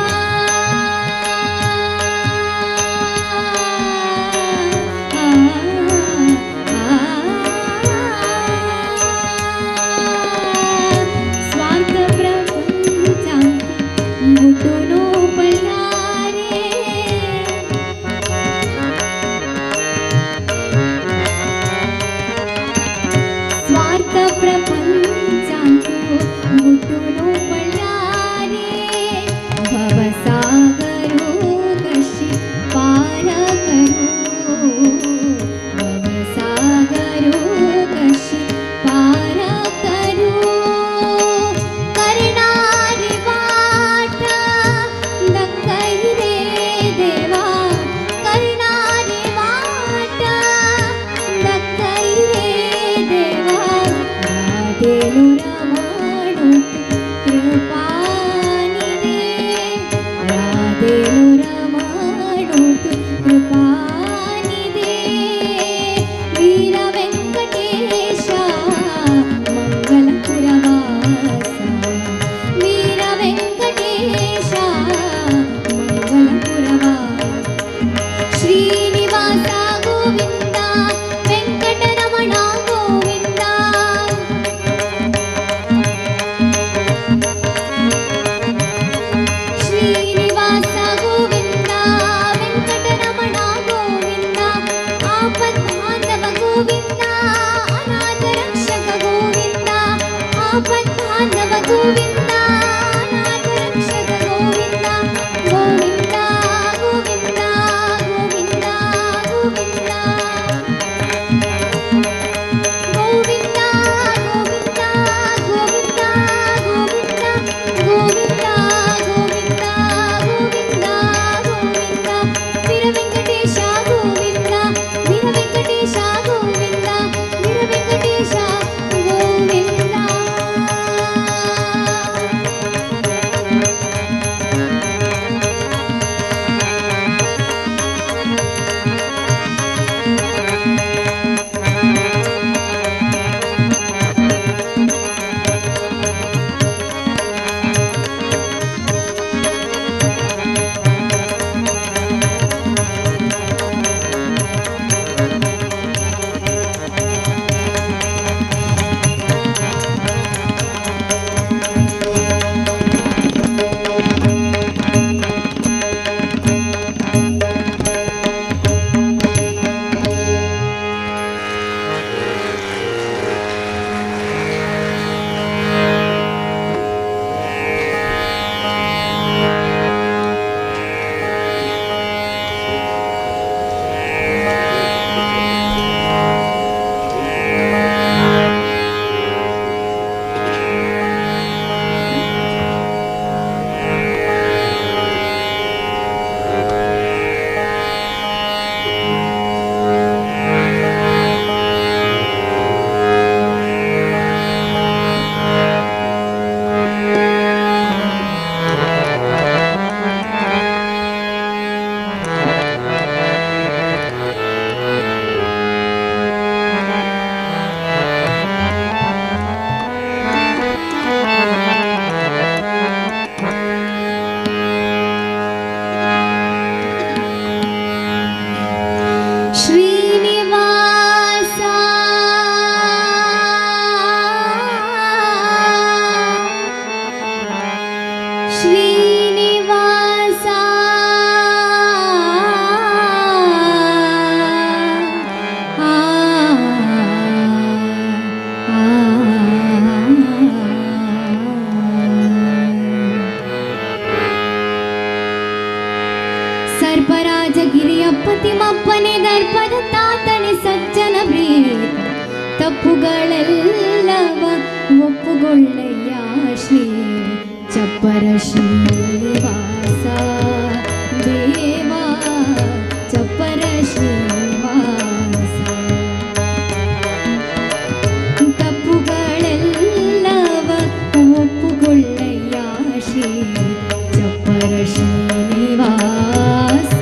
ಅಪ್ಪತಿಮಪ್ಪನೆ ದರ್ಪದ ತಾತನೆ ಸಜ್ಜನ ಪ್ರೀತ ತಪ್ಪುಗಳೆಲ್ಲವ ಒಪ್ಪುಗೊಳ್ಳಯ್ಯ ಶ್ರೀ ಚಪ್ಪರ ಶ್ರೀನಿವಾಸ ದೇವಾ ಚಪ್ಪರ ಶ್ರೀನಿವಾಸ ತಪ್ಪುಗಳೆಲ್ಲವ ಒಪ್ಪುಗೊಳ್ಳಯ್ಯ ಶ್ರೀ ಚಪ್ಪರ ಶ್ರೀನಿವಾಸ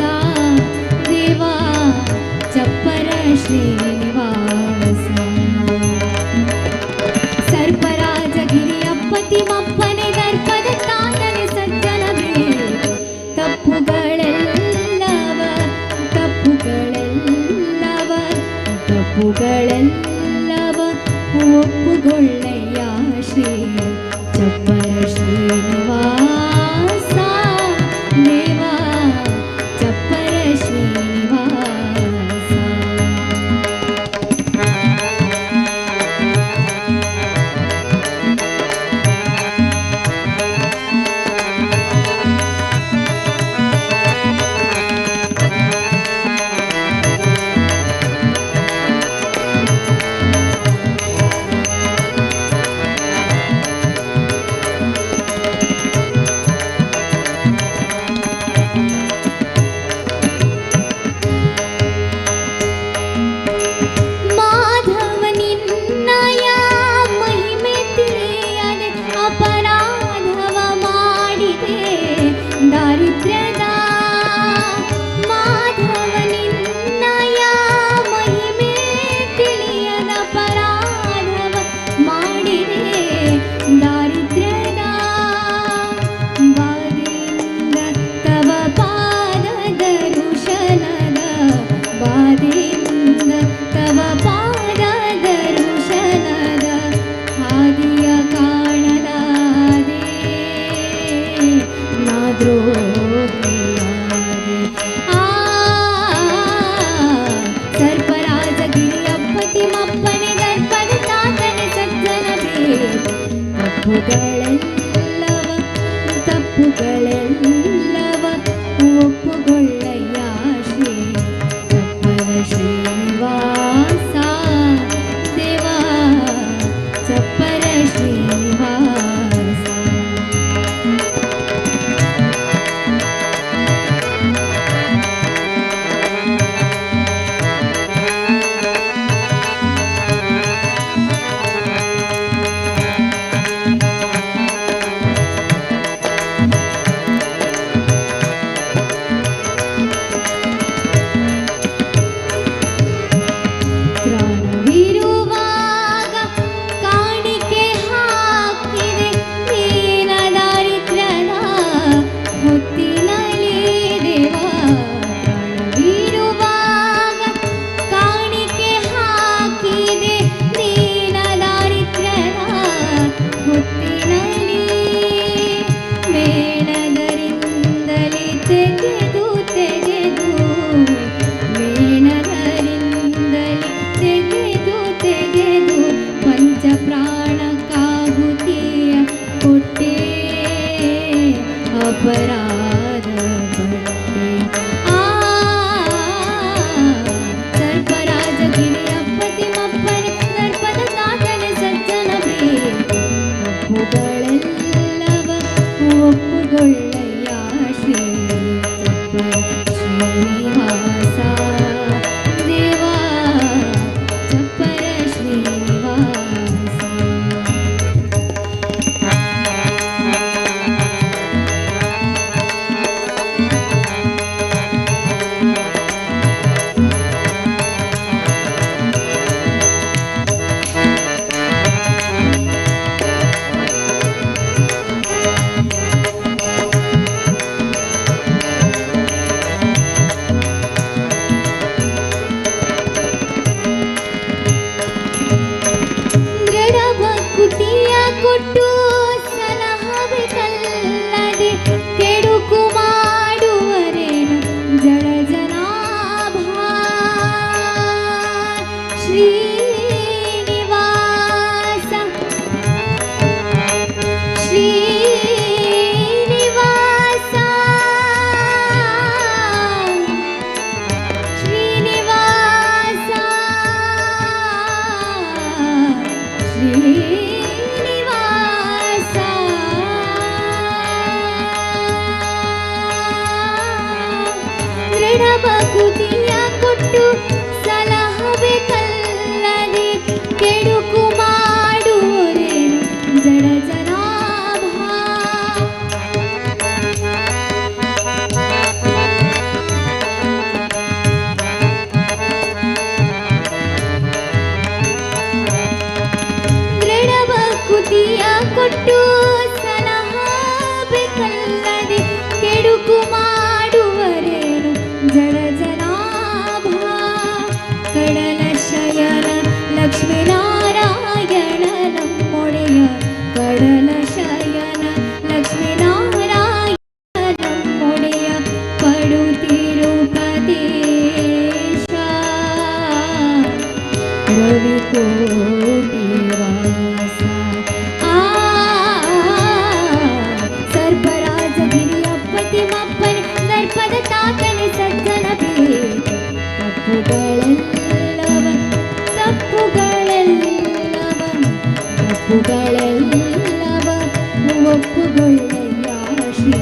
ದೇವಾ ಚಪ್ಪರ ಶ್ರೀನಿವಾಸ ಸರ್ಪರಾಜಗಿರಿಯಪ್ಪತಿಮಪ್ಪನೆ ದರ್ಪದ ತಾತನೆ ಸಜ್ಜನ ತಪ್ಪುಗಳೆಲ್ಲವ ತಪ್ಪುಗಳೆಲ್ಲವ ತಪ್ಪುಗಳೆಲ್ಲವ ಒಪ್ಪುಗೊಳ್ಳಯ್ಯ ಶ್ರೀ ಚಪ್ಪರ ಶ್ರೀನಿವಾಸ ದೇವಾ ಚಪ್ಪರ ಶ್ರೀನಿವಾಸ. ಬಕುತಿಯ ಕೊಟ್ಟು ಸಲಹಬೇಕಲ್ಲದೆ ಕೆಡುಕು ಮಾಡುವರೇನು ಜಡ ಜನಾಭ. ದೃಢ ಬಕುತಿಯ ಕೊಟ್ಟು ಸಲಹಬೇಕಲ್ಲದೆ ಕೆಡುಕು ಮಾಡುವರೇನು ಜಡ ಜನಾಭ. ಕಡಲ ಶಯನ ಲಕ್ಷ್ಮೀನಾರಾಯಣ ನಮ್ಮೊಡೆಯ, ಕಡಲ ಶಯನ ಲಕ್ಷ್ಮೀನಾರಾಯಣ ನಮ್ಮೊಡೆಯ ಪಡುತ್ತಿರುಪತೇಶ ರವಿಕೋಟಿ ವಾಸ. ಆ ಸರ್ಪರಾಜ ಗಿರಿಯಪ್ಪತಿಮಪ್ಪನೆ ದರ್ಪದ ತಾತನೆ ಸಜ್ಜನ ಬೇಟ. ತಪ್ಪುಗಳೆಲ್ಲವ ತಪ್ಪುಗಳೆಲ್ಲವ ತಪ್ಪುಗಳೆಲ್ಲವ ಒಪ್ಪುಗೊಳ್ಳಯ್ಯ ಶ್ರೀ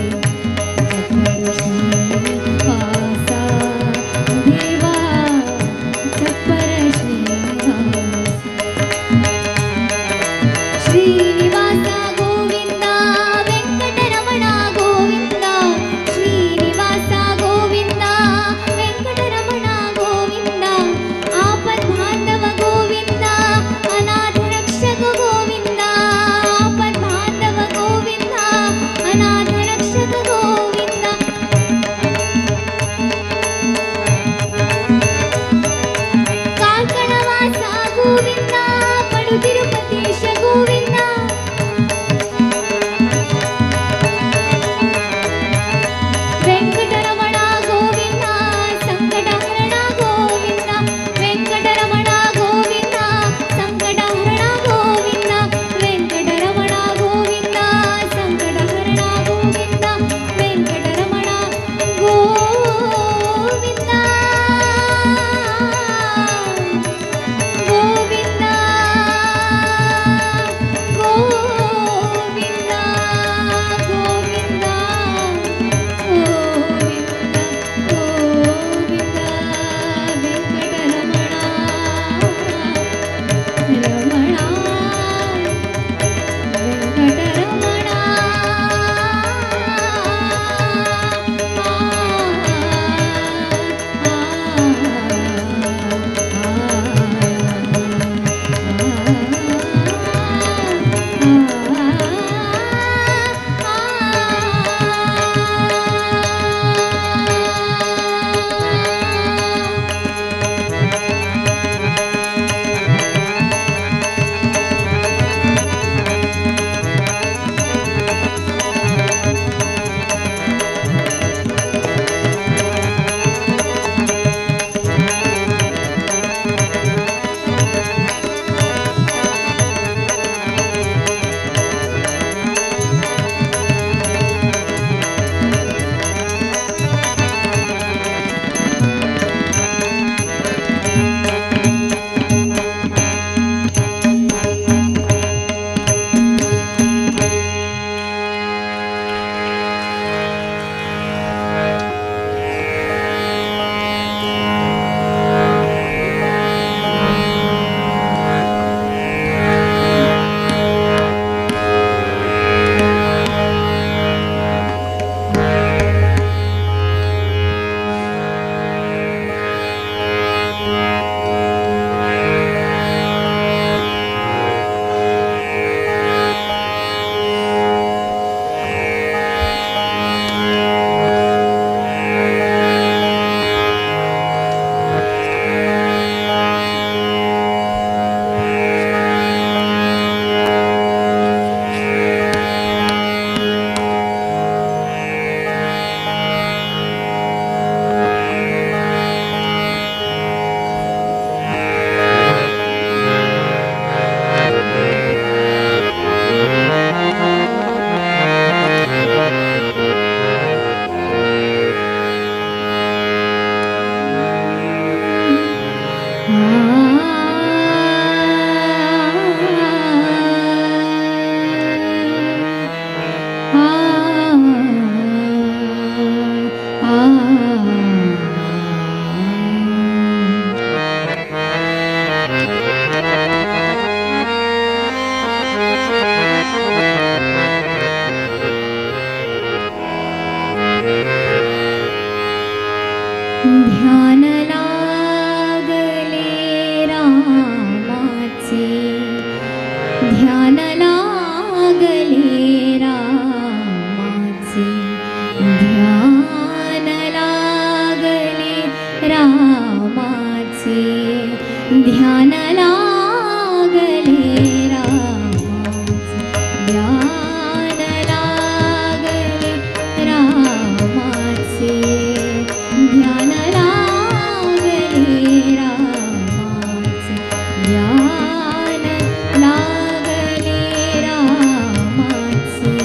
ಚಪ್ಪರ ಶ್ರೀನಿವಾಸ ದೇವಾ ಚಪ್ಪರ ಶ್ರೀನಿವಾಸ. ಶ್ರೀನಿವಾಸ ಗೋವಿಂದ ವೆಂಕಟರಮಣ ಗೋವಿಂದ, ಶ್ರೀನಿವಾಸ ಗೋವಿಂದ ವೆಂಕಟರಮಣ ಗೋವಿಂದ, ध्यान लागले रामाचे, ध्यान लागले रामाचे, ध्यान लागले रामाचे, ध्यान लागले रामाचे,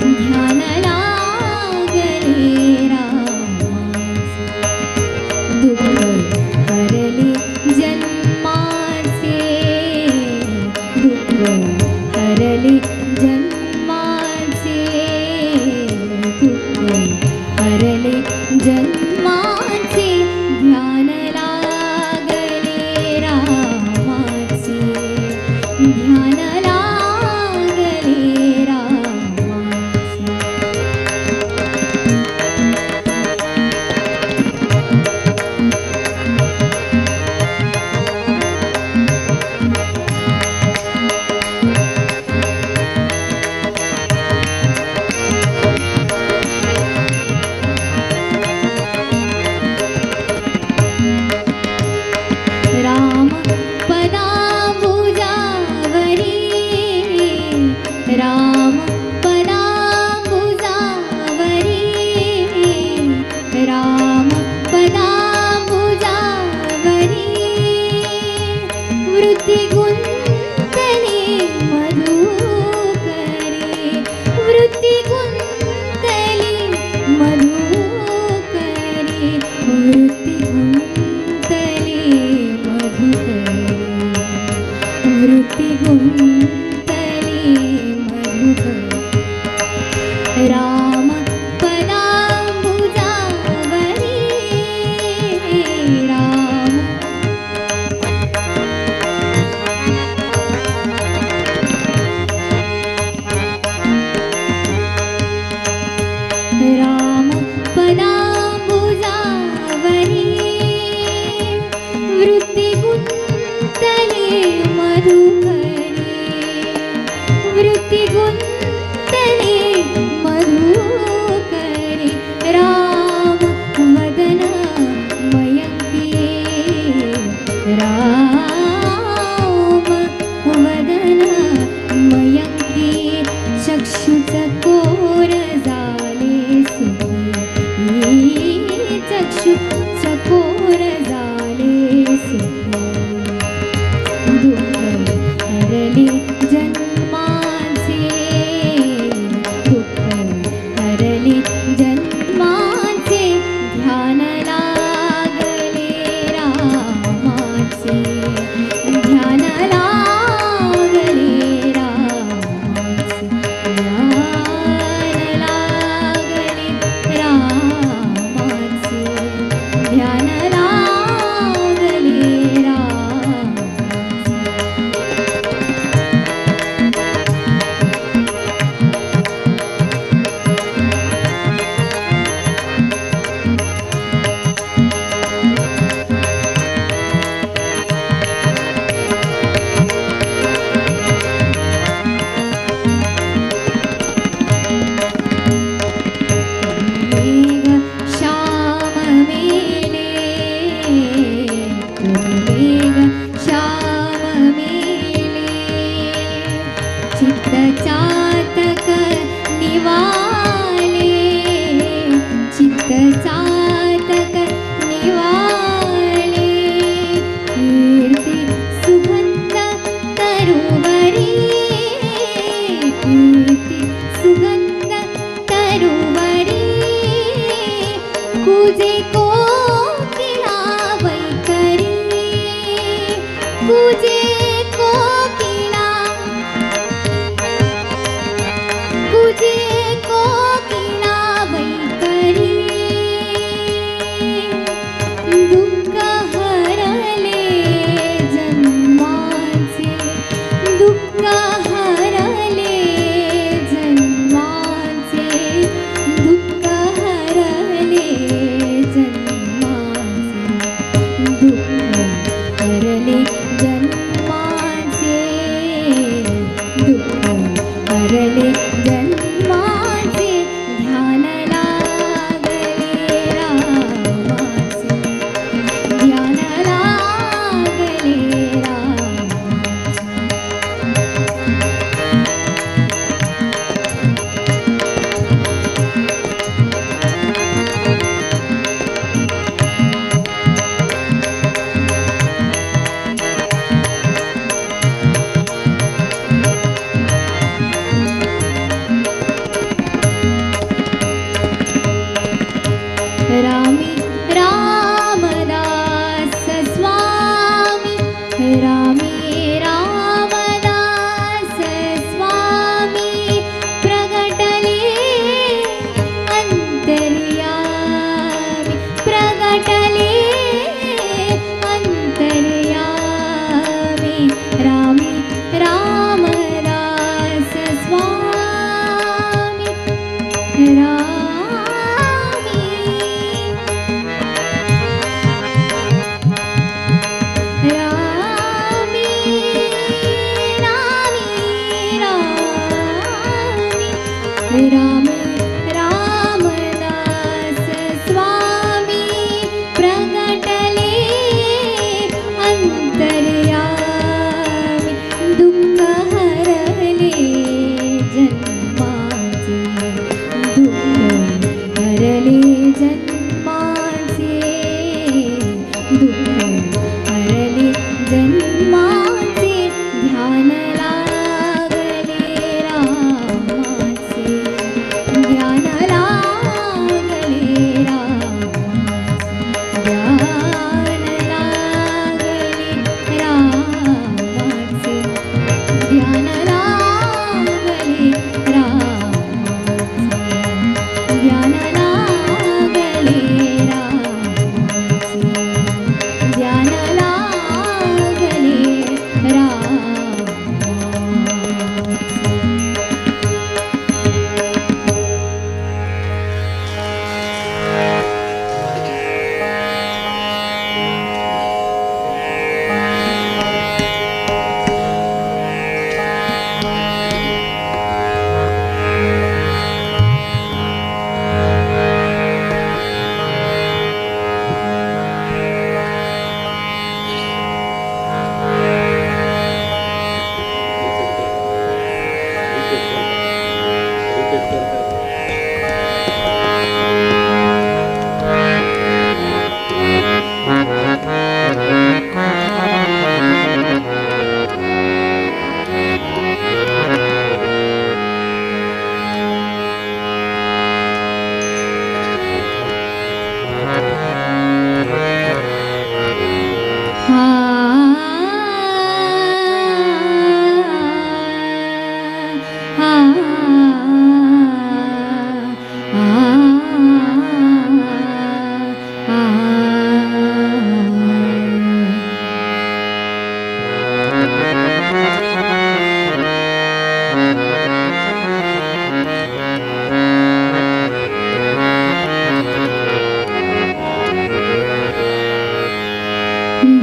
ध्यान लागले रामाचे। दुःख हरले जन्माचे।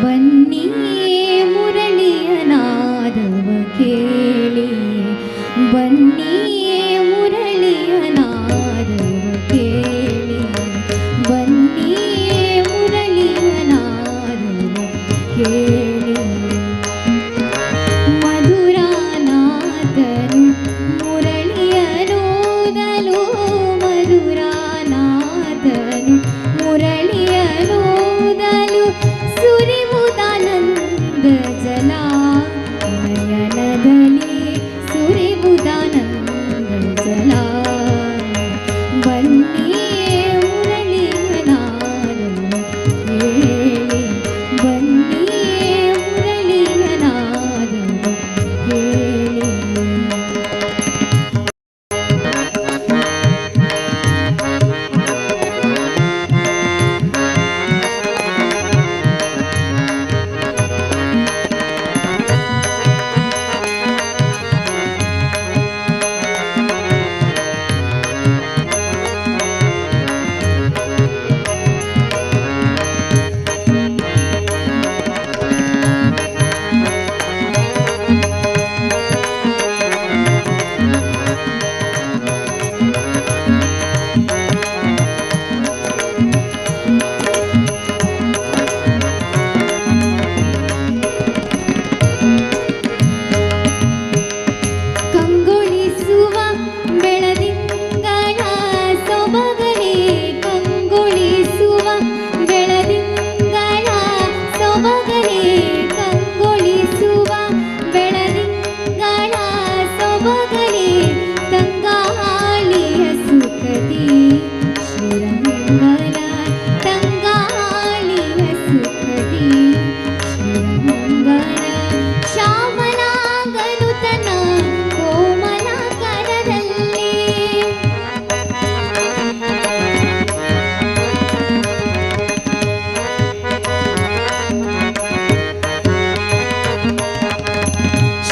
ಬನ್ನಿ ಮುರಳಿಯ ನಾದವ ಕೇಳಿ, ಬನ್ನಿ ಮುರಳಿಯ ನಾದವ ಕೇಳಿ, ಬನ್ನಿ ಮುರಳಿಯ ನಾದವ ಕೇಳಿ. ಮಧುರಾನಾಥನು ಮುರಳಿಯನೂದಲು, ಮಧುರಾನಾಥನು ಮುರಳಿಯನೂದಲು, ಸುರಿವುದಾನಂದ ಜಲ ನಯನದಲ್ಲಿ, ಸುರಿವುದಾನಂದ ಜಲ. ಬನ್ನಿ ಮುರಳಿಯ ನಾದವ ಕೇಳಿ, ಬನ್ನಿ ಮುರಳಿಯ ನಾದವ ಕೇಳಿ. ಕಂಗೊಳಿಸುವ ಬೆಳದಿಂಗಳ ಸೊಬಗಲೇ, ಕಂಗೊಳಿಸುವ ಬೆಳದಿಂಗಳ ಸೊಬಗಲೇ, ಕಂಗೊಳಿಸುವ ಬೆಳದಿಂಗಳ ಸೊಬಗಲೇ, ತಂಗಾಳಿಯ ಸುಖದಿ ಶ್ರೀರಂಗನ, ತಂಗಾಳಿಯ ಸುಖದಿ ಶ್ರೀರಂಗನ. ಶ್ಯಾಮಲಾಗನು ತನ್ನ ಕೋಮಲ ಕರದಲ್ಲಿ,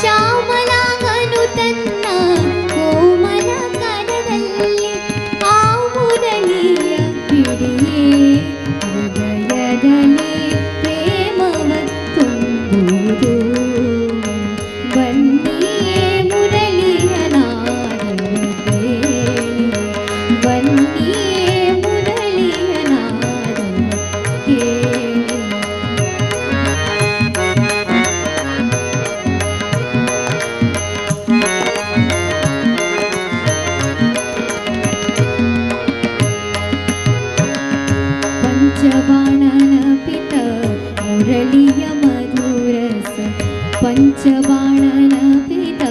ಶ್ಯಾಮಲಾಗನು ತನ್ನ ಕೋಮಲ ಕರದಲ್ಲಿ, ಆ ಮುರಳಿಯ ಪಿಡಿಯೇ ಹೃದಯದಲ್ಲಿ ಪ್ರೇಮವ ತುಂಬುವುದು. ಬನ್ನಿ ಮುರಳಿಯ ನಾದವ ಕೇಳಿ, ಬನ್ನಿ ಮುರಳಿಯ ನಾದವ ಕೇಳಿ. ಪಂಚಬಾಣನ ಪಿತ ಮುರಳಿಯ ಮಧುರಸ, ಪಂಚಬಾಣನ ಪಿತ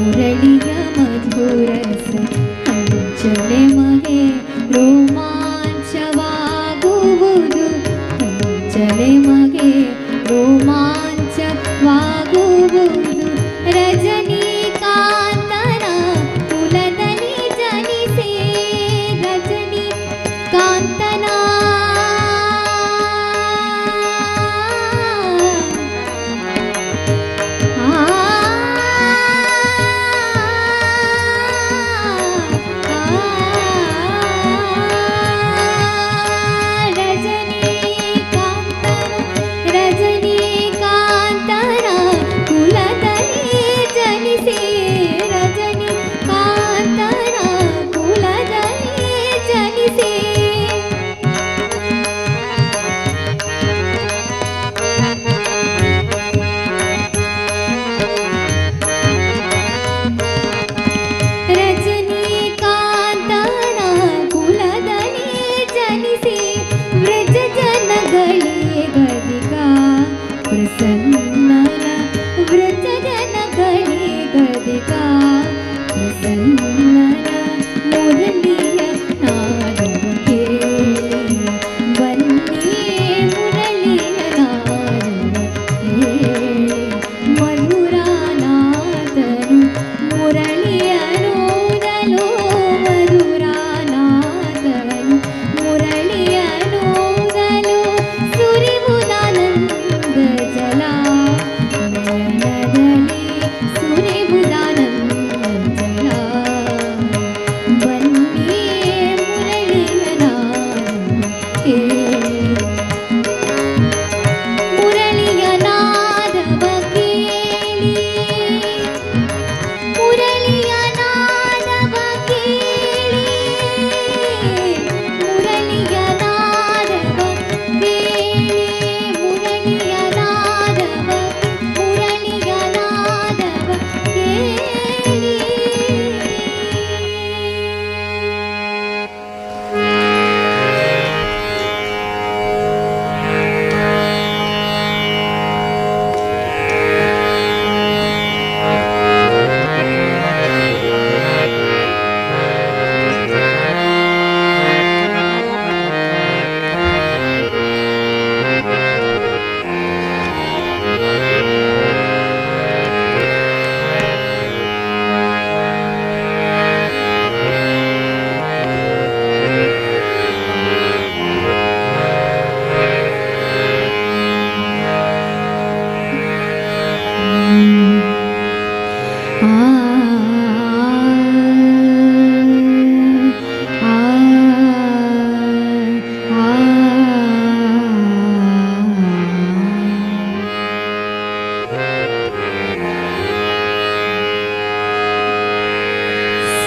ಮುರಳಿಯ ಮಧುರಸ, ಅಂಚಲೆ ಮಗೆ ರೋಮಾಂಚವಾಗುವುದು, ಅಂಚಲೆ ಮಗೆ ರೋಮಾಂಚವಾಗುವುದು. ರಜನಿಕಾಂತನ ಕುಲದಲ್ಲಿ ಜನಿಸೇ, ರಜನಿಕಾಂತನ ರಜನಿಕಾಂತನ, ರಜನಿಕಾಂತನ ಕುಲದಲ್ಲಿ ಜನಿಸೇ,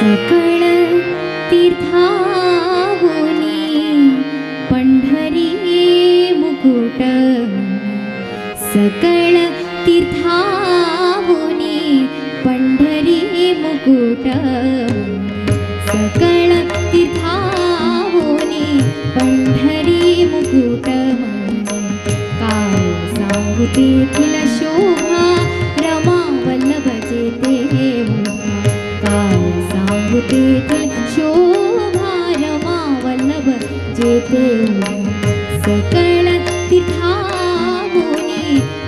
सकळ तीर्थाहुनी पंढरी मुकुट सकळ तीर्थाहुनी पंढरी मुकुट सकळ तीर्थाहुनी पंढरी मुकुट काय सांगू तेथील शोभा रमा वल्लभ जेते काय सांगू तेथील शोभा रमा वल्लभ जेते सकळ तीर्थाहुनी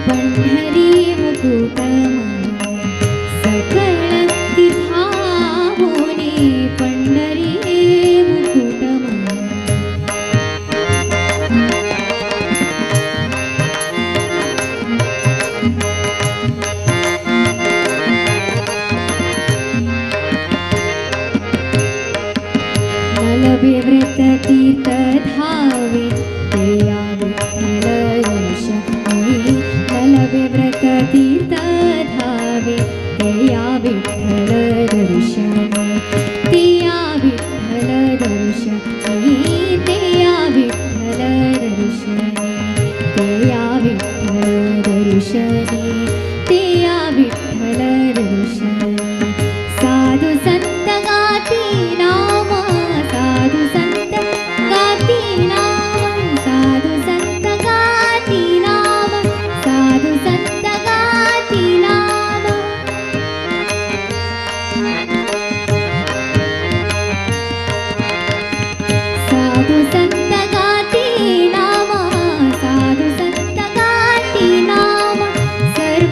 पंढरी मुकुट सकळ तीर्थाहुनी पंढरी मुकुट. नलव्रत तीर्थ धावे ते विठ्ठल दर्शनी नलव्रत तीर्थ धावे ते विठ्ठल दर्शनी ते विठ्ठल दर्शनी ते विठ्ठल दर्शनी ते विठ्ठल दर्शनी ते विठ्ठल दर्शनी. साधु संत गाती नाम साधु संत गाती नाम साधु संत गाती नाम साधु संत गाती नाम. साधु संत गाती नाम साधु संत गाती नाम. सर्व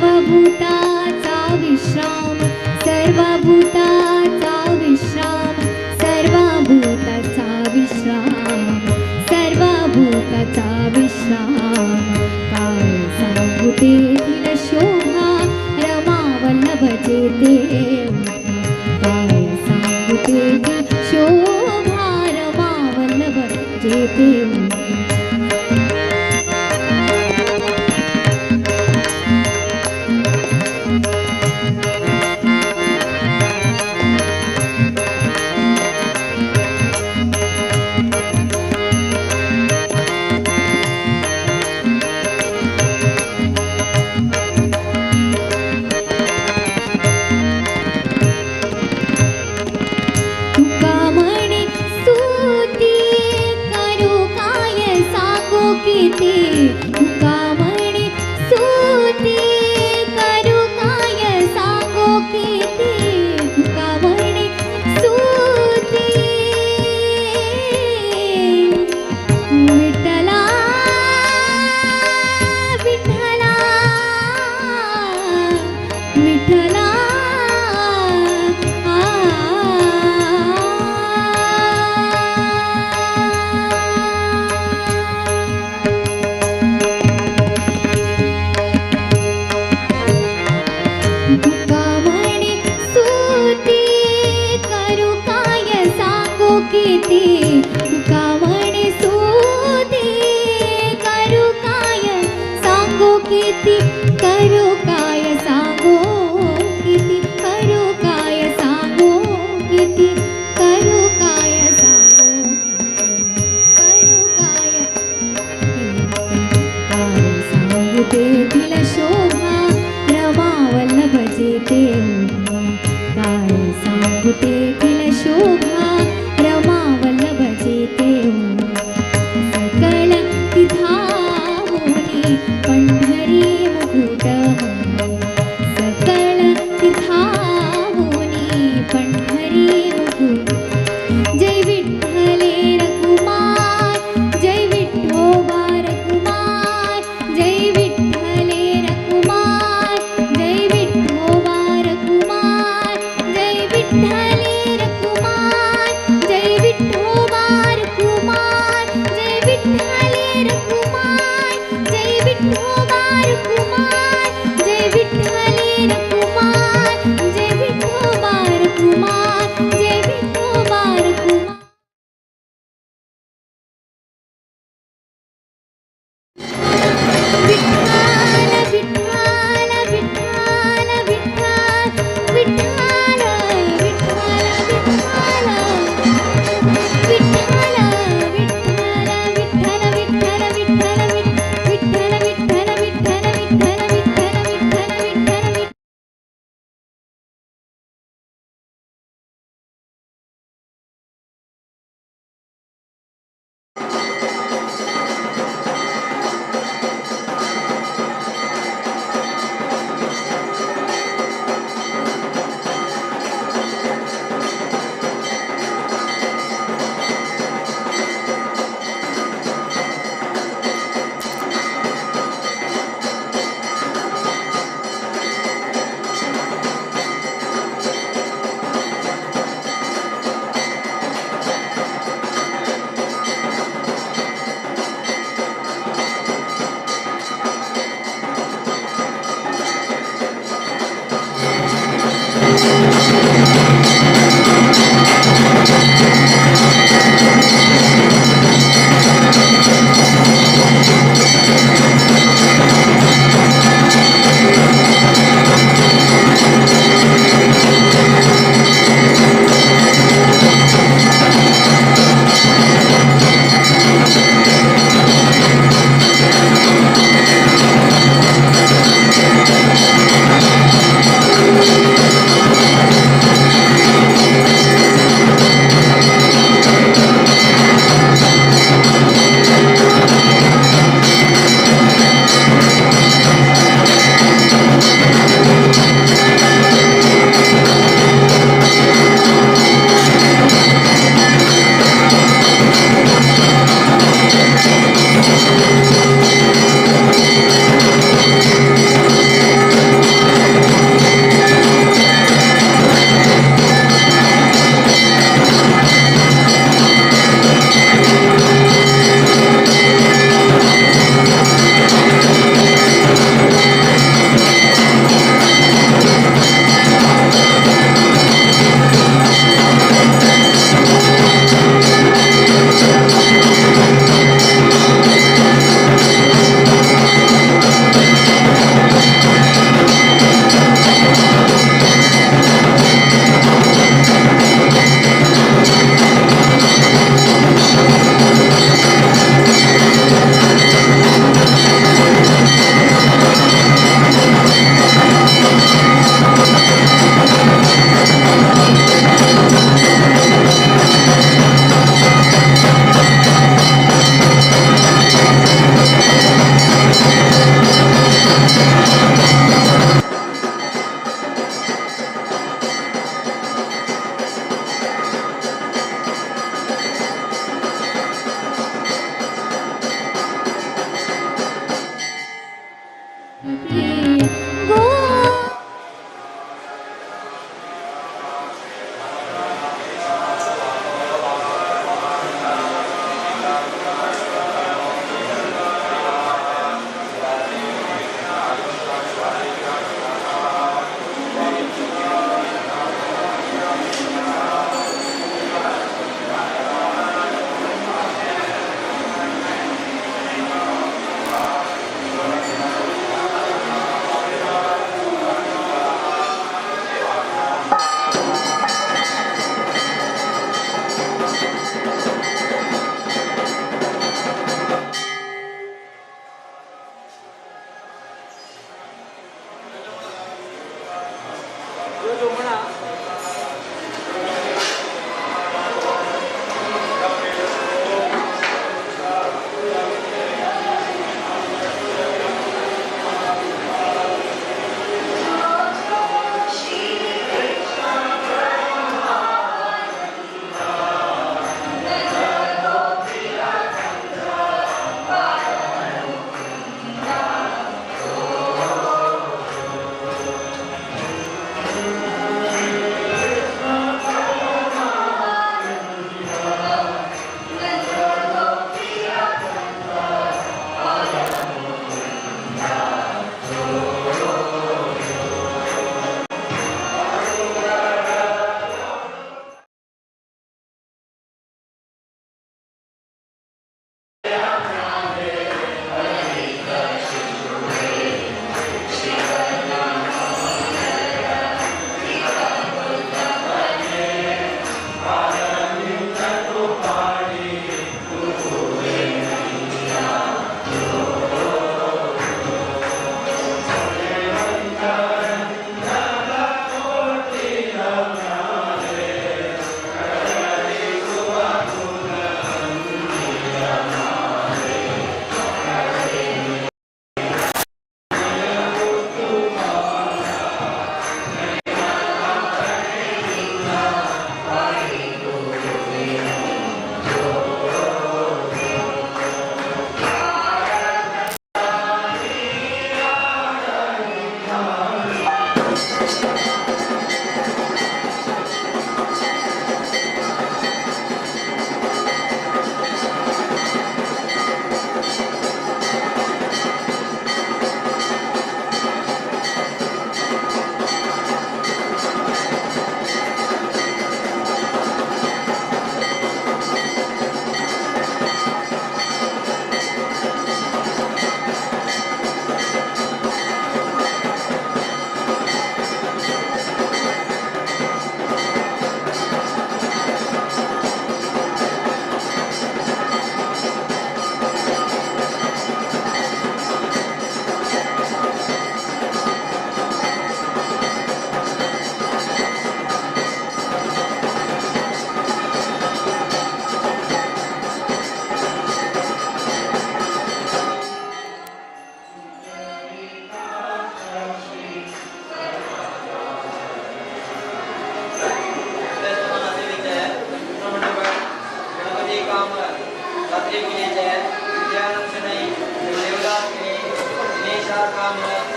Kamat,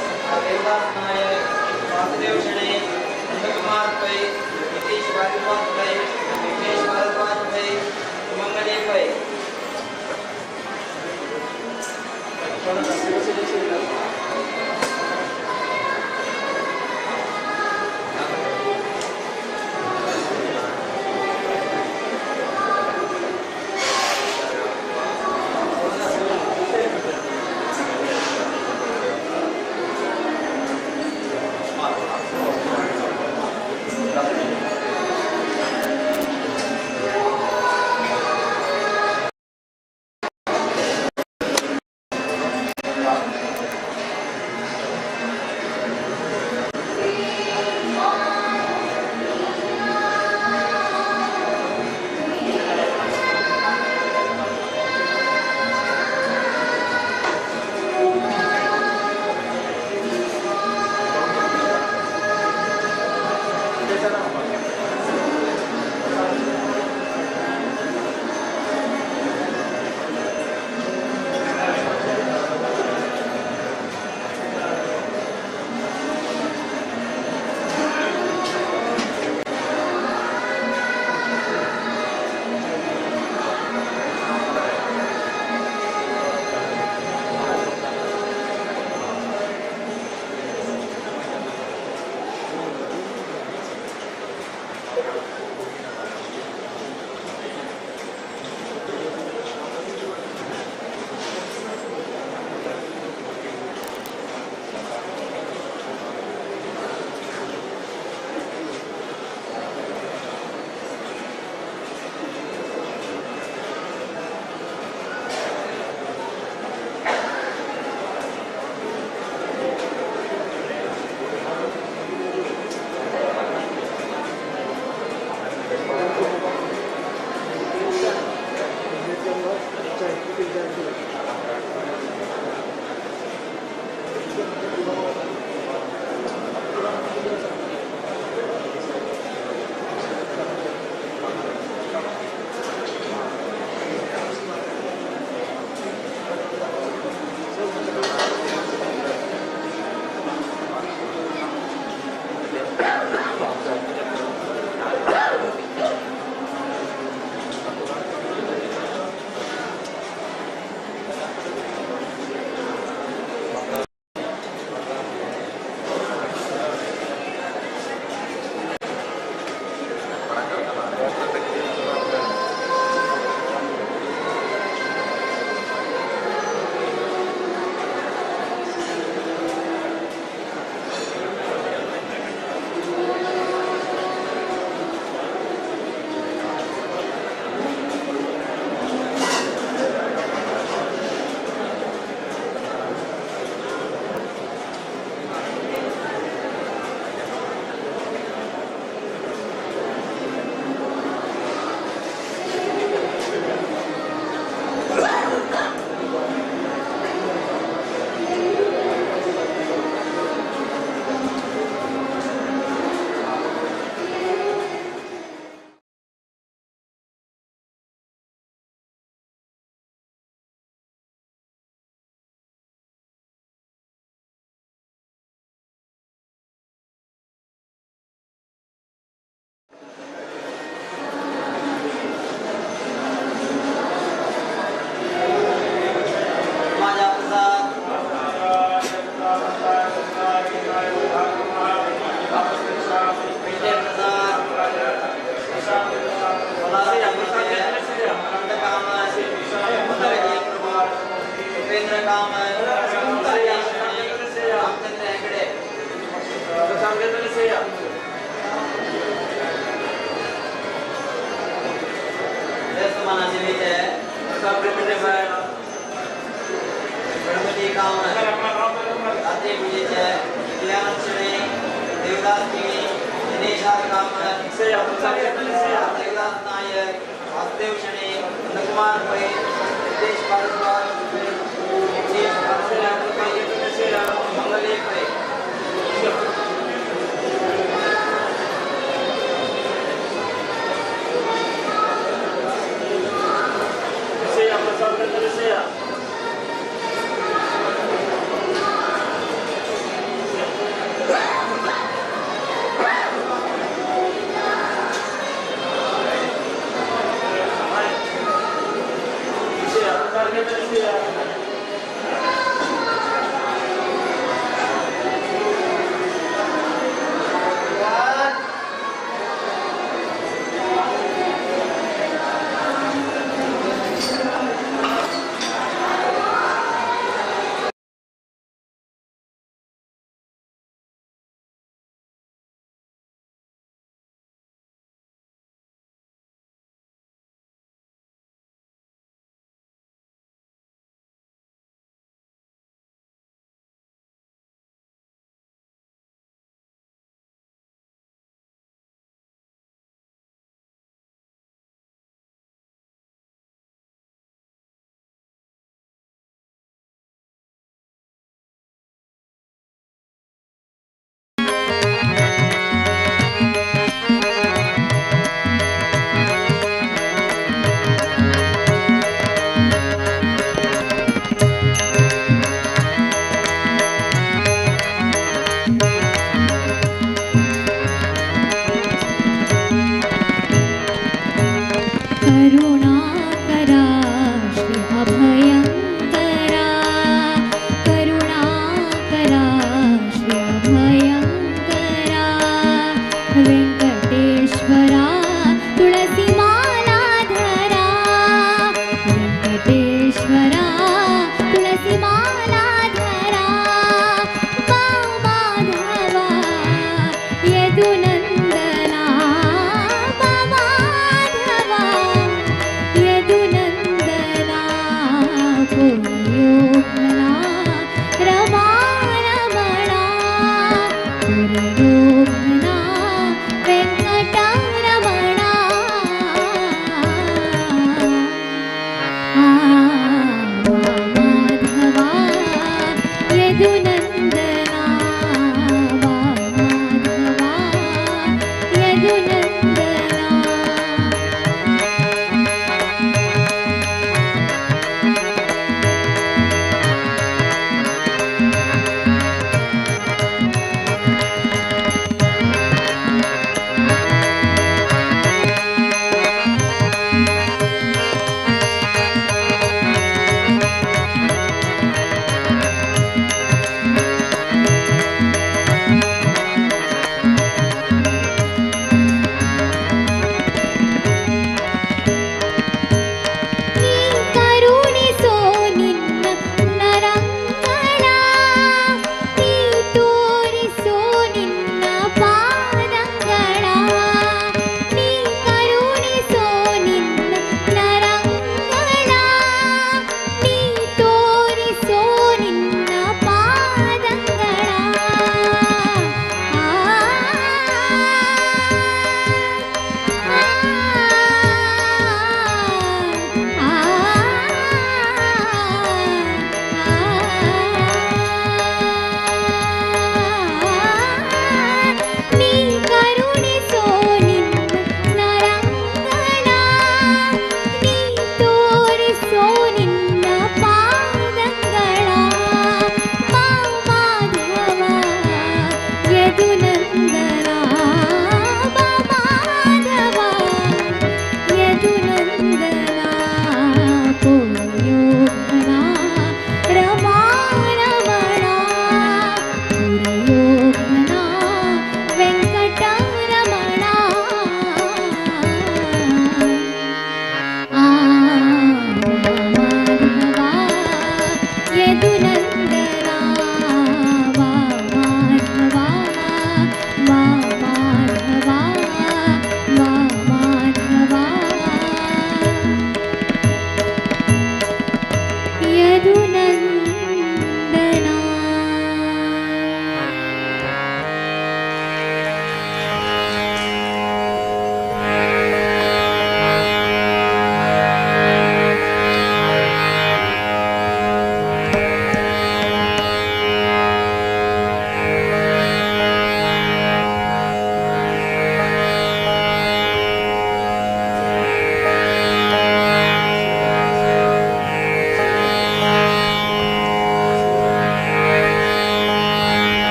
Devadas Nayak, Vasudev Shenoy, Nandakumar Pai, Nitish Bharadwaj Pai, Vignesh Bharadwaj Pai, Sumangali Pai. Ramachandra Hegde. Ganpati Kamat, रात्री पूजेचे कल्याण शणे, देवदास किणी, दिनेश कामत, देवदास नायक, वासुदेव शणे, नंदकुमार पै, रितेश भारद्वाज, विघ्नेश भारद्वाज पै, मंगले पै.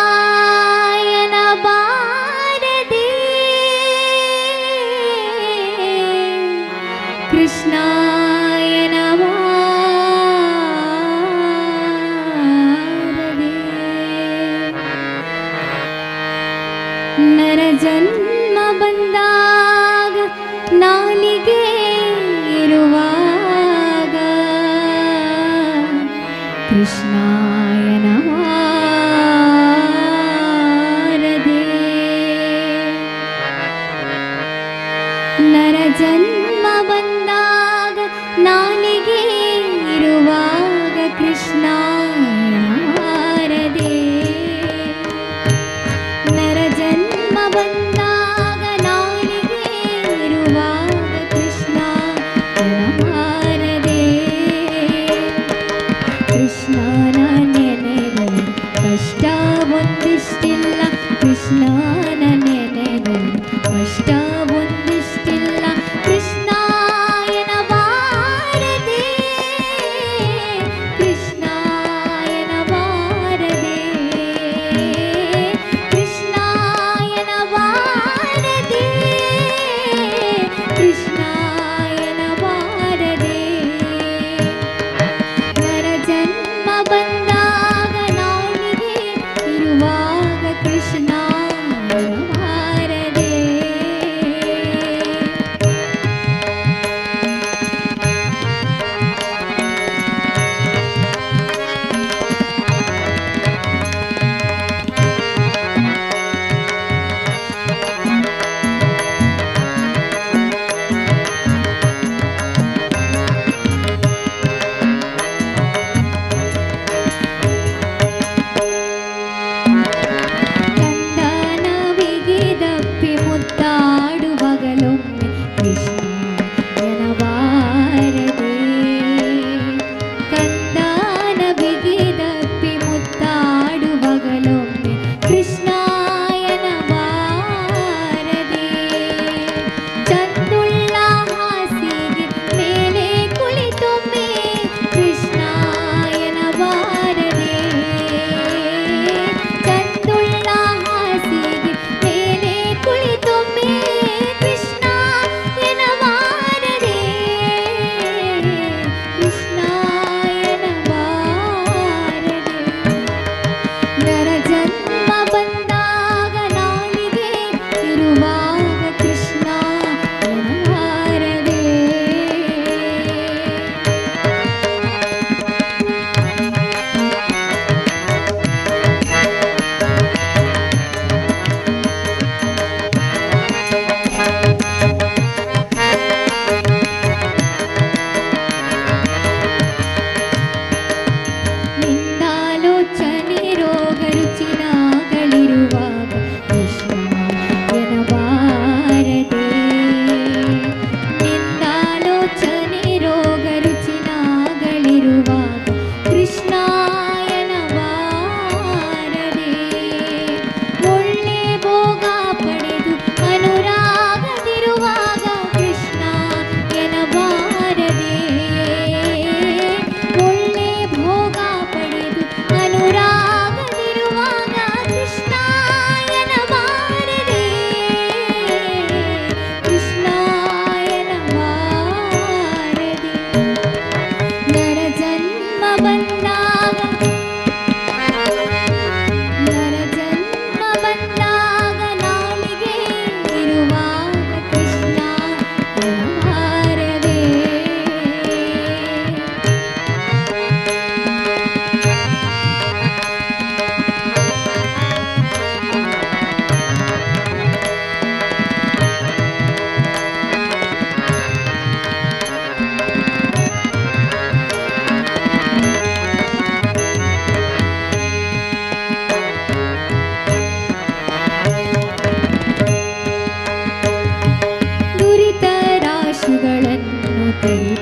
ಕೃಷ್ಣಾಯನ ಬಾರದೆ ಕೃಷ್ಣಾಯನ ಬಾರದೆ ನರಜನ್ಮ ಬಂದಾಗ ನಾಲಿಗೆ ಇರುವಾಗ ಕೃಷ್ಣಾಯನ ಬಾರದೆ ನರಜನ್ಮ ಬಂದಾಗ ನಾಲಿಗೆ ಇರುವಾಗ ಕೃಷ್ಣಾಯನ ಬಾರದೆ ನರಜನ್ಮ ಬಂದಾಗ ನಾಲಿಗೆ ಇರುವಾಗ ಕೃಷ್ಣಾಯನ ಬಾರದೆ ಕೃಷ್ಣನ ನೆನೆದು ಕಷ್ಟ ಒಂದಿಷ್ಟಿಲ್ಲ ಕೃಷ್ಣನ ನೆನೆದು ಕಷ್ಟ ಒಂದಿಷ್ಟಿಲ್ಲ ಕೃಷ್ಣ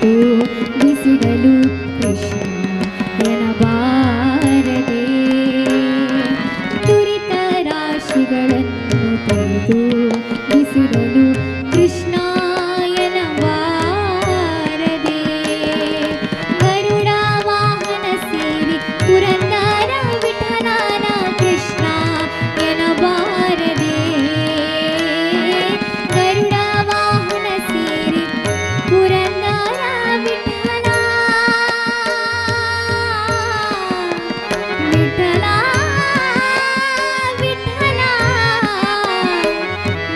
ತೊರೆದು ಬಿಸಿಡಲು ಕೃಷ್ಣ ಎನಬಾರದೆ. ದುರಿತ ರಾಶಿಗಳನ್ನು ತೊರೆದು ಬಿಸಿಡಲು ಕೃಷ್ಣ ಎನಬಾರದೆ. ಗರುಡ ವಾಹನ ಸೇರಿ ಪುರಂದರ ವಿಠಲನ ಕೃಷ್ಣ ಎನಬಾರದೆ. ಗರುಡ ವಾಹನ ಸೇರಿ ಪುರಂದರ ವಿಠಲ ವಿಠಲ ವಿಠಲ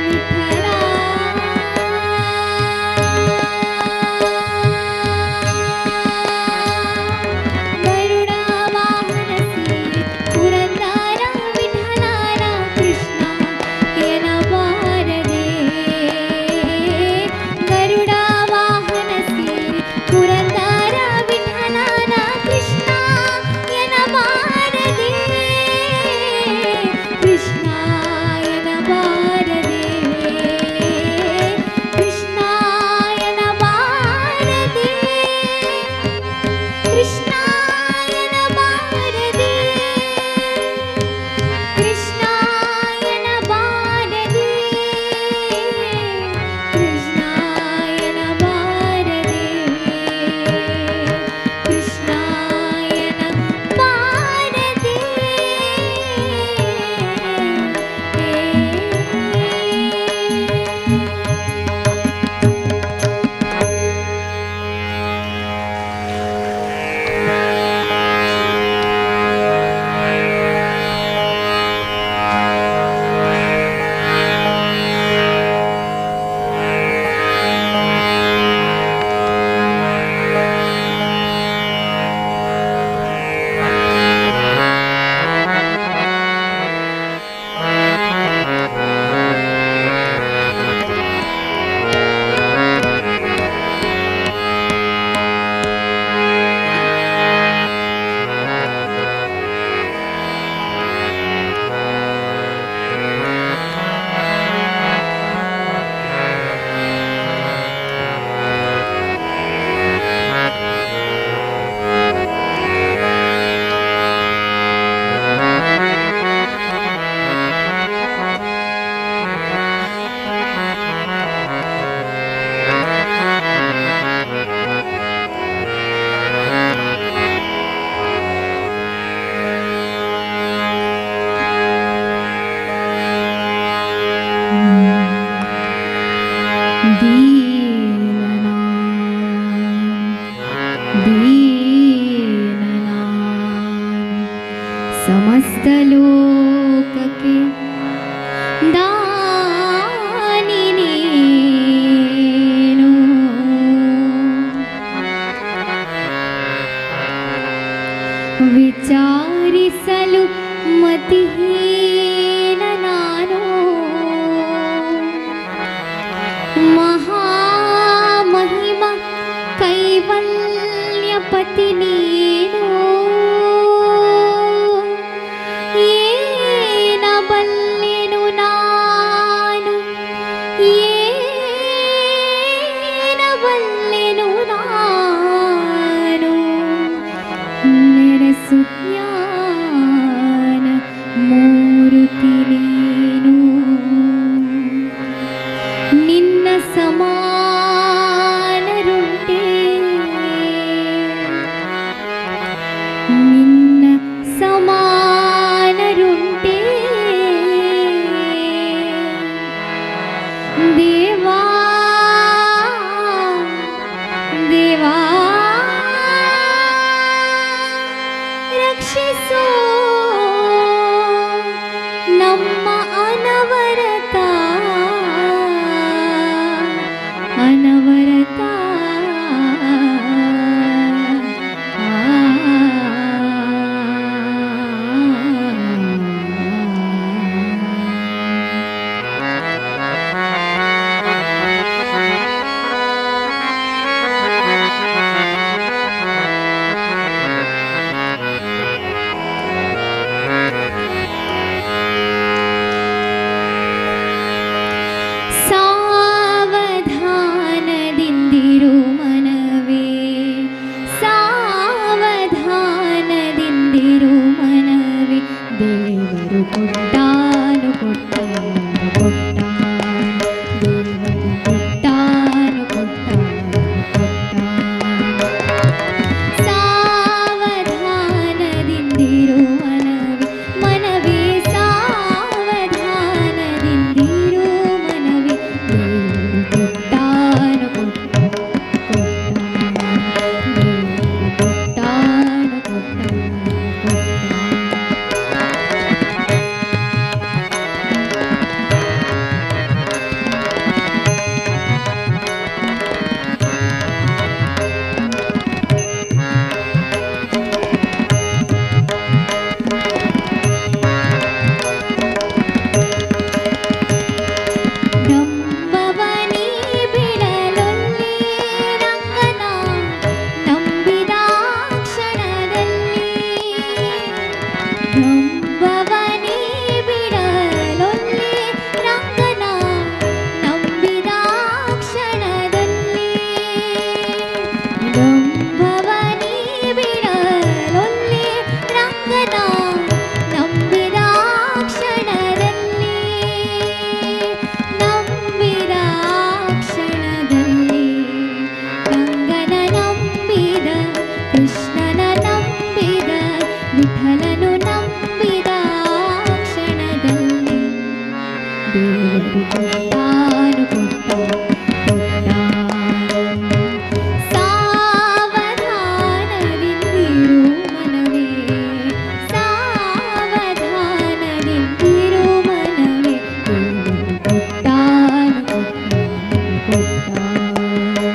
ವಿಠಲ. ಗರುಡ ವಾಹನ ಸೇರಿ ಪುರಂದರ ವಿಠಲನ ಕೃಷ್ಣ ಎನಬಾರದೆ. ಗರುಡ ವಾಹನ ಸೇರಿ ಪುರಂದರ ವಿಠಲನ ಕೃಷ್ಣ ಎನಬಾರದೆ. ಕೃಷ್ಣ ಎನಬಾರದೆ. ಕೃಷ್ಣ ಎನಬಾರದೆ. ಕೃಷ್ಣ ಎನಬಾರದೆ. ಕೃಷ್ಣ ಎನಬಾರದೆ. ಕೃಷ್ಣ ಎನಬಾರದೆ. ಕೃಷ್ಣ ಎನಬಾರದೆ. ದೀನನಾ ಸಮಸ್ತ ಲೋಕಕ್ಕೆ ದಾನಿ ನೀನು. ವಿಚಾರಿಸಲು ಮತಿಹೀನ ನಾನು, ಮಹಾಮಹಿಮ ಕೈವಲ್ಯಪತಿ ನೀನು. ಏನ ಬಲ್ಲೆನು ನಾನು, ಏನ ಬಲ್ಲೆನು ನಾನು, ನೆರೆಸು ಜ್ಞಾನ ಮೂರುತಿ ನೀನು. ನಿನ್ನ ಸಮಾನರುಂಟೆ, ನಿನ್ನ ಸಮಾನರುಂಟೆ ದೇವಾ ದೇವಾ ರಕ್ಷಿಸೋ ನಮ್ಮ ಅನವರತ ಅನವರತ. ಆ. ದೇವರು ಕೊಟ್ಟಾನು ಕೊಟ್ಟಾನು ಕೊಟ್ಟಾನು. ಸಾವಧಾನದಿಂದಿರು ಮನವೇ, ಸಾವಧಾನದಿಂದಿರು ಮನವೇ, ದೇವರು ಕೊಟ್ಟಾನು ಕೊಟ್ಟಾನು ಕೊಟ್ಟಾನು.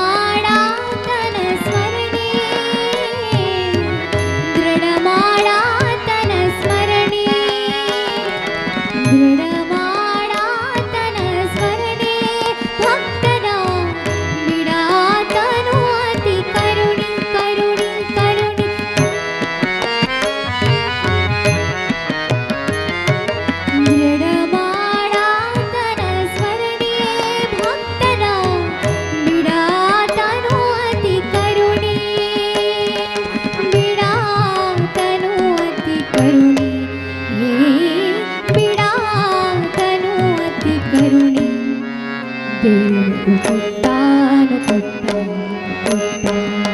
ದೃಢಮಾಡಾತನ ಸ್ಮರಣೆ, ದೃಢಮಾಡಾತನ ಸ್ಮರಣೆ, ದೃಢಮಾಡಾತನ ಸ್ಮರಣೆ, ಭಕ್ತನ ಬಿಡಾತನು ಅತಿ ಕರುಣಿ ಕರುಣಿ ಕರುಣಿ. ದೃಢಮಾಡಾತನ ಸ್ಮರಣೆ, ಭಕ್ತನ ಬಿಡಾತನು ಅತಿ ಕರುಣಿ, ಬಿಡಾತನು ಅತಿ ಕರುಣಿ, ಬಿಡಾತನು ಅತಿ ಕರುಣಿ. ದೇವರು ಕೊಟ್ಟಾನು ಕೊಟ್ಟಾನು ಕೊಟ್ಟಾನು.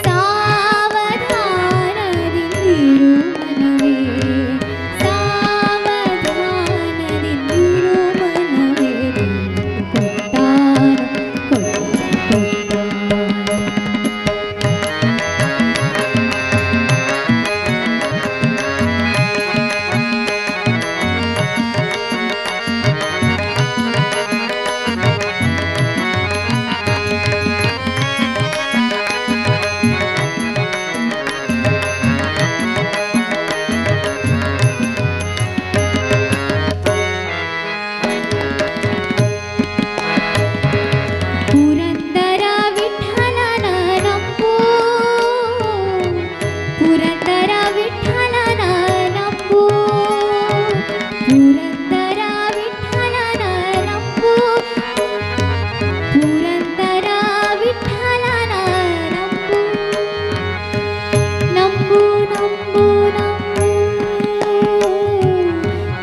ಸಾವಧಾನದಿಂದಿರು ಮನವೇ, ಸಾವಧಾನದಿಂದಿರು ಮನವೇ, ದೇವರು ಕೊಟ್ಟಾನು ಕೊಟ್ಟಾನು. ಪುರಂದರ ವಿಠಲನ ನಂಬು, ಪುರಂದರ ವಿಠಲನ ನಂಬು, ಪುರಂದರ ವಿಠಲನ ನಂಬು, ಪುರಂದರ ವಿಠಲನ ನಂಬು, ನಂಬು ನಂಬು ನಂಬು,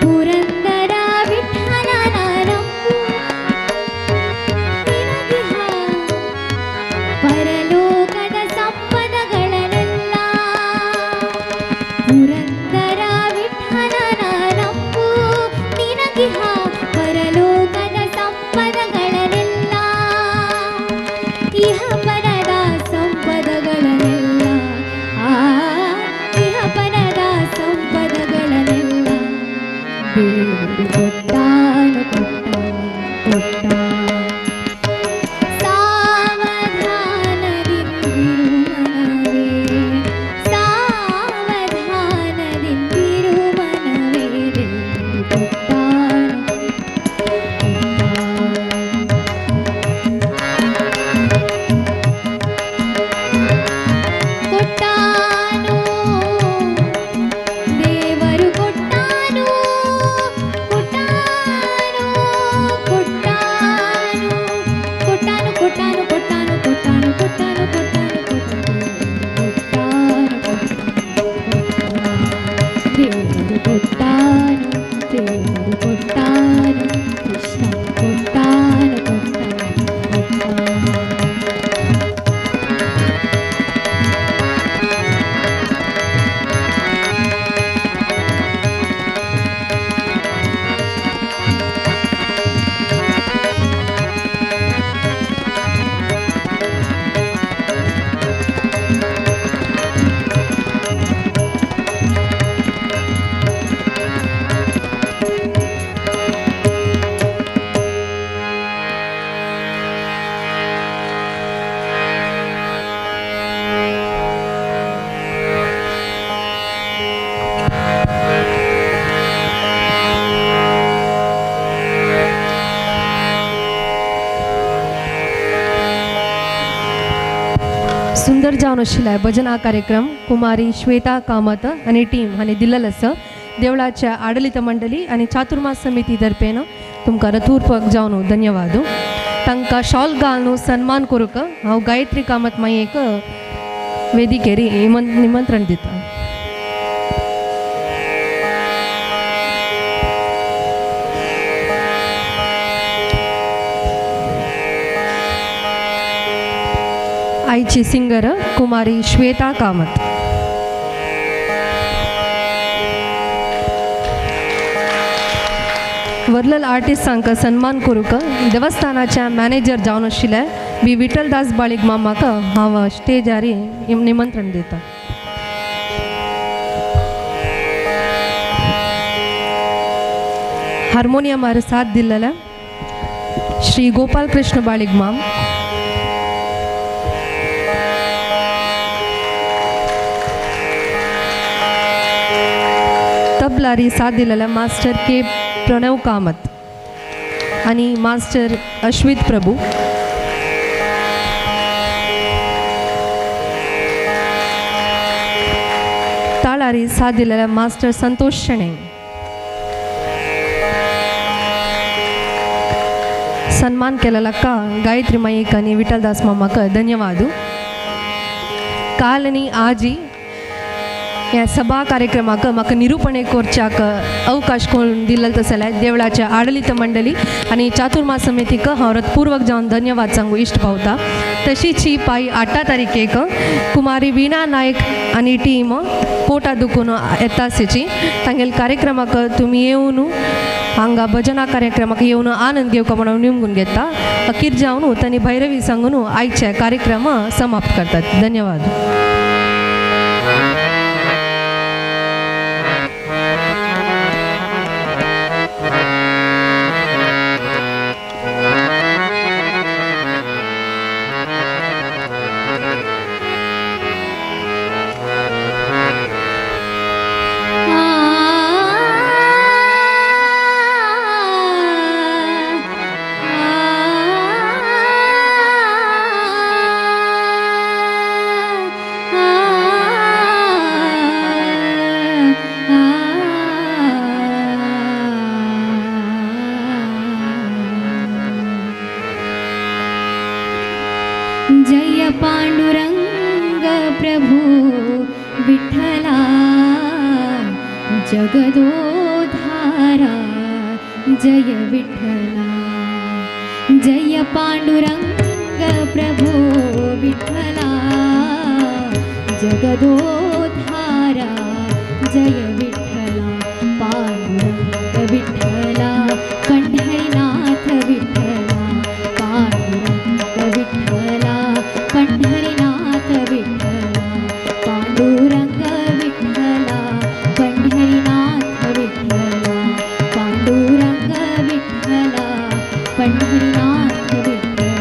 ಪುರಂದರ ವಿಠಲನ ನಂಬು. ನಿನಗಿಹ ಪರಲೋಕದ ಸಂಪದಗಳನ್ನೆಲ್ಲ, ಪುರಂದರ ವಿಠಲನ ನಂಬು, ನಿನಗಿಹ ಪರಲೋಕದ ಸಂಪದಗಳನ್ನೆಲ್ಲ, ಇಹ ಪರದ ಸಂಪದಗಳನ್ನೆಲ್ಲ, ಆ ಇಹ ಪರದ ಸಂಪದಗಳನ್ನೆಲ್ಲ. ದೇವರು ಕೊಟ್ಟಾನು ಕೊಟ್ಟಾನು ಕೊಟ್ಟಾನು. ಸಾವಧಾನದಿಂದಿರು ಮನವೇ, ಸಾವಧಾನದಿಂದಿರು ಮನವೇ, ದೇವರು ಕೊಟ್ಟಾನು ಕೊಟ್ಟಾನು. ಕೊಟ್ಟಾನು ದೇವರು ಕೊಟ್ಟಾನು, ಕೊಟ್ಟಾನು. सुंदर जावन आशिल्ले भजना कार्यक्रम कुमारी श्वेता कामत आनी टीम हांणी दिल्लेल आसा. देवळाच्या आडलित मंडळी आनी चातुर्मास समिती तर्फेन तुमकां रथूरपक जावन धन्यवाद. तांकां शॉल घालून सन्मान करूंक हांव गायत्री कामत मायेक वेदिकेर निमंत्रण दिता. आयची सिंगर कुमारी श्वेता कामत. वर्लल आर्टिस्टांक सन्मान करूंक देवस्थानाच्या मॅनेजर जावन आशिल्ले बी विठलदास बाळीक मामाक हांव स्टेजार निमंत्रण दिता. हार्मोनियमार साथ दिल्लेल्या श्री गोपाल कृष्ण बाळीक माम, तबलारी साथ दिल्लेल्या मास्टर के प्रणव कामत आणि मास्टर अश्वित प्रभू, ताळारी साथ दिल्लेल्या मास्टर संतोष शेणै, सन्मान केलेला का गायत्री माईक आणि विठलदास मामाक धन्यवाद. काल आनी आजी ह्या सभा कार्यक्रमाक म्हाका निरुपणे करच्याक अवकाश करून दिल्लो तसो जाल्यार देवळाच्या आडलित मंडळी आनी चातुर्मास समितीक हांव रतपूर्वक जावन धन्यवाद सांगू इश्ट पावता. तशीच ही पाय 8 तारखेक कुमारी वीणा नायक आनी टीम पोटा दुखून येता आसची तांगेले कार्यक्रमाक तुमी येवन हांगा भजना कार्यक्रमाक येवन आनंद घेवका म्हणून निमगून घेता. अखीर जावन तांणी भैरवी सांगून आयचे कार्यक्रम समाप्त करतात. धन्यवाद. जय पांडुरंग प्रभु विठ्ठला जगदोधारा जय विठ्ठला. जय पांडुरंग प्रभु विठ्ठला जगदोधारा जय विठ्ठला. पांडुरंग विठ्ठला पंढरीनाथ विठ्ठला, पांडुरंग विठ्ठला पंढरीनाथ विठ्ठला, पांडुरंग विठ्ठला पंढरीनाथ विठ्ठला, पांडुरंग विठ्ठला पंढरीनाथ विठ्ठला.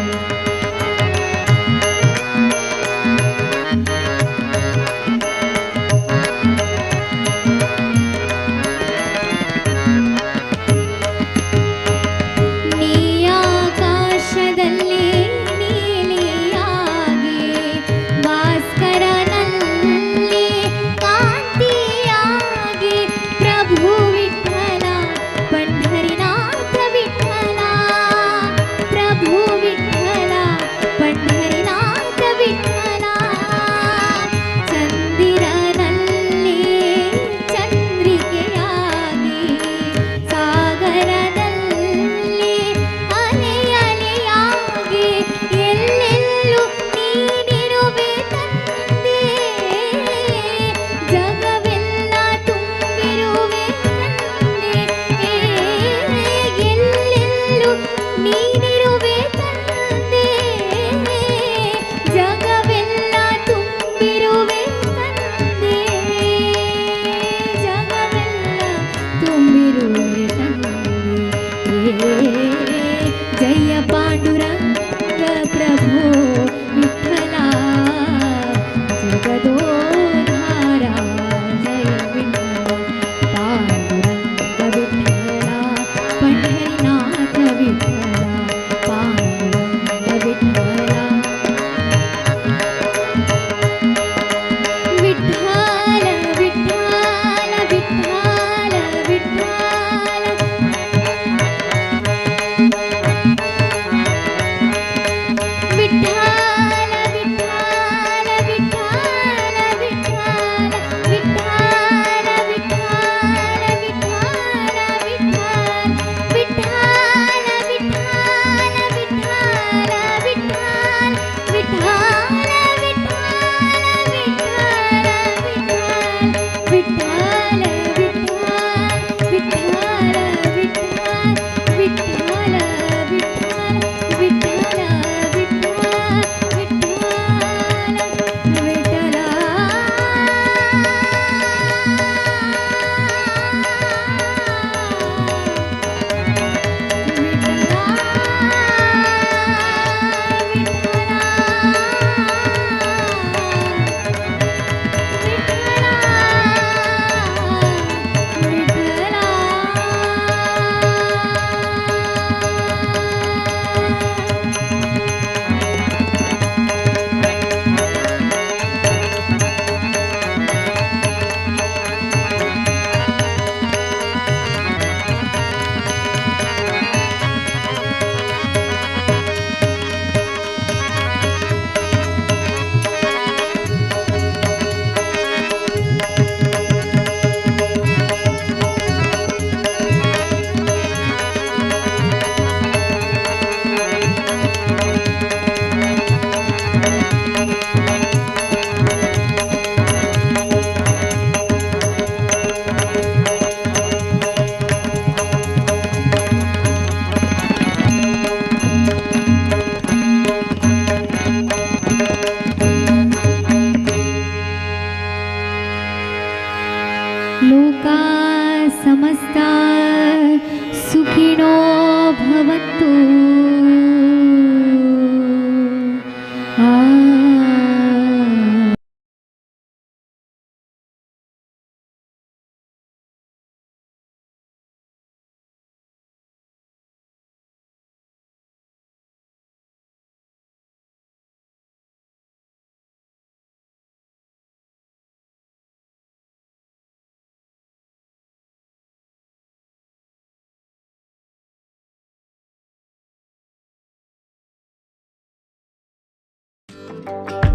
you.